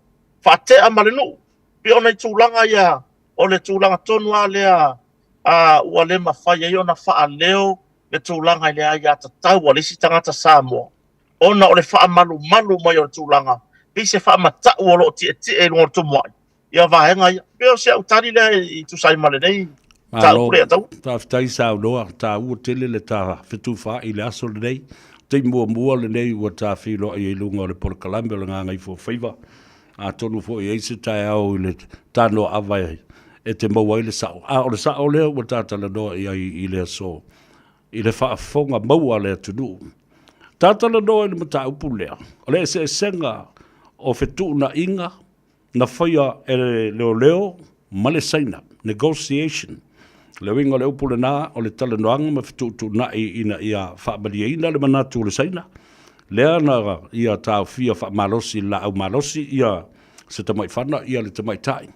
faatea ma le nuu. Pei o nai tulaga ia, o le tulaga tonu lava lea ā, ua le mafai ai ona faaleo le tulaga i le aiatatau a le isi tagata Samoa, ona o le faamalumalu mai o le tulaga, pei se faamata'u o lo o tietie i luga o le tumua'i ia vaega ia. Pei o si au tali lea e tusa ai ma lenei Malo, mataupu Leiataua. faafetai saunoa, taua tele le ta fetufaai i le aso lenei. Taimi muamua lenei ua ta feiloai ai i luga o le polokalame o le Gagaifomauga. Atonu foi e i ai se taeao i le tanoaava e te maua ai le sao. A o le sao lea ua ta talanoa i ai i le aso i le faafofoga maua a le atunuu. Ta talanoa i le mataupu lea, o le eseesega o fetuunaiga na faia e leoleo ma le Saina, negotiation. O le uiga o le upu lena, o le talanoaga ma fetuutuunai ina ia faamalieina le manatu o le Saina, lea na ia taofia faamalosi i le laau malosi ia se tamaifana ia le tamaitai.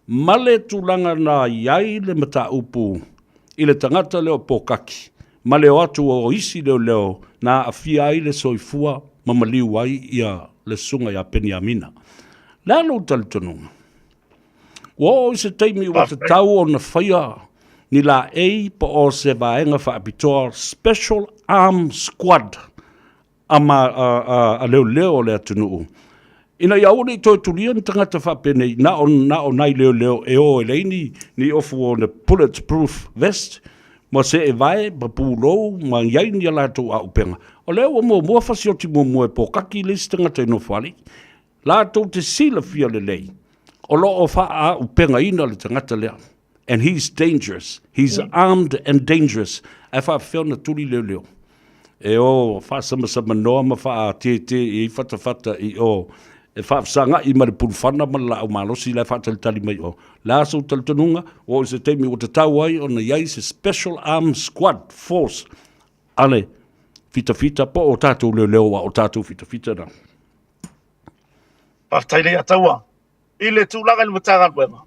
Ma le tulaga na i ai le mataupu i le tagata lea o Pokaki ma le o atu o isi leoleo na aafia ai le soifua ma maliu ai ia le susuga ia Peniamina. Le a lou talitonuga? Ua oo i se taimi ua tatau ona faia ni laei po o se vaega faapitoa Special Arm Squad a, ma, a, a, a leoleo o le atunuu ina ia aua ne i toe tulia ni tagata faapenei na o, na o nai leoleo e o e leai ni, ni ofu o le bulletproof vest ma seevae ma pulou ma i ai ni a latou auupega. O lea ua muamua fasioti muamua e Pokaki le isi tagata i Nofoalii. Latou te silafia lelei, o lo o faaaupegaina le tagata lea. And he's dangerous. He's armed and dangerous. Ae faapefea ona tuli leoleo? E o faasamasamanoa ma faatetē i ai fatafata i o e faafesaga'i ma le pulufana ma le laau malosi la e faatalitali mai o. Le a sou talitonuga, ua oo i se taimi ua tatau ai ona i ai se Special Armed Squad Force a le fitafita po o tatou leoleo aua o tatou fitafita na. Faafetai Leiataua. I le tulaga i le Matagaluega,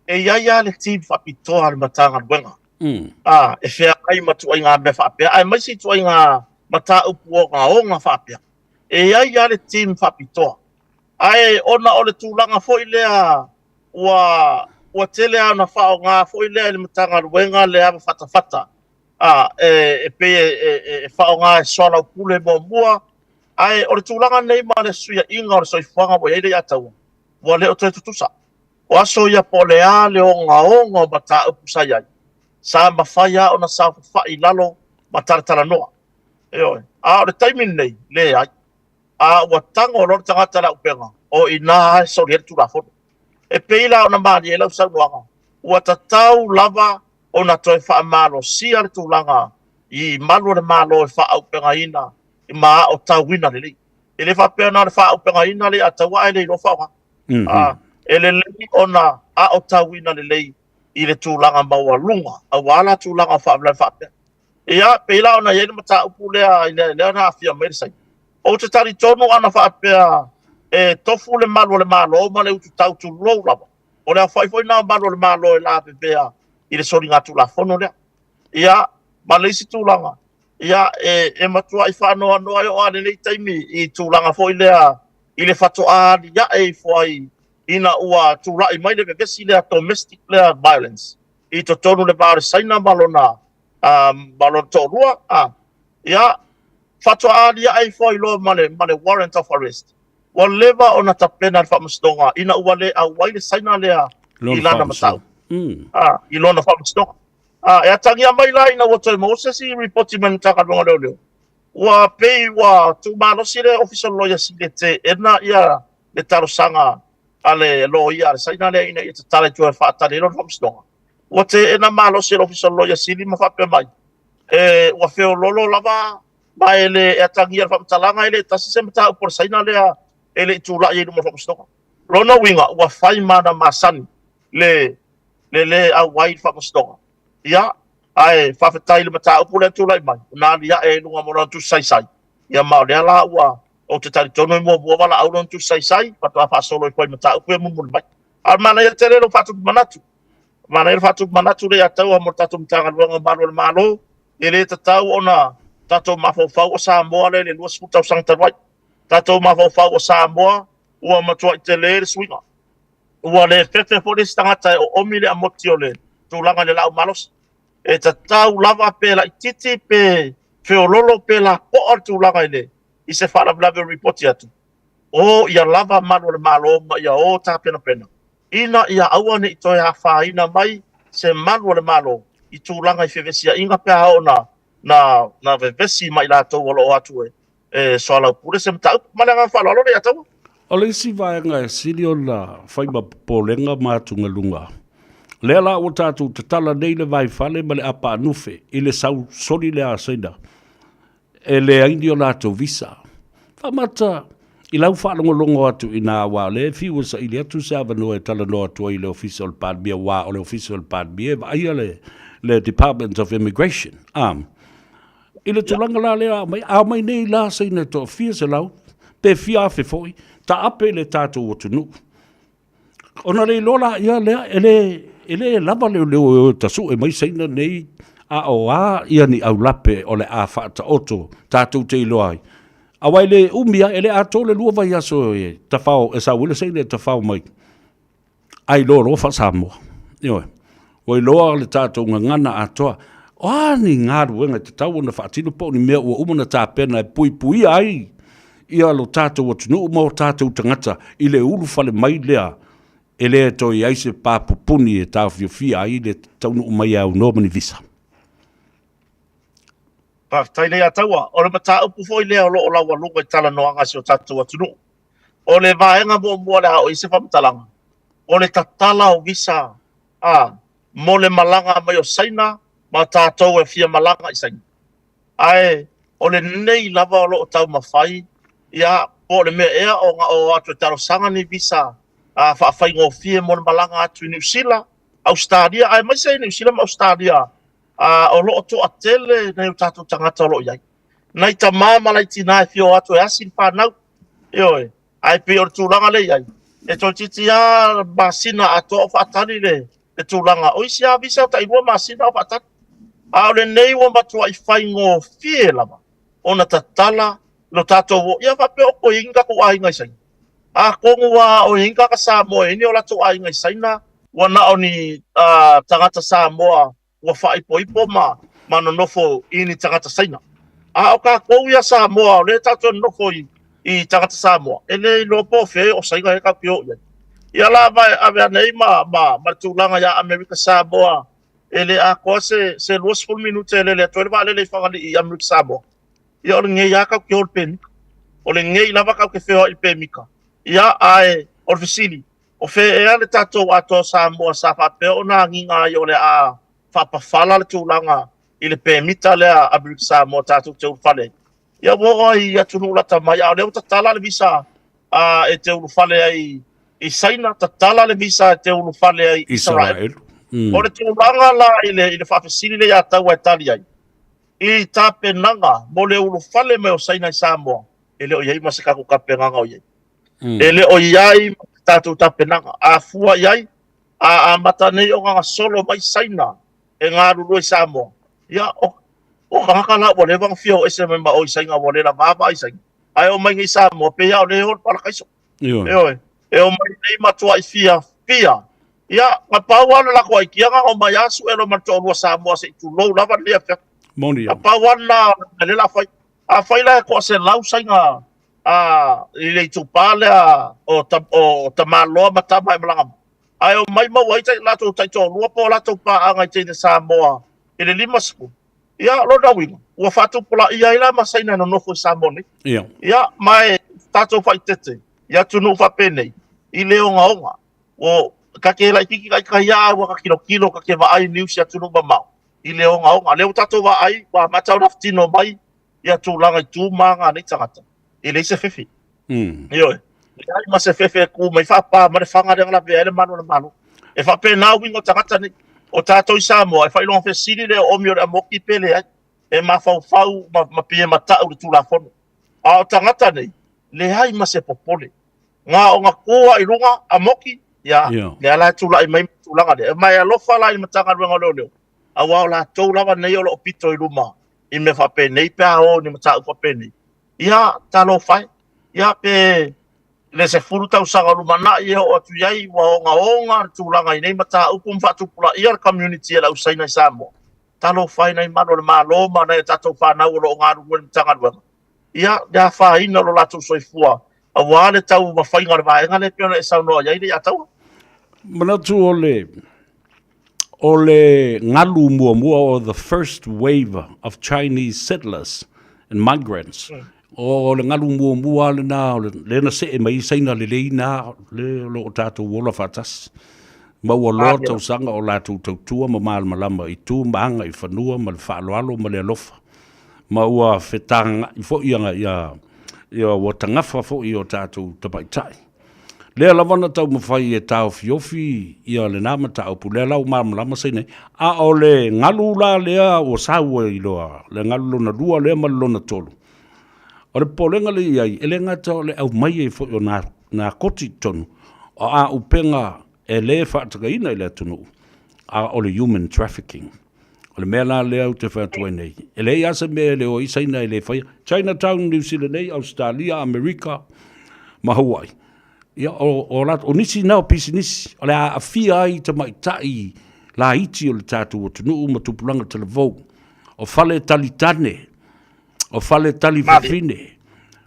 e i ai lava le team faapitoa a le Matagaluega ā, e feagai ma ituaiga mea faapea, aemaise ituaiga mataupu ogaoga faapea. E i ai lava le team faapitoa. Ae ona o le tulaga foi lea ua, ua tele lava ona faaaoga foi lea e le Matagaluega le ava fatafata ā, e pei e faaaoga e soalaupule muamua. Ae o le tulaga lenei ma le fesuiaiga o le soifuaga ua i ai Leiataua, ua le o toe tutusa. O aso ia po o le a le ogaoga o mataupu sa i ai, sa mafai lava ona saofafai i lalo ma talatalanoa. Ioe. A o le taimi lenei, leai. A ua tago loa le tagata i le auupega, o i ina lava e soli ai le Tulafono. E pei la ona malie lau saunoaga, Ua tatau lava ona toe faamalosia le tulaga i malu o le Malo e faaaupegaina ma aotauina lelei. E le faapea na o le faaaupegaina lea a taua ae le iloa faaaoga. E lelei ona aotauina lelei i le tulaga maualuga aua la tulaga o faalavelave faapea. Ia, pei la ona i ai le mataupu lea i lea na aafia mai le Saina. Ou te talitonu ana faapea e tofu le malu o le Malo ma le ututau tulou lava, o le aofai foi lena o malu o le Malo e lavevea i le soligatulafono lea. Ia, ma le isi tulaga, ia, e matuai faanoanoa e oo lava i lenei taimi i tulaga foi lea i le faatoa aliae ifo ai ina ua tulai mai le vevesi lea domestic lea violence i totonu le va o le Saina ma lona ma lona toalua. Ia, faatoa aliae ifo ai loa ma le warrant of arrest. Ua leva ona tapena le faamasinoga ina ua le auai le Saina lea i lana mataupu. I lona faamasinoga. E atagia mai la ina ua toe maua se isi ripoti mai le Matagaluega o Leoleo, ua pei ua tuumalosi le Ofisa o le Loia Sili e teena ia le talosaga a le loia a le Saina lea ina ia tatala i tua e faatali ai lona faamasinoga. Ua teena malosi e le Ofisa o le Loia Sili ma faapea mai, e, ua feololo lava ma e le e atagia le faamatalaga e le tasi se mataupu a le Saina lea e le i tulai ai i luma o le faamasinoga. Lona uiga, ua fai ma ana masani le le lē auai i le faamasinoga. Ia, ae faafetai i le mataupu lea e tulai mai, na aliae ai i luga mo lana tusi saisai. Ia ma o lea la ua ou te talitonu e muamua valaau lona tusi saisai, faatoa faasolo ifo ai mataupu ia mulimuli mai. A o le manaia tele lou faatupu manatu. Manaia le faatupu manatu lea ia taua mo le tatou Matagaluega o Malu o le Malo, e le tatau ona tatou mafaufau o Samoa lea i le 20 tausaga talu ai. Tatou mafaufau o Samoa ua matuai tele le suiga. Ua le fefe foi le isi tagata e oomi le amoti o le tulaga i le laau malosi. E tatau lava pe laititi pe feololo pe lapoa le tulaga i le i se faalavelave o ripoti atu, o ia lava malu o le Malo ma ia o tapenapena ina ia aua ne i toe afaina mai se malu o le Malo i tulaga i fevesiaiga pe a oo na vevesi ma i latou o lo o atu e soalaupule se mataupu. Ma le agaga faaaloalo lea ia Taua. O le isi vaega e sili ona fai ma popolega ma atugaluga, lea la ua tatou tatala nei le vaifale ma le apaanufe i le sau soli lea a Saina e leai ni o latou visa. Faamata i lau faalogologo atu i ina aua o lea e fiu e saili atu se avanoa e talanoa atu ai i le Ofisa o le Palemia aua o le Ofisa o le Palemia e vaaia le Department of Immigration. I le tulaga la lea a mai, a mai nei la Saina e toafia selau, pe fia afe foi, taape i le tatou atunuu. Ona le iloa la ia lea, e le lava leoleo e o e tasue mai Saina nei, a o a ia ni aulape o le a faataoto tatou te iloa ai. Aua e le umi lava, e le atoa le 2 vaiaso e tafao, e sau ai le Saina e tafao mai. A iloa loa faa-Samoa. Ioe. Ua iloa le tatou gagana atoa. O a ni galuega e tatau ona faatino po o ni mea ua uma ona tapena e puipuia ai ia lo tatou atunuu ma o tatou tagata i le ulufale mai lea e le toe i ai se pa pupuni e taofiofia ai le taunuu mai e aunoa ma ni visa. Faafetai Leiataua. O le mataupu foi lea o lo o laualuga i talanoaga a si o tatou atunuu. O le vaega muamua o le a oo i ai se faamatalaga, o le tatala o visa a mo le malaga mai o Saina ma tatou e fia malaga i Saina. Ae o lenei lava o lo o taumafai, ia, po o le mea ea ona o atu e talosaga ni visa a faafaigofie mo le malaga atu i Niu Sila, Ausetalia, aemaise i Niu Sila ma Ausetalia, o lo o toatele nai o tatou tagata o lo o i ai. Nai tama ma nai tina e fia o atu e asi le fanau, ioe, ae pei o le tulaga lea e i ai, e toeitiiti lava masina atoa o faatali le tulaga. O isi lava visa tai 2 masina o faatali. A o lenei ua matuai faigofie lava ona tatala lo tatou o. Ia faapea o toe i ai ni tatou aiga i Saina. Atonu lava o i ai ni tagata Samoa e i ai ni o latou aiga i Saina, ua na o ni tagata Samoa ua faaipoipo ma ma nonofo i ni tagata Saina. A o tatou ia Samoa, o lea tatou te nonofo i tagata Samoa, e le iloa po o fea o Saina e tatou te o i ai. Ia la ave ane ai ma le tulaga ia Amerika Samoa, e le atoa se 20 minute e lele atu ai le vaalele i Fagalii i Amerika Samoa. Ia o lenei lava tatou te o i le pemita. O lenei lava tatou te feoai i le pemita. Ia, ae o le fesili, O fea ea le tatou Atoa o Samoa sa faapea ona agiga ai o le a faapafala le tulaga i le pemita lea Amerika Samoa tatou te ulufale ai? Ia ua oo ai i atunuu lata mai, a o lea ua tatala le visa a, e te ulufale ai i Saina, tatala le visa e te ulufale ai i Israel. O le tulaga la i le, i le faafesili lea ia Taua e tali ai, i tapenaga mo le ulufale mai o Saina i Samoa, e le o i ai ma se tatou tapenaga o i ai. E le o i ai ma se tatou tapenaga. A fua i ai, a amata nei ona gasolo mai Saina e galulue i Samoa, ia, o, o tagata la ua leva ona fia o ese mai ma o i Saina, ua le lava vaai Saina. Ae o mai nei i Samoa, pei lava o lea e o le parakaiso. Ioe. E o mai nei matuai fia fia. Ia, na pau lava le latou aikia na o mai a sue loa ma le toalua Samoa se i tulou lava lenei afiafi. Moni. Na pau lava lena o le mea lea o le a fai. Afai la e toaselau Saina a, i le itupa lea o, o Tamaloa ma Tamaemalaga mai, ae o mai maua ai tai, latou taitoalua po o latou paaga i teine Samoa i le 50, Ia, lona uiga, ua faatupulaia ai la ma Saina e nonofo i Samoa nei. Ia. Ia, ma e tatou faaeteete i atunuu faapenei, i le ogaoga. Ua, ta te laitiiti taitai lava ae ua ta tilotilo, ta te vaai news i atunuu mamao, i le ogaoga. Lea ua tatou vaai, ua amata ona tino mai ia tulaga i tu ma aga a nei tagata, e leai se fefe. Ioe. Leai ma se fefe e tu mai faapa ma le faga lea na lavea ai le malu o le Malo. E faapena uiga o tagata nei. O tatou i Samoa, e faailoga fesili le oomi o le amoki pe leai. E mafaufau ma, ma pei e matau i le Tulafono. A o tagata nei, leai ma se popole. Na ona tu lava i luga, amoki, ia, yeah. lea la e tulai mai ma le tulaga lea. Ma e alofa la i le Matagaluega o Leoleo, aua o latou lava nei o lo o pito i luma i mea faapenei pe a o i ni mataupu faapenei. Ia, talofa e. Ia, pe le 10 tausaga o lumanai e oo atu i ai, ua ogaoga le tulaga i nei mataupu ma faatupulaia le community a le au Saina i Samoa. Talofa e nai malu o le Malo ma nai a tatou fanau o lo o galulue i le Matagaluega. Ia, le afaina o lo latou soifua aua le taumafaiga o le vaega lea e pei ona e saunoa i ai Leiataua. Manatu o le O le galu muamua o the first wave of Chinese settlers and migrants. O le galu muamua lena o le na see mai Saina lelei na le o lo o tatou ola faatasi. Ma ua loa tausaga o latou tautua ma malamalama i tu ma aga i fanua ma le faaaloalo ma le alofa. Ma ua fetagaai foi ia, ia, ia ua tagafa foi o tatou tamaitai. Lea lava na taumafai e taofiofi ia lena mataupu, lea la ua malamalama Saina, a o le galu la lea ua sau ai loa, le galu lona lua lea ma le lona tolu. O le popolega lea i ai, e le gata o le aumai ai foi o nā, nā koti i totonu, o auupega e le faatagaina i le atunuu, a o le human trafficking. O le mea la lea ou te fai atu ai nei, e leai lava se mea e le o ai Saina e le faia. Chinatown, New Zealand nei, Ausetalia, Amerika ma Hawaii. Ia, o, o, latou, o nisi na o pisinisi, o le a aafia ai tamaitai laiti o le tatou atunuu ma tupulaga talavou. O fale talitane, o fale tali fafine,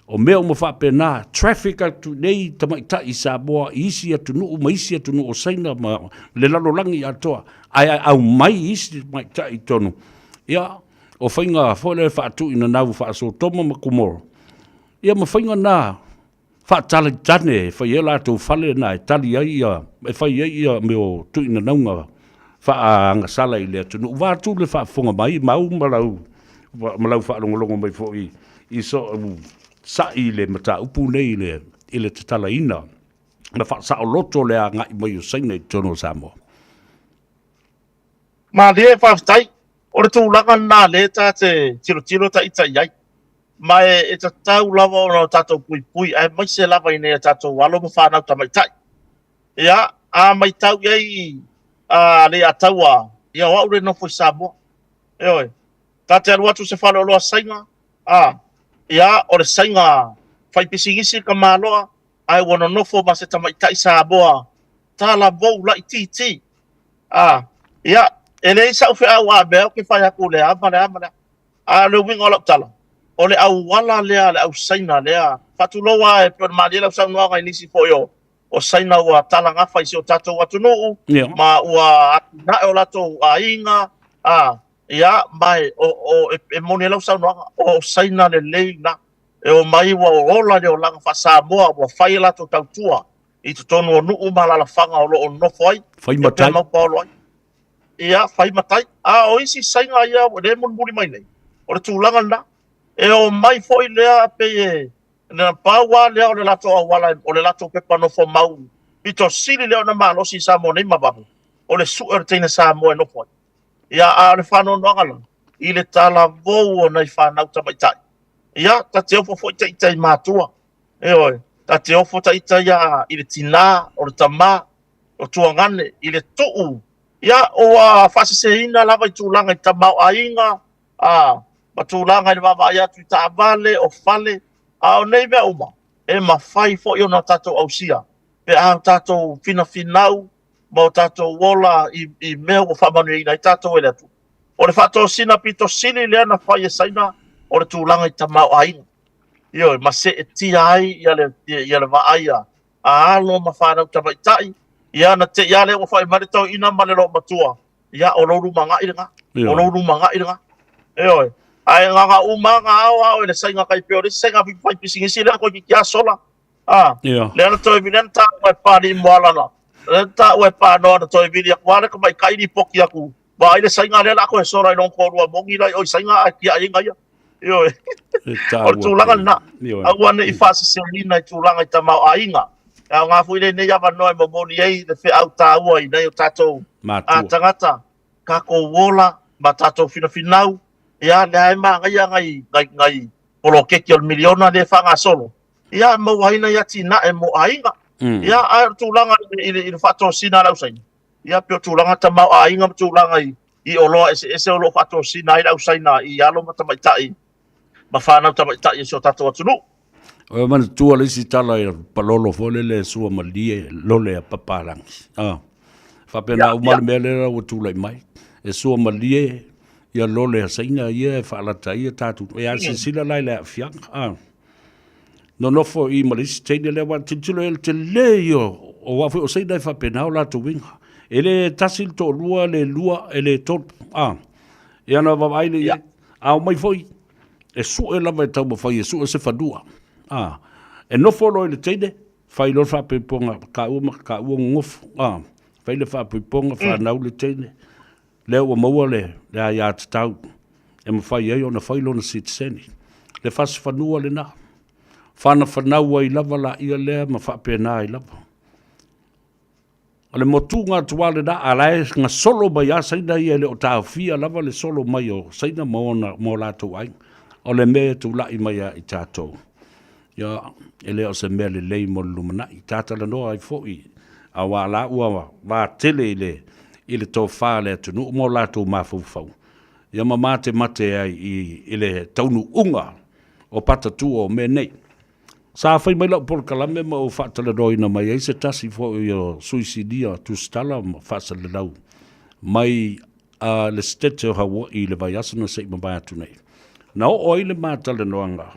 o mea uma faapena, traffic atu nei tamaitai i Samoa i isi atunuu ma isi atunuu o Saina ma le lalolagi atoa, ae aumai isi tamaitai i totonu. Ia, o faiga foi lea faatuinanau faa-Sotoma ma Komoro, ia ma faiga na faatalitane e fai ai latou fale na e tali ai ia, e fai ai ia mea o tuuinanauga faaagasala i le atunuu. Vaeatu le faafofoga mai mau ma lau, ma lau faalogologo mai foi i sou sa'i i le mataupu nei i le, i le tatalaina ma faasaoloto le agai mai o Saina i totonu o Samoa. Malie, faafetai. O le tulaga lena lea ta te tilotilo ta ita i ai. Ma e, e tatau lava ona o tatou puipui, aemaise lava i nai a tatou alo ma fanau tamaitai. Ia, a maitau i ai a Leiataua, ia o au le nofo i Samoa. Ioe, ta te alu atu i se faleoloa Saina, a, ia, o le Saina fai pisinisi ka maloa, ae ua nonofo ma se tamaitai Samoa talavou laitiiti. A, ia, e leai sa'u feau a mea ou te fai atu le a ma le a ma le a. A o le uiga o lau tala, o le auala lea a le au Saina lea, faatulou lava e pei ona malie lau saunoaga i nisi foi o, o Saina ua talagafa i si o tatou atunuu, yeah. ma ua atinae o latou aiga, a, ia, ma e, o, o, e, e moni ai lau saunoaga, o Saina lelei na, e omai ua ola le olaga faa-Samoa, ua fai a latou tautua. i totonu o nuu ma alaalafaga o lo o nonofo ai. Fai ma tai. Mau paolo ai. Ia, fai ma tai. A o isi saiga ia lea e mulimuli mai nei, o le tulaga lena. E omai foi lea pei e na pau lava lea o le latou auala, o le latou pepa nofo mau pito sili lea ona malosi i Samoa nei ma fafo, o le sue o le teine Samoa e nofo ai. Ia, a o le faanoanoaga la, i le talavou o nai fanau tamaitai. Ia, ta te ofo foi ita i matua. Ioe, ta te ofo ita ia i le tinā, o le tamā, o tuagane, i le tuu. Ia, ua faaseseina lava i tulaga i tamaoaiga, a, ma tulaga i le vaavaai atu i taavale, o fale, a o nei mea uma, e mafai foi ona tatou ausia pe a tatou finafinau ma o tatou ola i, i mea ua faamanuiaina ai tatou e le Atua. O le faatosina pito sili lea na fai e Saina, o le tulaga i tamaoaiga. Ioe, ma seetia ai ia le, ia le vaai a, a alo ma fanau tamaitai, ia na te i lea ua fai mai le toeaina ma le loomatua, ia o lou lumaga'i lena, o lou lumaga'i lena. Ioe, ae gaga uma ga ao ao i le saiga tai pei o le isi saiga fai pisinisi lea toeitiiti lava sola. A, lea na toe vili, lea na taua e Papalii Moala, lea na taua e Panoa na toe vili atu lava le tamaitai lipoti atu, vaai le saiga lea o le a toe sola i lona toalua moni la i o i Saina ae tiai ai gaia. Ioe. O le tulaga lena. Aua ne i faaseseina i tulaga i tamaoaiga. E aoga foi lenei avanoa e momoli ai le feau taua i nai o tatou tagata, tatou ola ma tatou finafinau. Ia, lea e manaia nai, nai, nai poloketi o le miliona lea e faagasolo. Ia, e maua ai nai atinae mo aiga. Ia, ae o le tulaga i le, i le faatosina a le au Saina, ia, pei o tulaga tamaoaiga ma tulaga i, i oloa eseese o lo o faatosina ai le au Saina i alo ma tamaitai ma fanau tamaitai o si o tatou atunuu. O manatua le isi tala i palolo foi lele e sua malie lole a Papalangi. Ah. Faapena uma le mea lea ua tulai mai. E sua malie ia lole a Saina ia e faalata ai ia tatou. E a silasila la i le aafiaga. Ah. Nonofo i ma le isi teine lea, aua tilotilo i ai le tele ia o aua foi o Saina e faapena o latou uiga. E le tasi le toalua, le lua, e le tolu. Ah. Ia ona vaavaai lea i ai. A omai foi, e sue lava e taumafai e sue se fanua. Ah. E nofo loa i le teine, fai loa le faapoipoga, taua ma taua gogofo. Ah. Fai le faapoipoga, fanau le teine. Lea ua maua le le aiatatau e mafai ai ona fai lona sitiseni. Le fasi fanua lena. Fanafanau ai lava laia lea ma faapena ai lava. O le motuga atu lava lena, a la e gasolo mai lava Saina ia e le o taofia lava le solo mai o Saina ma ona ma o latou aiga. O le mea e tulai mai ia i tatou, ia, e le o se mea lelei mo le lumanai. Ta talanoa ai foi, aua la ua vatele i le, i le tofa a le atunuu ma o latou mafaufau, ia ma matemate ai i, i le taunuuga o patatua o mea nei. Sa fai mai lau polokalame ma ou faatalanoaina mai ai se tasi foi o sui sinia tusitala ma faasalalau mai a le Setete o Hawaii i le vaiaso na se i mavae atu nei. Na oo ai le ma talanoaga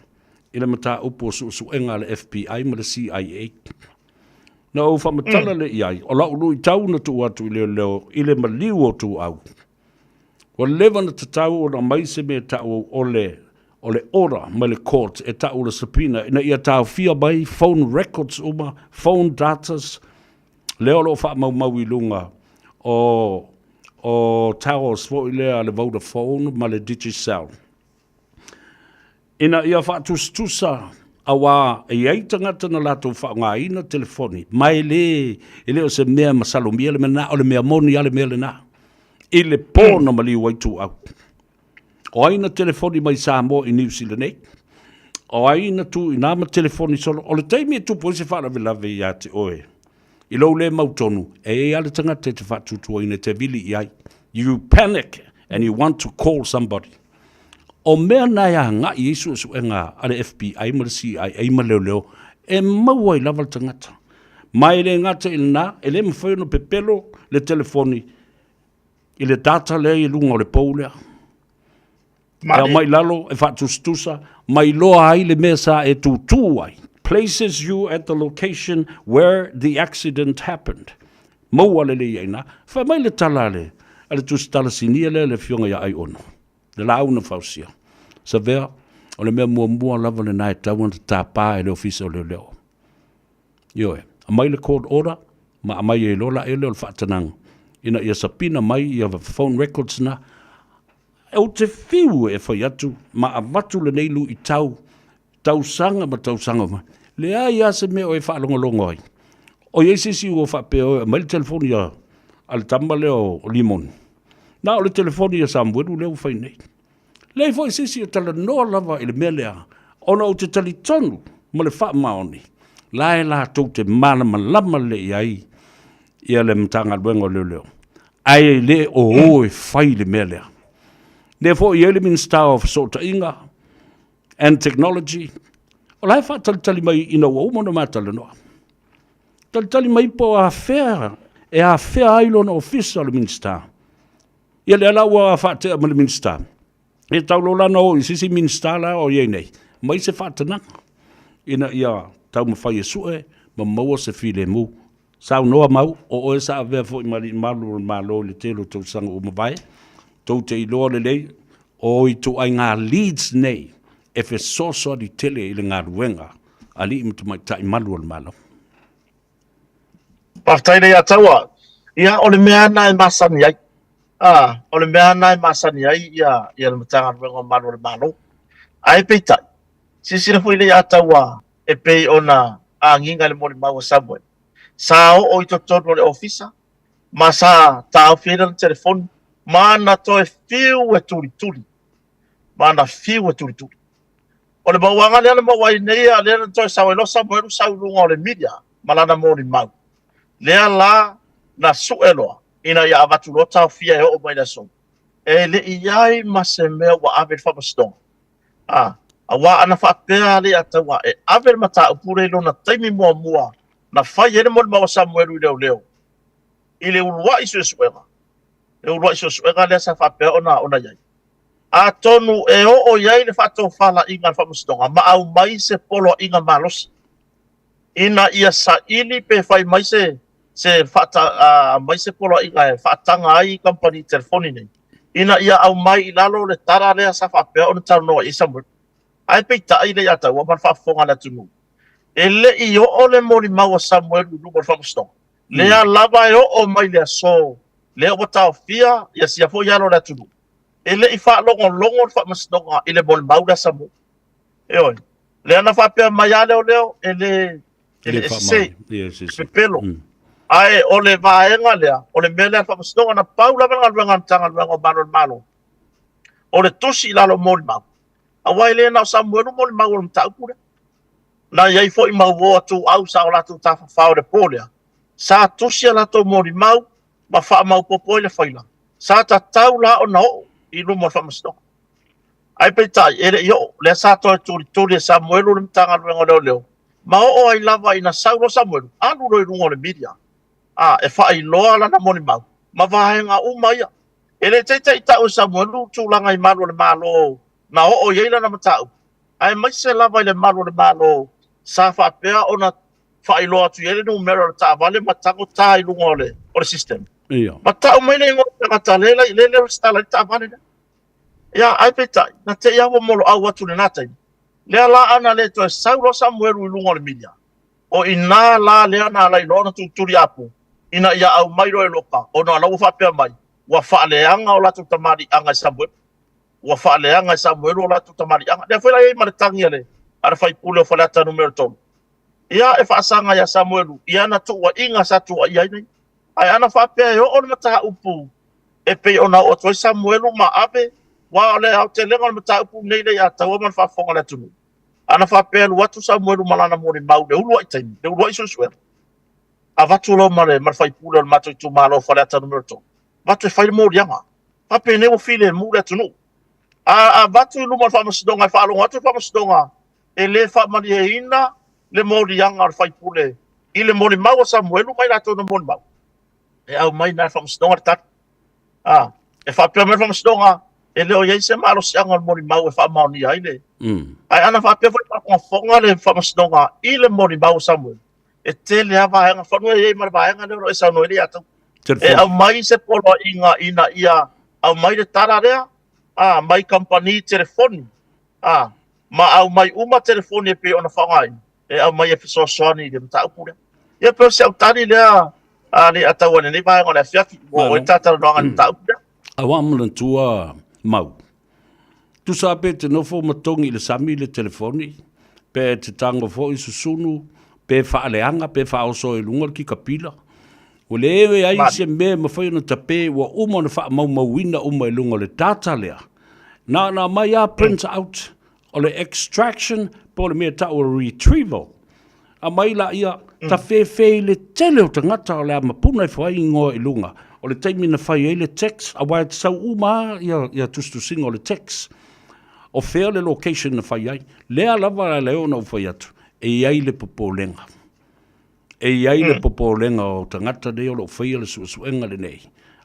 i le mataupu o suesuega a le FBI ma le CIA. Na ou faamatala lea i ai, o lau luitau na tuu atu i leoleo i le maliu o Tuuau. Ua leva ona tatau ona aumai se mea e ta'u o le o le order mai le court e ta'u o le subpoena ina ia taofia mai phone records uma, phone datas, lea o lo o faamaumau i luga o o towers foi lea a le Vodafone ma le Digicel. Ina ia faatusatusa aua e i ai tagata na latou faaaogaina telefoni, ma e le, e le o se mea masalomia le mea lena, o le mea moni lava le mea lena. I le po na maliu ai Tuuau. O ai na telefoni mai Samoa i Niu Sila nei? O ai na tu i nā ma telefoni solo? O le taimi e tupu ai se faalavelave ia te oe, i lou le mautonu, e i ai lava le tagata e te faatuatuaina e te vili i ai. You panic and you want to call somebody. O mea na e agai ai suesuega a le FBI ma le CIA ma leoleo, e maua ai lava le tagata. Ma e le gata i lena, e le mafai ona pepelo le telefoni i le data lea i luga o le pou lea. E aumai i lalo, e faatusatusa, ma iloa ai le mea sa e tutū ai. Places you at the location where the accident happened. Maua lelei ai i ina. Fai mai le tala a le, a le tusitala sinia lea le afioga ia Aiono, le laau na fausia. Savea, o le mea muamua lava lena e tatau ona tapā e le Ofisa o Leoleo. Ioe. Aumai le court order ma aumai ai loa la ele o le faatanaga ina ia sapina mai ia phone records na. Ou te fiu e fai atu ma avatu lenei luitau tausaga ma tausaga mai. Leai lava se mea o e faalogologo ai. O i ai se isi ua faapea e aumai le telefoni a, a le tama lea o Limoni. Na o le telefoni a Samuelu lea ua fai nei. Leai foi se isi e talanoa lava i le mea lea, ona ou te talitonu ma le faamaoni, la e latou te malamalama lelei ai ia le Matagaluega o Leoleo, ae le o o e fai le mea lea. Lea foi e i ai le Minisita o Fesootaiga and Technology, o la e faatalitali mai ina ua uma ona ma talanoa. Talitali mai po o afea e afea ai lona ofisa o le Minisita. Ia lea la ua faatea ma le Minisita, e tau loa la ona o i se isi Minisita la o i ai nei, mai se faatanaga ina ia taumafai e sue ma maua se filemu. Saunoa mau, o oe sa avea foi ma alii malu o le Malo i le tele o tausaga ua mavae, tou te iloa lelei, o ituaiga leads nei e fesoasoani tele i le galuega a alii ma tamaitai malu o le Malo. Faafetai Leiataua. Ia, o le mea lava lena e masani ai. A, o le mea lava lena e masani ai ia, ia le Matagaluega o Malu o le Malo. Ae peitai, silasila foi Leiataua e pei ona agiga i le molimau a Samuel. Sa oo i totonu o le ofisa ma sa taofi ai lana telefoni ma na toe fiu e tulituli. Ma na fiu e tulituli. O le mauaga lea na maua ai nei, a lea na toe sau ai loa Samuelu sau i luga o le media ma lana molimau. Lea la na sue loa ina ia avatu loa taofia e oo mai le aso. E le i i ai ma se mea ua ave i le faamasinoga. A, aua ana faapea a Leiataua e ave le mataupu lea i lona taimi muamua na fai ai le molimau a Samuelu i leoleo i le uluai suesuega, le uluai suesuega lea sa faapea ona ona i ai. Atonu e oo i ai le faatofalaiga a le Faamasinoga ma aumai se poloaiga malosi ina ia saili pe fai mai se se faata, aumai se poloaiga e faataga ai kamupani telefoni nei ina ia aumai i lalo le tala lea sa faapea ona talanoa i ai Samuel. Ae peitai le Iataua ma le faafofoga a le atunuu, e le i oo le molimau a Samuel i luma o le Faamasinoga. Lea lava e oo mai le aso lea ua taofia ia sia foi alo o le atunuu. E le i faalogologo le faamasinoga i le molimau lea a Samuel. Ioe. Lea na faapea mai a leoleo e le e le sese, e pepelo. Ae o le vaega lea, o le mea lea a le faamasinoga, na pau lava le galuega a le Matagaluega o Malu o le Malo, o le tusi i lalo o molimau. Aua e le na o Samuelu molimau o le mataupu lea. Na i ai foi ma uo a Tuau sa o latou tafafao i le po lea, sa tusi a latou molimau ma faamaopoopo ai le faila. Sa tatau la ona oo i luma o le faamasinoga. Ae peitai, e le i oo. Lea sa toe tulituli e Samuelu le Matagaluega o Leoleo, ma oo ai lava ina sau loa Samuelu, alu loa i luga o le media, a, e faailoa lana molimau ma vaega uma ia. E le teitei tau e Samuelu tulaga i malu o le Malo na oo i ai lana mataupu, aemaise lava i le malu o le Malo sa faapea ona faailoa atu i ai le numera o le taavale ma tago ta i luga o le, o le system. Ia. Ma tau mai le igoa o le tagata lea lea lea resitala ai le taavale lea. Ia, ae peitai, na te i lava ua moloau atu i lena taimi. Lea la ana le toe sau loa Samuelu i luga o le media, o i ina la lea na ala ai loa ona tulituli apu, ina ia aumai loa e Loka, ona o la ua faapea mai, ua faaleaga o latou tamaliiaga e Samuelu. Ua faaleaga e Samuelu o latou tamaliiaga. Lea foi la e i ai ma le tagi a le, a le faipule o Faleata Nu.3. Ia, e faasaga ia Samuelu i ana tuuaiga sa tuuaia ai nei. Ae ana faapea e oo le mataupu e pei ona oo atu ai Samuelu ma ave, aua o le aotelega o le mataupu lenei lea ia Taua ma le faafofoga a le atunuu. Ana faapea e alu atu Samuelu ma lana molimau i le uluai taimi, le uluai suesuega, avatu loa ma le, ma le faipule o le matou itumalo o Faleata Nu.3, avatu e fai le moliaga. Faapenei ua filemu le atunuu. A avatu i luma o le faamasinoga e faalogo atu le faamasinoga e le faamalieina le moliaga o le faipule i le molimau a Samuelu ma i latou na molimau, e aumai na e le faamasinoga le tali. A, e faapea mai le faamasinoga, e le o i ai se malosiaga o le molimau e faamaonia ai le... Ae ana faapea foi faafogafoga le faamasinoga i le molimau a Samuelu, e tele lava vaega fanua e i ai ma le vaega lea o lo o e saunoa ai le Iataua. E aumai se poloaiga ina ia aumai le tala lea, a, mai kamupani telefoni, a, ma aumai uma telefoni e pei ona faaaogaina, e aumai e fesoasoani i le mataupu lea. Ia pei o si au tali lea a Leiataua i lenei vaega o le afiafi ua oo ai le ta talanoaga i le mataupu lea. Aua manatua Mau. Tusa pe te nofo ma togi i le sami le telefoni, pe te tago foi susunu, pe faaleaga, pe faaoso i luga le kikapila. Ua leai se mea e mafai ona tape, ua uma ona faamaumauina uma i luga o le data lea. Na ona aumai lava print out o le extraction po o le mea e tau o le retrieval. Aumai laia, tafefe i le tele o tagata o le a mapuna ifo ai igoa i luga o le taimi na fai ai le text, aua e sau uma lava ia tusitusiga o le text. O fea le location na fai ai. Lea lava e ala ai ona ou fai atu, e i ai le popolega. E i ai le popolega o tagata nei o lo o faia le suesuega lenei,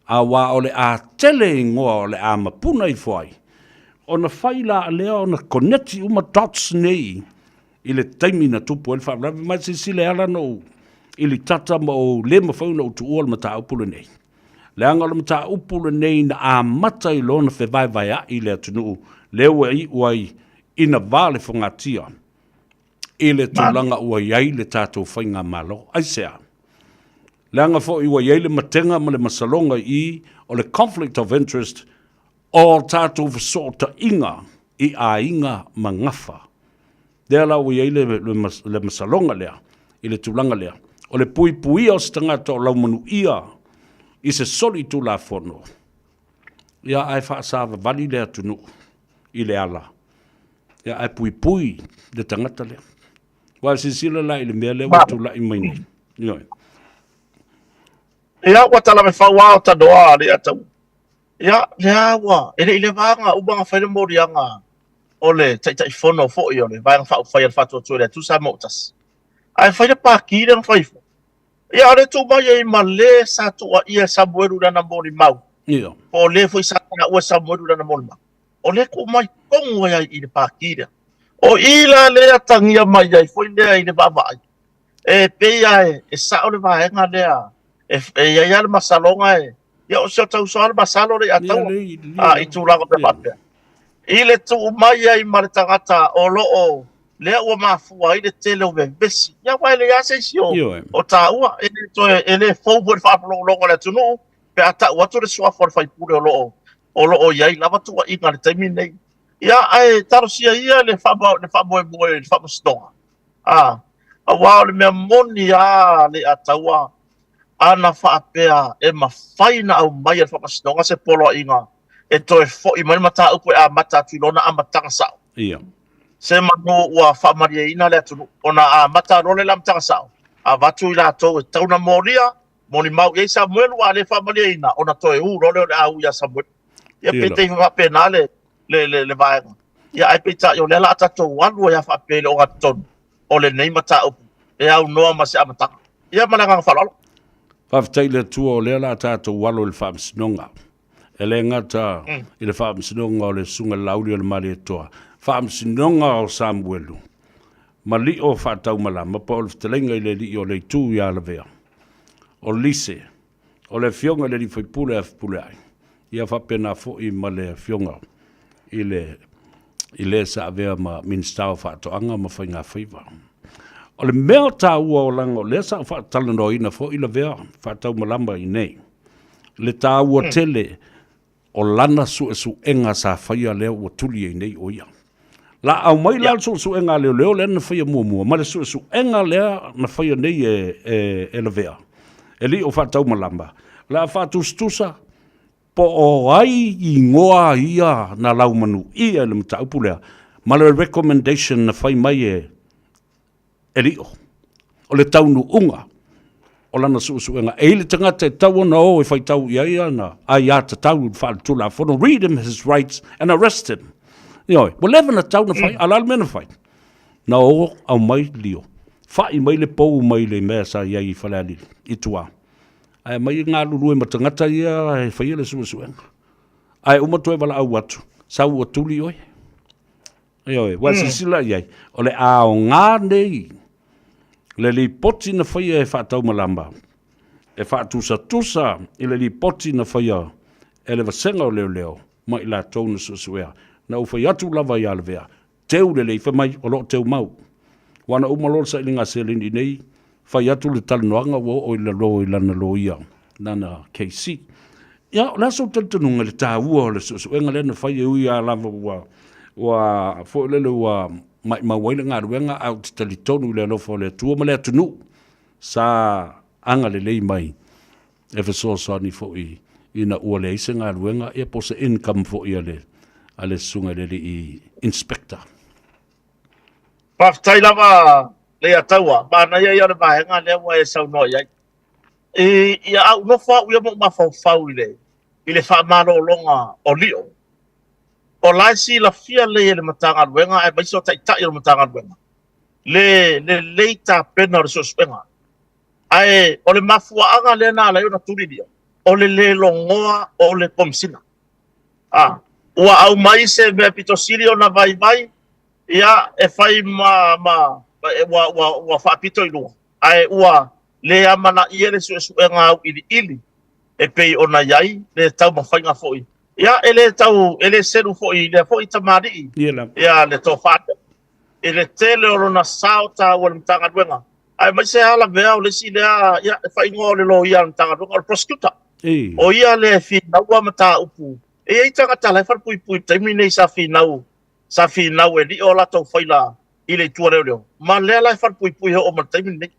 aua o le a tele igoa o le a mapuna ifo ai, ona fai la lea ona koneti uma dots nei i le taimi na tupu ai le faalavelave. Ma e silasila e ala ona ou ilitata ma ou le mafai ona ou tuua le mataupu lenei, leaga o le mataupu lenei na amata i lona fevaevaea'i i le atunuu, lea ua iu ai ina va le fogatia i le tulaga ua i ai le tatou faigamalo. Aisea? Leaga foi ua i ai le matega ma le masaloga i i o le conflict of interest o tatou fesootaiga i aiga ma gafa. Lea la ua i ai le, le, le masaloga lea i le tulaga lea. O le puipuia o se tagata o laumanuia i se solitulafono, ia ae faasavavali le atunuu i le ala, ia ae puipui le tagata lea. Ua silasila la i le mea lea ua tulai mai nei. Ioe. Ia, ua tala me fau a o tanoa a le atau. Ia, lea ua, e le i le vaega uma na fai le moliaga o le Taitaifono foi o le Vaega Faaupufai a le Faatuatua i le Atua Samoa ua tasi. Ae fai le pati lea na fai ifo. Ia, o lea tuu mai ai ma le sa tuuaia e Samuelu i lana molimau. Ia. Po o le foi sa taua e Samuelu i lana molimau. O lea tuu mai tonu ai i le pati lea. O i la lea atagia mai ai foi lea i le vaavaai. E pei lava e sao le vaega lea, e i ai lava le masaloga e, ia o si o ta uso lava le masalo lea ia taua, a, i tulaga mea faapea. I le tuu mai ai ma le tagata o lo o, lea ua mafua ai le tele o vevesi. Ia aua e leai lava se isi o, o taua, e le toe, e le fou foi i le faalogologo a le atunuu, pe a tau atu le suafa o le sui usufono o lo o, o lo o i ai lava tuuaiga i le taimi lenei. Ia, ae talosia ia le faamoemoe i le faamasinoga. A, aua o le mea moni lava Leiataua, ana faapea e mafai ona aumai e le Faamasinoga se poloaiga e toe foi mai le mataupu e amata atu i lona amataga sao. Ia. Se manu ua faamalieina le atunuu, ona amata loa le amataga sao, avatu i latou e tatau ona molia, molimau i ai Samuelu, a le faamalieina, ona toe u loa lea o le a u ia Samuelu. Ia, Ia pei la. te faapena le, le, le, le vaega. Ia, ae peitai o lea la a tatou alu ai lava faapea i le ogatotonu o lenei mataupu e aunoa ma se amataga. Ia, ma le agaga faaaloalo. Faafetai i le Atua o lea la a tatou alo i le faamasinoga. E le gata i le faamasinoga o le Susuga i le Laauli o le Malietoa, faamasinoga o Samuelu, ma Lio Faataumalama po o le fetalaiga i le alii o le Itu ia Lavea, o Lise, O le Afioga i le Alii Faipule a Fepuleai, ia faapena foi ma le Afioga i le i le sa avea ma Minisita o Faatoaga ma Faigafaiva. O le mea taua o laga o lea sa ou faatalanoaina foi Lavea faataumalama i inei, le taua tele o lana suesuega sa faia lea ua tuli ai nei o ia. La aumai la le suesuega a leoleo lea na faia muamua ma le suesuega lea na faia nei e, e, e Lavea, e lii o Faataumalama, o le a faatusatusa po o ai igoa ia na laumanuia i le mataupu lea ma le recommendation na fai mai e e Lio. O le taunuuga o lana suesuega. E i ai le tagata e tatau ona o e faitau i ai ana aiatatau faaletulafono, read him his rights and arrest him. Ioe, ua leva ona tatau ona fai, a o le a le mea na fai? Na o aumai Lio, fa'i mai le pou mai le mea sa i ai i Falealili, i tua. Ae aumai e galulue ma tagata ia e faia le suesuega. Ae uma toe valaau atu, sau ua tuli oe. Ioe, ua silasila i ai, o le aoga nei le lipoti na faia e Faataumalama e faatusatusa i le lipoti na faia e le Vasega o Leoleo ma i latou na suesuea. Na ou fai atu lava ia Lavea, teu lelei, fai mai o lo o teu mau. Ua na uma loa le sailiga seleni nei, Fai atu le talanoaga ua oo i lalo i lana loia, lana KC. Ia, o le a sou talitonuga i le taua o le suesuega lea na fai e ui lava lava ua, ua foi lele ua maimau ai le galuega, ae ou te talitonu i le alofa o le Atua ma le atunuu sa agalelei mai e fesoasoani foi ina ua leai se galuega, ia po o se income foi a le, a le susuga i le alii inspector. Faafetai lava Leiataua, manaia ia o le vaega lea ua e saunoa i ai. I, ia au nofo au ia ma ou mafaufau i le, i le faamalologa o Lio. O la e silafia lelei e le Matagaluega aemaise o taitai o le Matagaluega le lelei tapena o le suesuega. Ae o le mafuaaga lea na ala ai ona tuli Lio, o le le logoa o le Komesina. A, ua aumai se mea pito sili ona vaivai, ia, e fai ma, ma, ua, ua, ua faapito i luga, ae ua le amanaia le suesuega auiliili e pei ona i ai le taumafaiga foi. Ia, e le tau, e le selu foi i lea foi tamalii, ia le tofa i le tele o lona sao taua i le Matagaluega, aemaise lava Lavea o le isi lea, ia, e faaigoa o le loia a le Matagaluega, o le prosecutor. O ia lea e finaua mataupu. E i ai tagata la e falepuipui i le taimi lenei sa finau, sa finau e lio o latou faila i le itu a leoleo, ma lea la e falepuipui e oo mai le taimi lenei.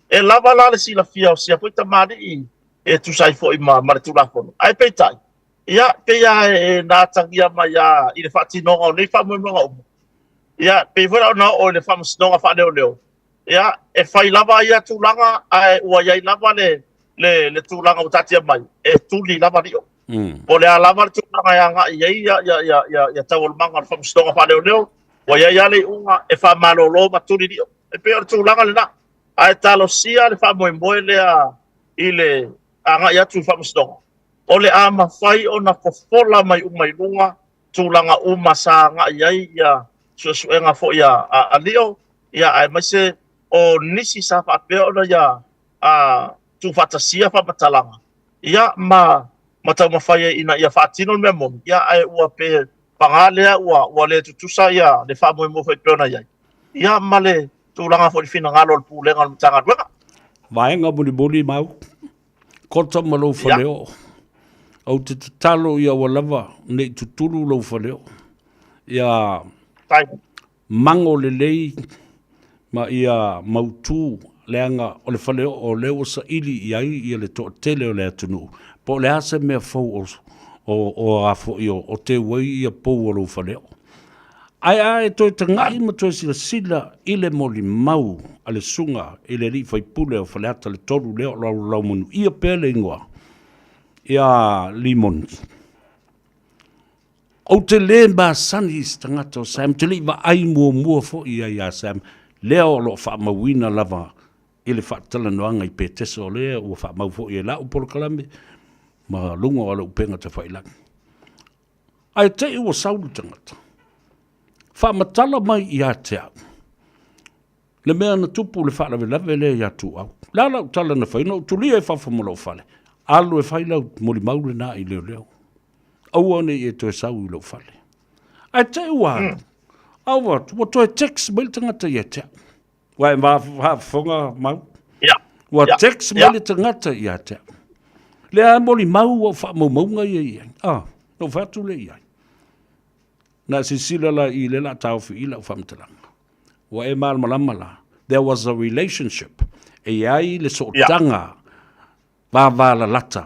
E lava la le silafia o sia foi tamalii e tusa ai foi ma, ma le Tulafono. Ae peitai, ia, pei lava e na atagia mai lava i le faatinoga o nei faamoemoega uma, Ia, pei foi la ona oo i le faamasinoga faaleoleo, ia, e fai lava ia tulaga, ae ua i ai lava le, le, le tulaga ua taatia mai, e tuli lava lio. Po o le a lava le tulaga e agai i ai ia, ia, ia, ia, ia taualumaga o le faamasinoga faaleoleo, ua i ai lava le iuga e faamalolo ma tuli lio. E pei o le tulaga lena. Ae talosia le faamoemoe lea i le agai atu i faamasinoga, o le a mafai ona fofola mai uma i luga tulaga uma sa agai i ai ia suesuega foi a, a, a Lio, ia aemaise o nisi sa faapea ona ia a, tuufaatasia faamatalaga, ia ma, ma taumafai ai ina ia faatino le mea moni, ia ae ua pe paga lea ua, ua le tutusa ia le faamoemoe foi pei ona i ai, ia ma le tulaga foi i le finagalo o le Pulega o le Matagaluega. Vaega mulimuli mau. Kota ma lou faleoo. Ou te tatalo ia ua lava nei tutulu lou faleoo. Ia mango lelei ma ia mautu leaga o le faleoo o lea ua saili i ai ia le toatele o le atunuu. Po o le a se mea fou o, o, o a foi o, o teu ai ia pou o lou faleoo. Ae a e toe taga'i ma toe silasila i le molimau a le Susuga i le Alii Faipule o Faleata le 3 lea o Laulaumanuia pea le igoa, ia Limon. Ou te le masani i se tagata o Sam, ou te le i vaai muamua foi i ai ia Sam, lea o lo o faamauina lava i le faatalanoaga i Petesa o lea ua faamau foi e la'u polokalame ma luga o le upega tafailagi. Ae te i ua sau le tagata, faamatala mai ia te au, le mea na tupu le faalavelave lea ia Tuuau. Le a lau tala na fai, na ou tulia i fafo ma lou fale, alu e fai lau molimau lena i leoleo. Aua ne i e toe sau i lou fale. Ae te i ua alu, a ua atu, ua toe text mai le tagata ia te au. Ua e faafofoga mau? Yeah. Ua yeah. text mai yeah. le tagata ia te au. Lea e molimau ua faamaumauga ia i ai. Ah, na ou fai atu lea i ai. Na silasila la i le la taofi i lau faamatalaga. Ua e malamalama la. There was a relationship. E i ai le sootaga yeah. vavalalata.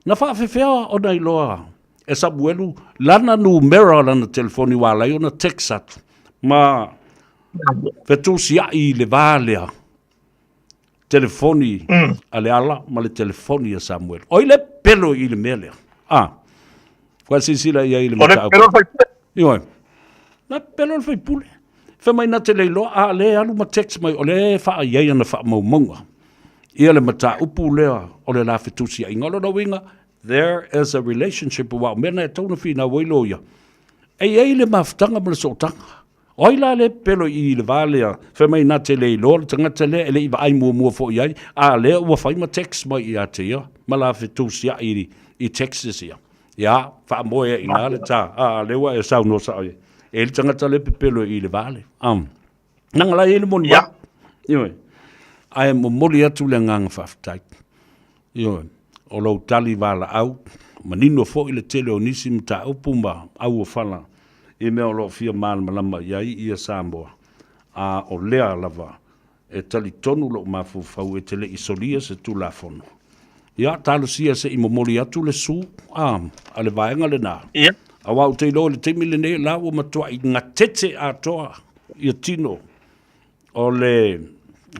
Na faafefea ona iloa e Samuelu lana numera o lana telefoni ua ala ai ona text atu ma fetusiai i le va lea telefoni a Leala ma le telefoni a Samuelu. O ai le pelo i le mea lea? Ah, ua silasila i ai i le O le mataupu. pelo o le faipule. Ioe. Na pelo le faipule. Fai mai na te le iloa, a le alu ma text mai, o le faa i ai ana faamaumauga. Ia le mataupu lea o le la fetusiaiga. O lona uiga, there is a relationship, aua o mea na e tatau ona finau ai loia. E i ai le mafutaga ma le sootaga. O ai la le pepelo i i le va lea, fai mai na te le iloa le tagata lea e le i vaai muamua foi i ai, a lea ua fai ma text mai ia te ia, ma la fetusiai i, i texts ia. Ia, faamoe ai i ina le ta, a lea ua e saunoa sao i ai. E i ai le tagata lea pepelo i i le va lea. Um. Nanga la e i ai le molimau. Yeah. Ioe. Ae momoli atu le agaga faafetai. Ioe, o lou tali valaau, manino foi le tele o nisi mataupu ma auofala i mea o lo o fia malamalama i ai ia Samoa, a o lea lava e talitonu lou mafaufau e te le i solia se Tulafono. Ia, talosia se i momoli atu le su a, a le vaega lena. Ia. Aua ou te iloa i le taimi lenei, la ua matuai gatete atoa ia tino o le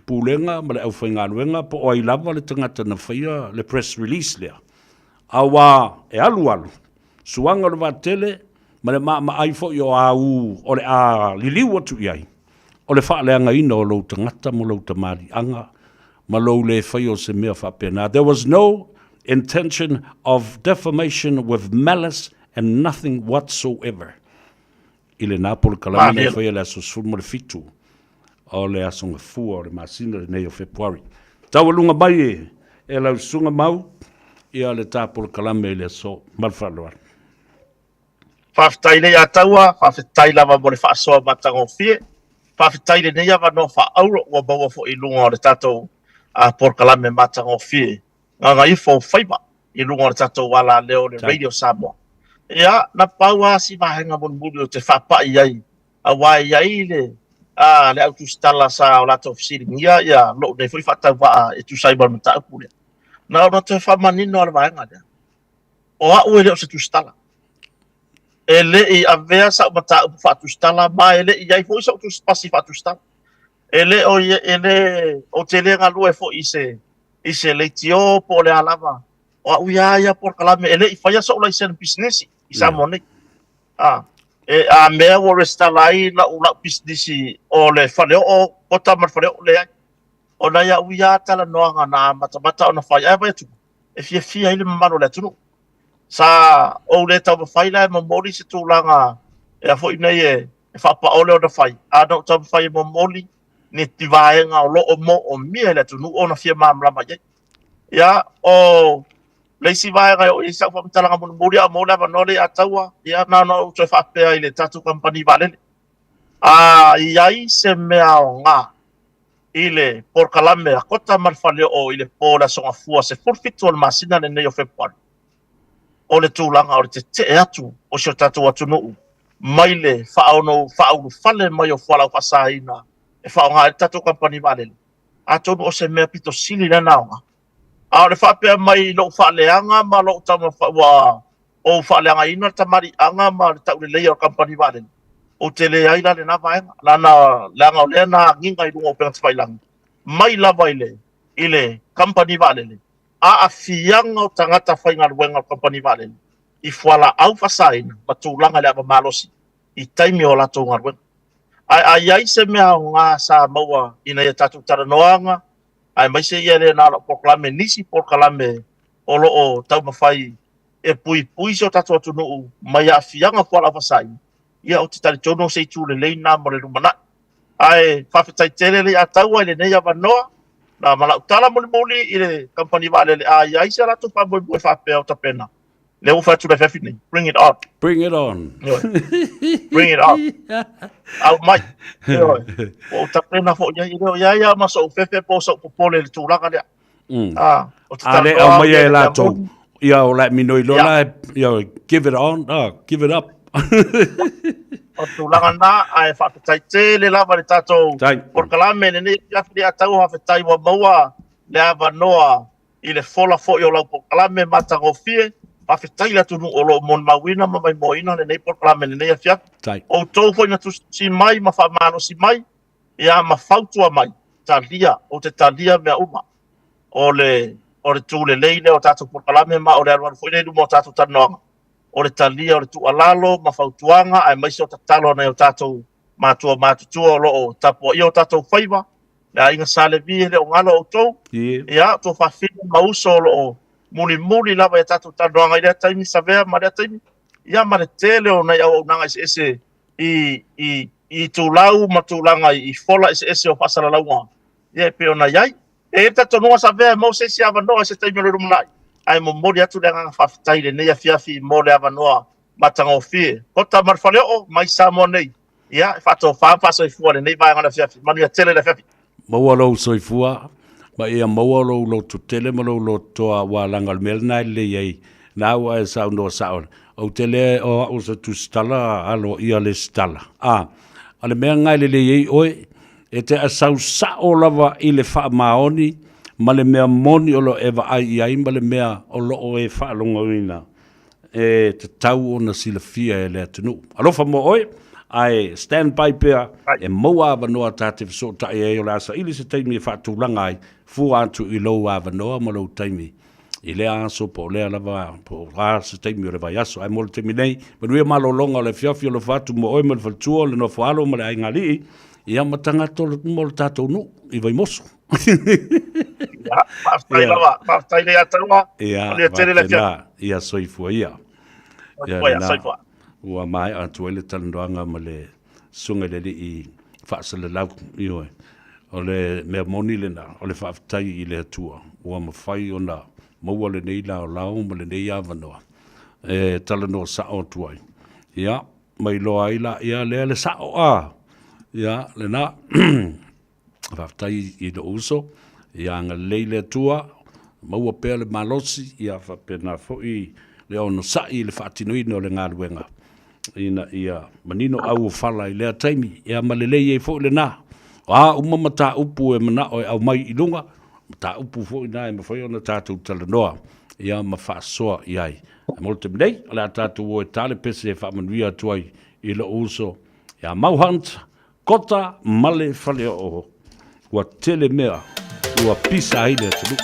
Pulega ma le aufaigaluega po o ai lava le tagata na faia le press release lea. Aua e alu alu, suaga o le vaatele ma le maamaai foi o au o le a liliu atu i ai, o le faaleagaina o lou tagata ma lou tamaliiaga ma lou le faia o se mea faapena. There was no intention of defamation with malice and nothing whatsoever. I lena polokalame na faia le aso 17 o le aso Gafua o le masina lenei o Fepuari. Taualuga mai e, e lau susuga Mau ia le ta polokalame i le aso. Ma le faaaloalo. Faafetai lea ia Taua, faafetai lava mo le faasoa matagofie. Faafetai lenei avanoa faaauro ua maua foi i luga o le tatou polokalame matagofie Gagaifo Faiva i luga o le tatou alaleo o le Radio Samoa. Ia, na pau lava si vaega mulimuli ou te faapai ai, aua e i ai le, a, le au tusitala sa o latou fesiligia ia lou nei foi faatauvaa e tusa ai ma le mataupu lea. Na ona toe faamanino lava le vaega lea. O au e le o se tusitala. E le i avea sau mataupu faatusitala ma e le i i ai foi sou tusipasi faatusitala. E le o, e le, ou te le galue foi i se, i se leitio po o le a lava. O au ia ia polokalame, e le i faia sou laisene pisinisi i Samoa nei. A, e, a mea ua resitala ai lau, lau pisinisi o le faleoo, kota ma le faleoo, leai. Ona ia au ia talanoaga na amatamata ona fai, ae vaai atu, e fiafia ai le mamalu o le atunuu. Sa ou le taumafai la e momoli se tulaga e a foi nei e, e faapaole ona fai, a na ou taumafai e momoli ni vaega o lo o moomia e le atunuu ona fia malamalama i ai. Ia, o le isi vaega e oo i ai sau faamatalaga mulimuli a o maua le avanoa lea ia Taua, ia na ona ou toe faapea i le tatou kamupani vaalele. A i ai se mea aoga i le polokalame a Kota ma le Faleoo i le po o le Aso Gafua 17 o le masina lenei o Fepuari, o le tulaga o le tetee atu o si o tatou atunuu mai le faaono faaulufale mai o fualaau faasaina e faaaoga ai le tatou kamupani vaalele, atonu o se mea pito sili lena aoga. A o le faapea mai i lou faaleaga ma lou taumafai ua ou faaleagaina le tamaliiaga ma le tauleleia o le kamupani vaalele, ou te leai la lena vaega, lana, leaga o lea na agiga i luga o upega tafailagi, mai lava i le, i le kamupani vaalele, aafiaga o tagata faigaluega o le kamupani vaalele i fualaau faasaina ma tulaga i le ava malosi i taimi o latou galuega. Ae a i ai se mea aoga sa maua ina ia tatou talanoaga, aemaise ia le na o lau polokalame, nisi polokalame o lo o taumafai e puipui si o tatou atunuu mai aafiaga o fualaau faasaina, ia ou te talitonu o se itu lelei lena mo le lumanai. Ae faafetai tele le ia Taua i lenei avanoa, na ma lau tala mulimuli i le kamupani vaalele, a i ai se latou faamoemoe faapea o tapena, lea ua fai atu le afiafi nei, bring it on. Bring it on. Bring it on. Au mai. Ioe. Ua ou tapena foi i ai, e le o i ai lava ma sou fefe po o sou popole i le tulaga lea. Ah, o te A le talanoa au mai au e ia latou. moni. Ia o let me know loa Ia. la, ia give it on, ah, give it up. O tulaga na, ae faafetai tele lava i le tatou Tai. polokalame lenei afiafi lea tau faafetai ua maua le avanoa i le fola foi o lau polokalame matagofie. Faafetai le atunuu o lo o molimauina ma maimoaina lenei polokalame lenei afiafi. Tai. Outou foi na tusitusi mai ma faamalosi mai, ia ma fautua mai, talia, ou te talia mea uma. O le, o le tu lelei lea o tatou polokalame ma o le alualu foi lea i luma o tatou talanoaga. O le talia o le tuualalo ma fautuaga aemaise o tatalo a nai o tatou matua matutua o lo o tapuaia o tatou faiva, le aiga Sa Levi e le o galo outou, ia, tuafafine ma uso o lo o mulimuli lava i a tatou talanoaga i lea taimi Savea ma lea taimi, ia ma le tele o nai auaunaga eseese i, i, i itulau ma tulaga i fola eseese o faasalalauga, ia e pei ona i ai. E i ai le talitonuga Savea e maua se isi avanoa i se taimi o le lumanai, ae momoli atu le agaga faafetai i lenei afiafi mo le avanoa matagofie. Kota ma le Faleoo mai Samoa nei. Ia, e faatofa ma faasoifua i lenei vaega o le afiafi. Manuia tele le afiafi. Maua lou soifua. Ma ia maua lou loto tele ma lou lotoa aua leaga o le mea lena e lelei ai, na ua e saunoa sao, ou te le o au o se tusitala aloaia lesitala. A, o le mea lena e lelei ai oe, e te asau sao lava i le faamaoni ma le mea moni o lo o e vaai i ai ma le mea o lo o e faalogoina e tatau ona silafia e le atunuu. Alofa mo oe, ae stand by pea e maua avanoa ta te fesootai ai, o le a saili se taimi e faatulaga ai, fua atu i lou avanoa ma lou taimi i lea aso po o lea lava po o a se taimi o le vaiaso. Ae mo le taimi nei, manuia malologa o le afiafi, alofa atu mo oe ma le faletua, le nofoalo ma le aigaalii, ia ma tagata uma o le tatou nuu i Vaimoso. Ia, faafetai lava, faafetai le Ataua. Ia, Manuia tele le afiafi. Ia, soifua ia. Ia, Soifua ia, soifua. Ua maea atu ai le talanoaga ma le susuga i le alii faasalalau, ioe. O le mea moni lena, o le faafetai i le Atua ua mafai ona maua lenei laolao ma lenei avanoa e talanoa sao atu ai. Ia, ma iloa ai laia lea le sao, a. Ia, lena. Faafetai i lou uso, ia agalelei le Atua, maua pea le malosi, ia faapena foi le onosai i le faatinoina o le galuega, ina ia manino auofala i lea taimi, ia ma lelei ai foi lena. O a uma mataupu e manao e aumai i luga, mataupu foi na e mafai ona tatou talanoa, ia ma faasoa i ai. Ae mo le taimi nei, o le a tatou o e ta le pese e faamanuia atu ai i lou uso ia Mau Hunt, Kota ma le Faleoo, ua tele mea ua pisa ai le atunuu.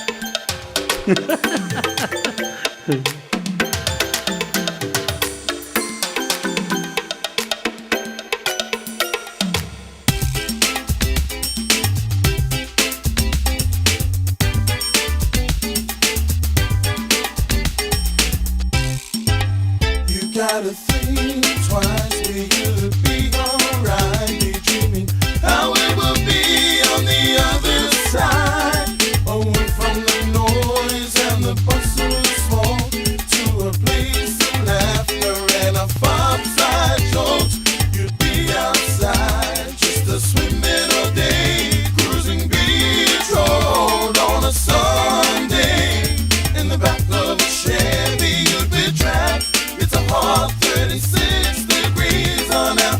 You gotta think twice, will you be alright? Be dreaming how it will be on the other side. Away from the noise and the bustle of smoke to a place of laughter and a fireside jokes. You'd be outside just a swimming all day, cruising beach road on a Sunday. In the back of a Chevy, you'd be trapped. It's a hot 36 degrees on our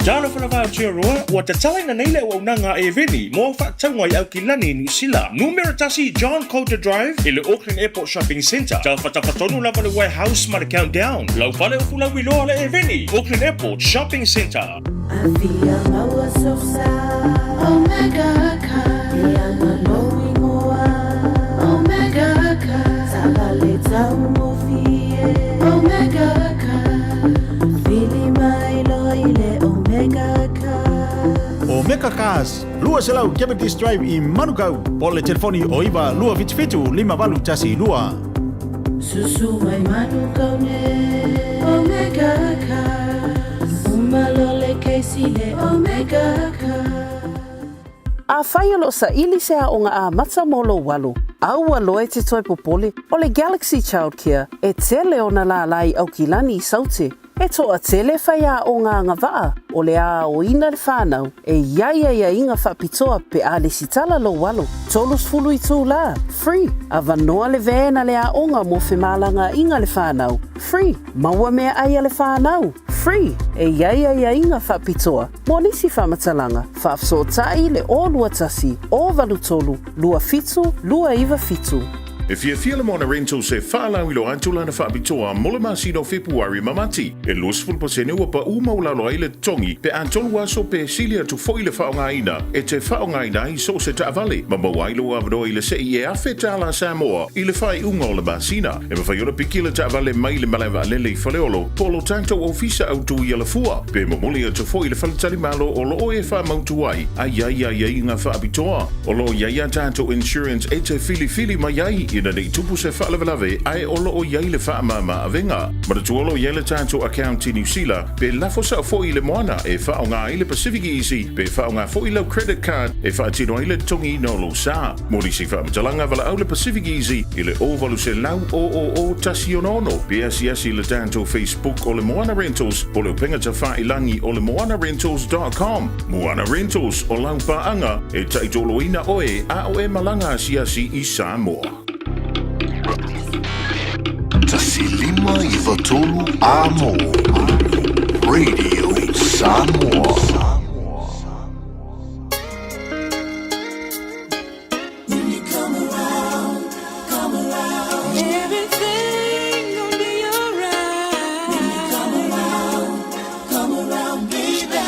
Talofa lava Aotearoa, ua tatalaina nei le auaunaga a Eveni mo au faatauga i Aukilani, Niu Sila. Numera tasi John Coulter Drive i le Auckland Airport Shopping Centre. Tafatafa tonu lava le Warehouse ma le Countdown. Lau fale o fulauiloa le Eveni, Auckland Airport Shopping Centre. Afia maua sosa Omega Car Leaga lou igoa Omega Car Taavale taugofie Omega Car Vili mai loa i le Omega Car. Omega Cars, 200 Cavendish Drive i Manukau, po o le telefoni o 9 277 5812. Susu mai Manukau nei Omega Cars Uma loa le kesi le Omega Cars. Afai o lo o saili se aoga amata mo lou alo, aua loa e te toe popole, o le Galaxy Childcare e tele ona lālā i Aukilani i Saute. E toatele faiaoga agavaa o le a aoina le fanau e i ai aiaiga faapitoa pe a lesitala lou alo. 30 itulā, free, avanoa le van a le aoga mo femalagaaiga le fanau, free, maua meaai a le fanau, free, e i ai aiaiga faapitoa mo nisi faamatalaga, faafesootai le 021 083 27 297. E fiafia le Moana Rentals e faalauiloa atu lana faapitoa mo le masina o Fepuari ma Mati. E 20% ua paʻu maualalo ai le totogi pe a tolu aso pe sili atu foi le faaaogaina e te faaaogaina ai so o se taavale ma maua ai lou avanoa i le sei e $1,000 Samoa i le faaiuga o le masina. E mafai ona piki le taavale mai le malae vaalele i Faleolo po o lo tatou ofisa autu i Alafua pe momoli atu foi i le faletalimalo o lo o e faamautu ai a i ai aiaiga faapitoa. O lo o i ai a tatou insurance e te filifili mai ai ina ne i tupu se faalavelave ae o lo o i ai le faamama avega. Manatua o lo o i ai le tatou account i Niu Sila pe lafo sao foi i le moana e faaaoga ai le Pacific Easy pe faaaoga foi lau credit card e faatino ai le totogiina o lou sa. Mo nisi faamatalaga valaau le Pacific Easy i le 0800 000 166 pe asiasi i le tatou Facebook o le Moana Rentals po o le upega tafailangi o le moanarentals.com. Moana Rentals, o lau paaga e taitoloina oe a o e malaga asiasi i Samoa. 1 5 93 Amo Radio Samoa. When you come around, come around, everything gonna be alright. When you come around, come around, baby.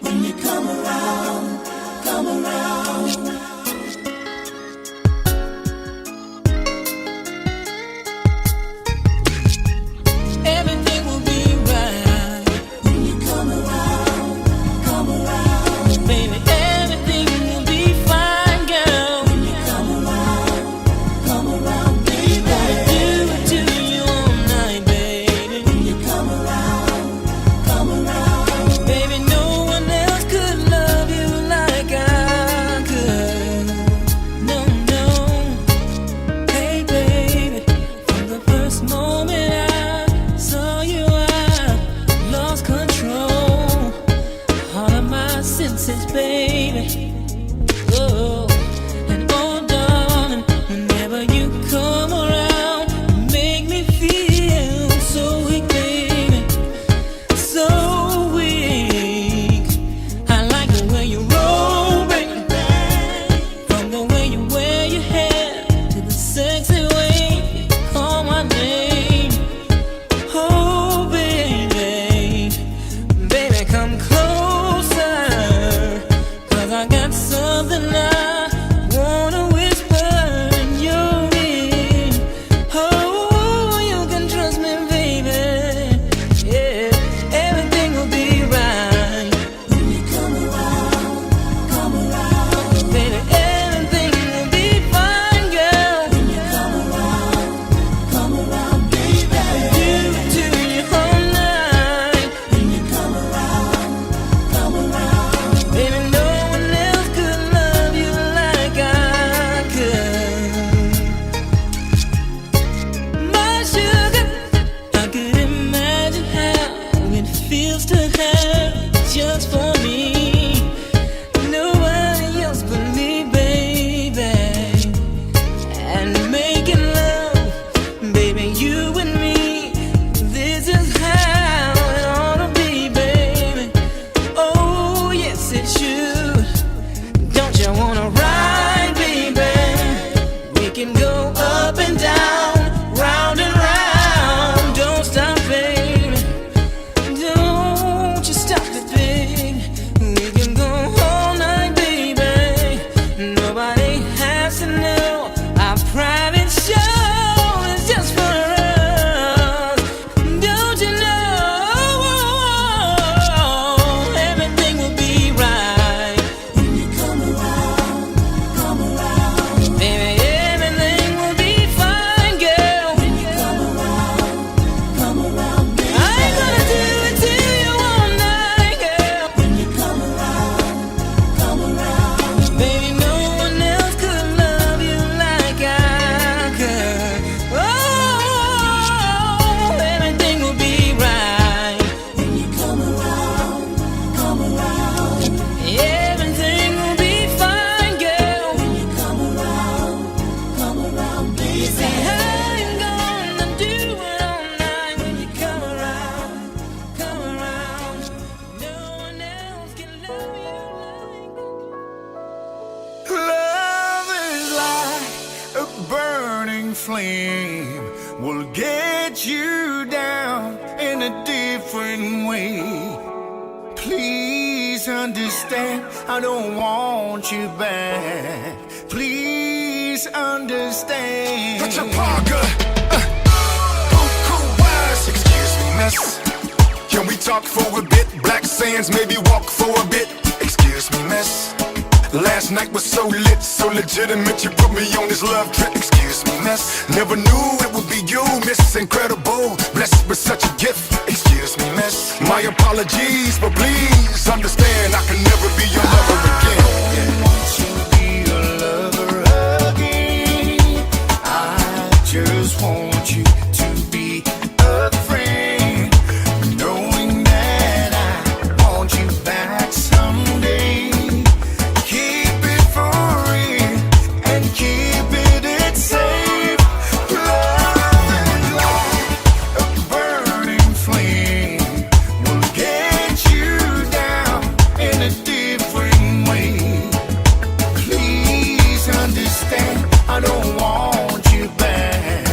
When you come around, come around. Everything will be right. flame will get you down in a different way. Please understand, I don't want you back. Please understand. Richard Parker, cool wise. Excuse me, miss. Can we talk for a bit? Black sands, maybe walk for a bit. Excuse me, miss. Last night was so lit, so legitimate. You put me on this love trip. Excuse me, miss. Never knew it would be you, Miss Incredible. Blessed with such a gift. Excuse me, miss. My apologies, but please understand I can never be your lover again. want to be your lover again. I just want you to be a friend, knowing that I want you back someday. Keep it for real and keep it safe. Love is like a burning flame will get you down in a different way. Please understand, I don't want you back.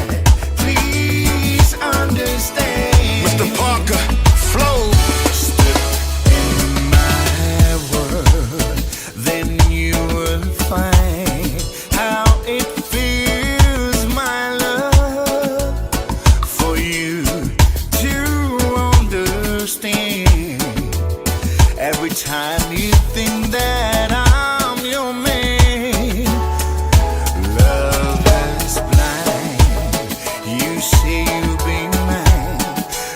Please understand. Mr. Parker, flow. Step in my world, then you will find how it feels, my love, for you to understand. Every time you think that I'm your man, love is blind. You say you'll be mine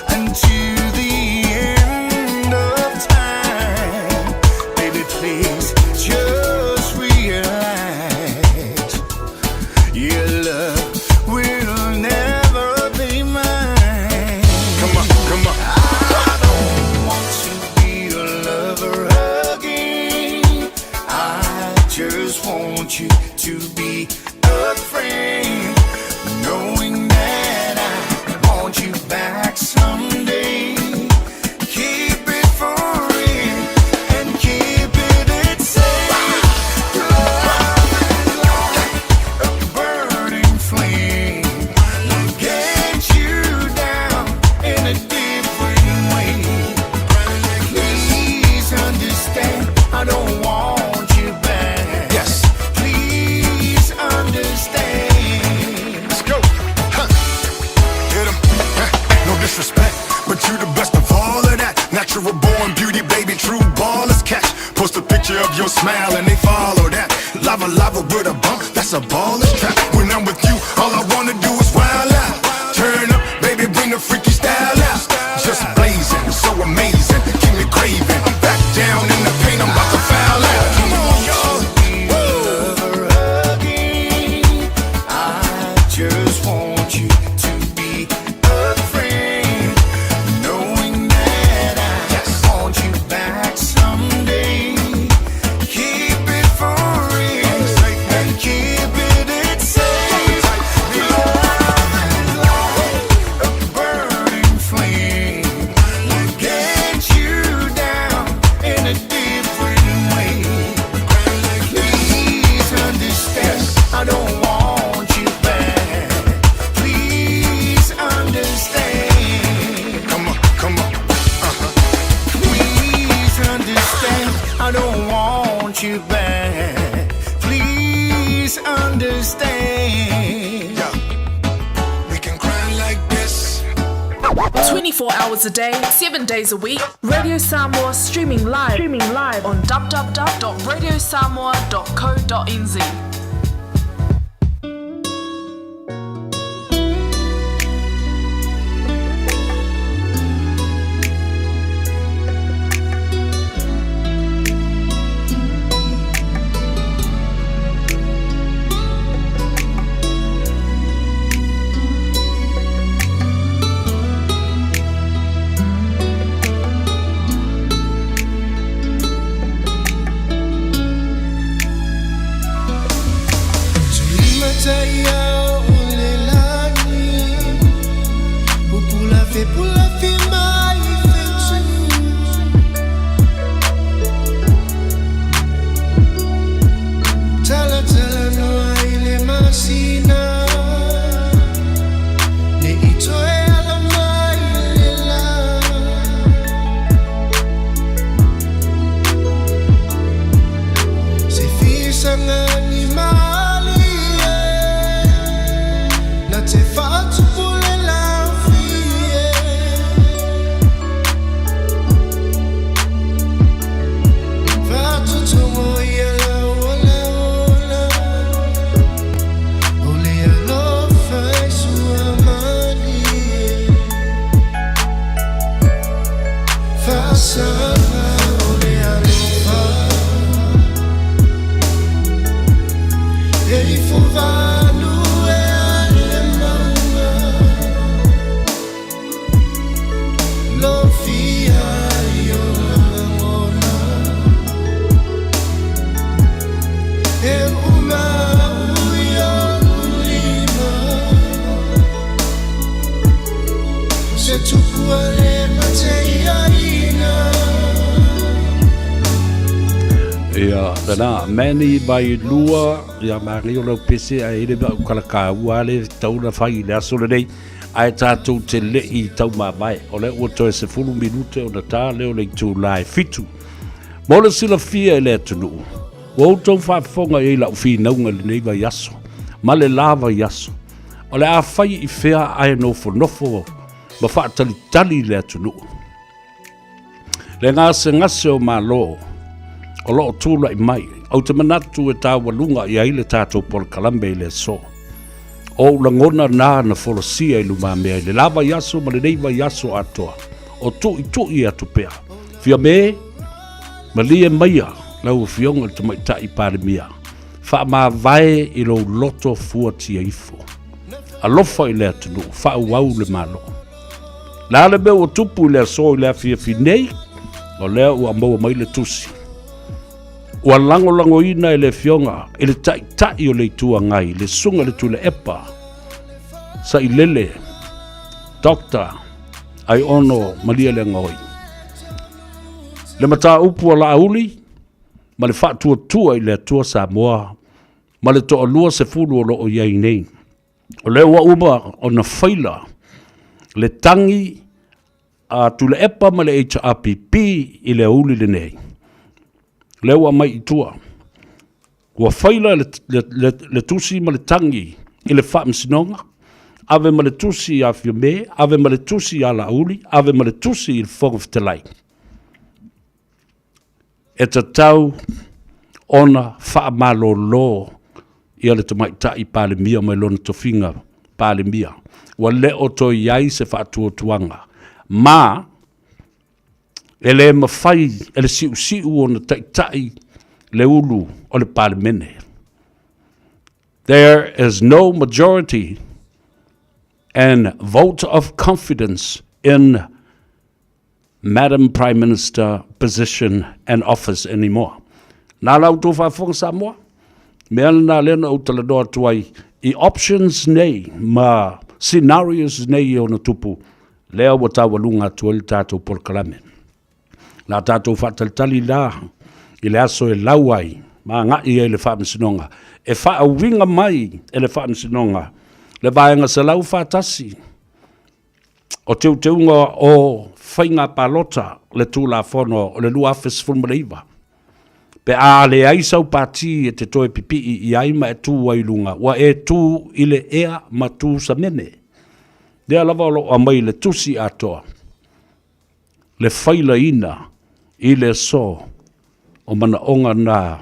until the end of time. Baby, please just realize your love will never be mine. Come on, come on. I don't want to be your lover again. I just want you to be a friend, knowing that I want you back someday. Keep it for real and keep it safe. Love is like a burning flame. Will get you down in a different way. Please understand, I don't want you back. Yes. Please understand. Let's go. Huh. Hit 'em. Huh. No disrespect, but you the best of all of that. Natural born beauty, baby, true ballers catch. Post a picture of your smile and they follow that. Lava lava with a bump, that's a baller's trap. When I'm with you, all I wanna do is wild out. Turn up, baby, bring the freaky style out. Just blazing, so amazing, keep me craving. I'm back down in the paint, I'm about to foul out. Come on, y'all. Lover again. I just want you to be a friend, knowing that I want you back someday. Keep it for real and keep it safe. Love is like a burning flame will get you down in a different way. Please understand, I don't want you back. Please understand. Come on, come on. Please understand, I don't want you back. Please understand. Yeah. We can grind like this. 24 hours a day, 7 days a week. Radio Samoa streaming live, on www.radiosamoa.co.nz. Tala tala noa ile masina. Ifo valu e a le mauga Lofia i ona lagona E uma au i ou lima Se tupua le mateiaina Ia, lena, Manny Vailua, ia manaia o lau pese ae i le mea o kalakaua le tatau ona fai i le aso lenei, ae tatou te le i taumavae. O lea ua toe 10 minute ona ta lea o le itula e 7. Mo le silafia e le atunuu, ua outou faafofoga i ai lau finauga i lenei vaiaso ma le la vaiaso. O le a fai i fea ae nofonofo ma faatalitali le atunuu. Le gasegase o Malo o lo o tulai mai, ou te manatu e taualuga i ai le tatou polokalame i le aso. O ou lagona na na folasia i lumamea i le la vaiaso ma lenei vaiaso atoa, o tuitui atu pea. Fiame, malie maia lau Afioga i le Tamaitai Palemia, faamavae i lou loto fuatia ifo. Alofa i le atunuu, faaauau le Malo. Le a le mea ua tupu i le aso i le afiafi nei, o lea ua maua mai le tusi. Ua lagolagoina e le Afioga i le Taitai o le Itu Agai, le Susuga i le Tuilaepa Sailele Doctor Aiono Malielegaoi, le mataupu a Laauli ma le Faatuatua i le Atua Samoa ma le toalua sefulu o lo o i ai nei. O lea ua uma ona faila le tagi a Tuilaepa ma le HRPP i le aoauli lenei. O lea ua aumai i tua. Ua faila le, le, le, le tusi ma le tagi i le Faamasinoga, ave ma le tusi ia Fiame, ave ma le tusi ia Laauli, ave ma le tusi i le Fofoga Fetalai. E tatau ona faamalolo ia le Tamaitai Palemia mai lona tofiga Palemia. Ua le o toe i ai se faatuatuaga ma e le mafai e le siusiu ona taitai le ulu o le Palemene. There is no majority and vote of confidence in Madam Prime Minister position and office anymore. Nā la outou faafofoga Samoa, mea lena lea na ou talanoa atu ai i options nei ma scenarios nei e ono tupu, lea ua taualuga atu ai le tatou polokalame. La tatou faatalitali la i le aso e lau ai ma agai ai le Faamasinoga, e faauiga mai e le Faamasinoga le Vaega 141 o teuteuga o faiga palota le Tulafono o le 2019. Pe a leai sau pati e te toe pipii i ai ma e tu ai i luga, ua e tu i le ea ma tu sameme. Lea lava o lo o aumai i le tusi atoa le failaina i le aso o manaoga na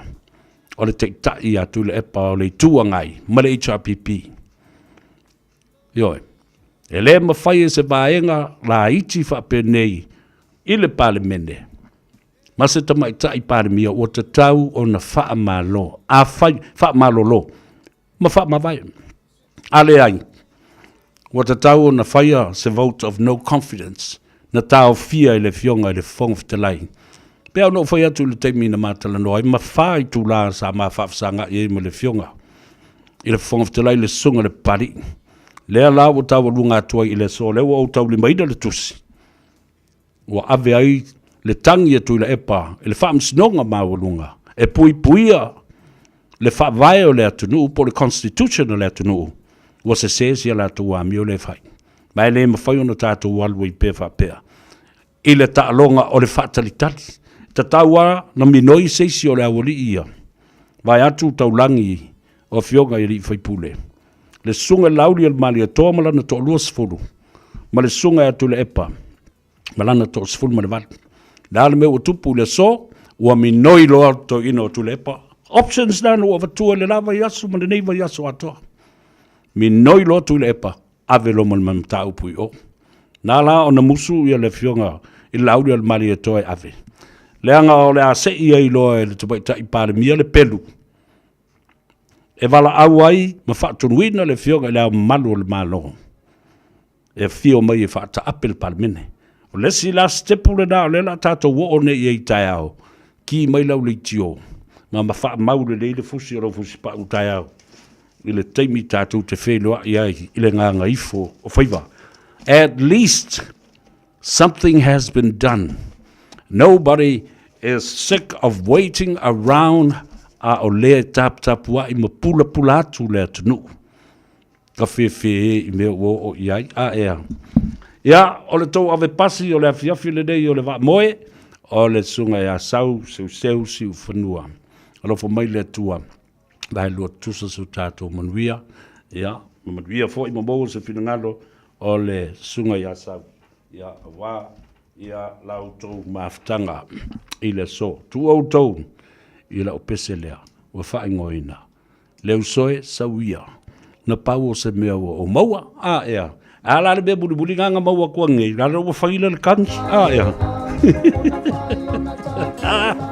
o le Taitai ia Tuilaepa o le Itu Agai ma le HRPP. Ioe. E le mafai e se vaega laiti faapenei i le Palemene ma se tamaitai Palemia ua tatau ona faamalo, afai, faamalolo ma faamavae. A leai, ua tatau ona faia se vote of no confidence na taofia e le Afioga i le Fofoga Fetalai. Pei ona ou fai atu i le taimi na ma talanoa ai, ma fa itula sa ma faafesagai ai ma le Afioga i le Fofoga Fetalai le Susuga i le Papalii. Lea la ua taualuga atu ai i le aso, lea ua ou taulimaina le tusi, ua ave ai le tagi a Tuilaepa i le Faamasinoga Maualuga e puipuia le faavae o le atunuu po o le constitution o le atunuu, ua sese si a latou amio lea e fai. Ma e le mafai ona tatou alu ai pea faapea i le taaloga o le faatalitali. E tatau lava ona minoi se isi o le aualii ia, vaeatu taulagi o afioga i alii faipule, le susuga i le Laauli a le Malietoa ma lana toalua sefulu, ma le susuga ia Tuilaepa ma lana toasefulu ma le valu. Le a le mea ua tupu i le aso, ua minoi loa le toeaina o Tuilaepa. Options na na ua avatua i le la vaiaso ma lenei vaiaso atoa. Minoi loa Tuilaepa, ave loa ma le mataupu i o. Na la ona musu ia le afioga i le Laauli a le Malietoa e ave. Leaga o le a sei ai loa e le Tamaitai Palemia le pelu. E valaau ai ma faatonuina le Afioga i Le Ao Mamalu o le Malo e afio mai e faataape le Palemene. O le isi la sitepu lena o lea o le a tatou oo nei i ai i taeao, ki mai lau leitio ma ma faamau lelei le fusi o lau fusipau taeao i le taimi tatou te feiloai ai i le gagaifo o faiva. At least something has been done. Nobody is sick of waiting around a o lea e taputapuai ma pulapula atu le atunuu. Ka fefe i mea ua oo i ai. A ea. Ia, o le tou ave pasi o le afiafi lenei o le vaamoe, o le susuga ia Sau Seuseu Siufanua. Alofa mai le Atua, vaelua tutusa so tatou manuia, ia, ma manuia foi ma maua se finagalo o le susuga ia Sau, ia, aua ia la outou mafutaga i le aso. Tuu outou i lau pese lea ua faaigoaina Le uso e, sau ia. Na pau o se mea ua ou maua, a ea. A la le mea mulimuli nganga maua kua ngei, la ua whaila le kani, a ea.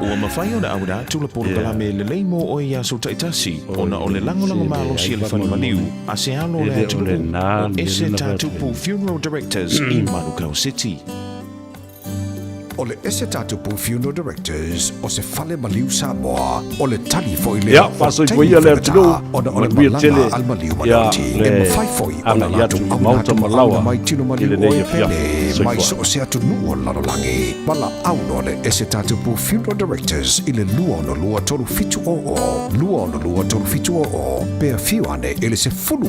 Ua mafai ona auina atu le polokalame lelei mo oe i aso taitasi ona o le lagolago malosi a le Fale Maliu a se alo o le atunuu o Ese Tatupu Funeral Directors i Manukau City. O le Ese Tatupu Funeral Directors o se fale maliu Samoa, o le tali foi lea Ia, o faasoifua taimi ia le faigata atunuu, ona o le manuia malaga tele a le maliu ia manaoti. le E mafai foi ona agai atu latou i auina maota atu ma ma laoa auina mai tino i maliu lenei oe afiafi. pele mai Soifua. so o se atunuu o le lalolagi. Valaau loa le Ese Tatupu Funeral Directors i le 262 3700, 262 3700, pe afio ane i le 10.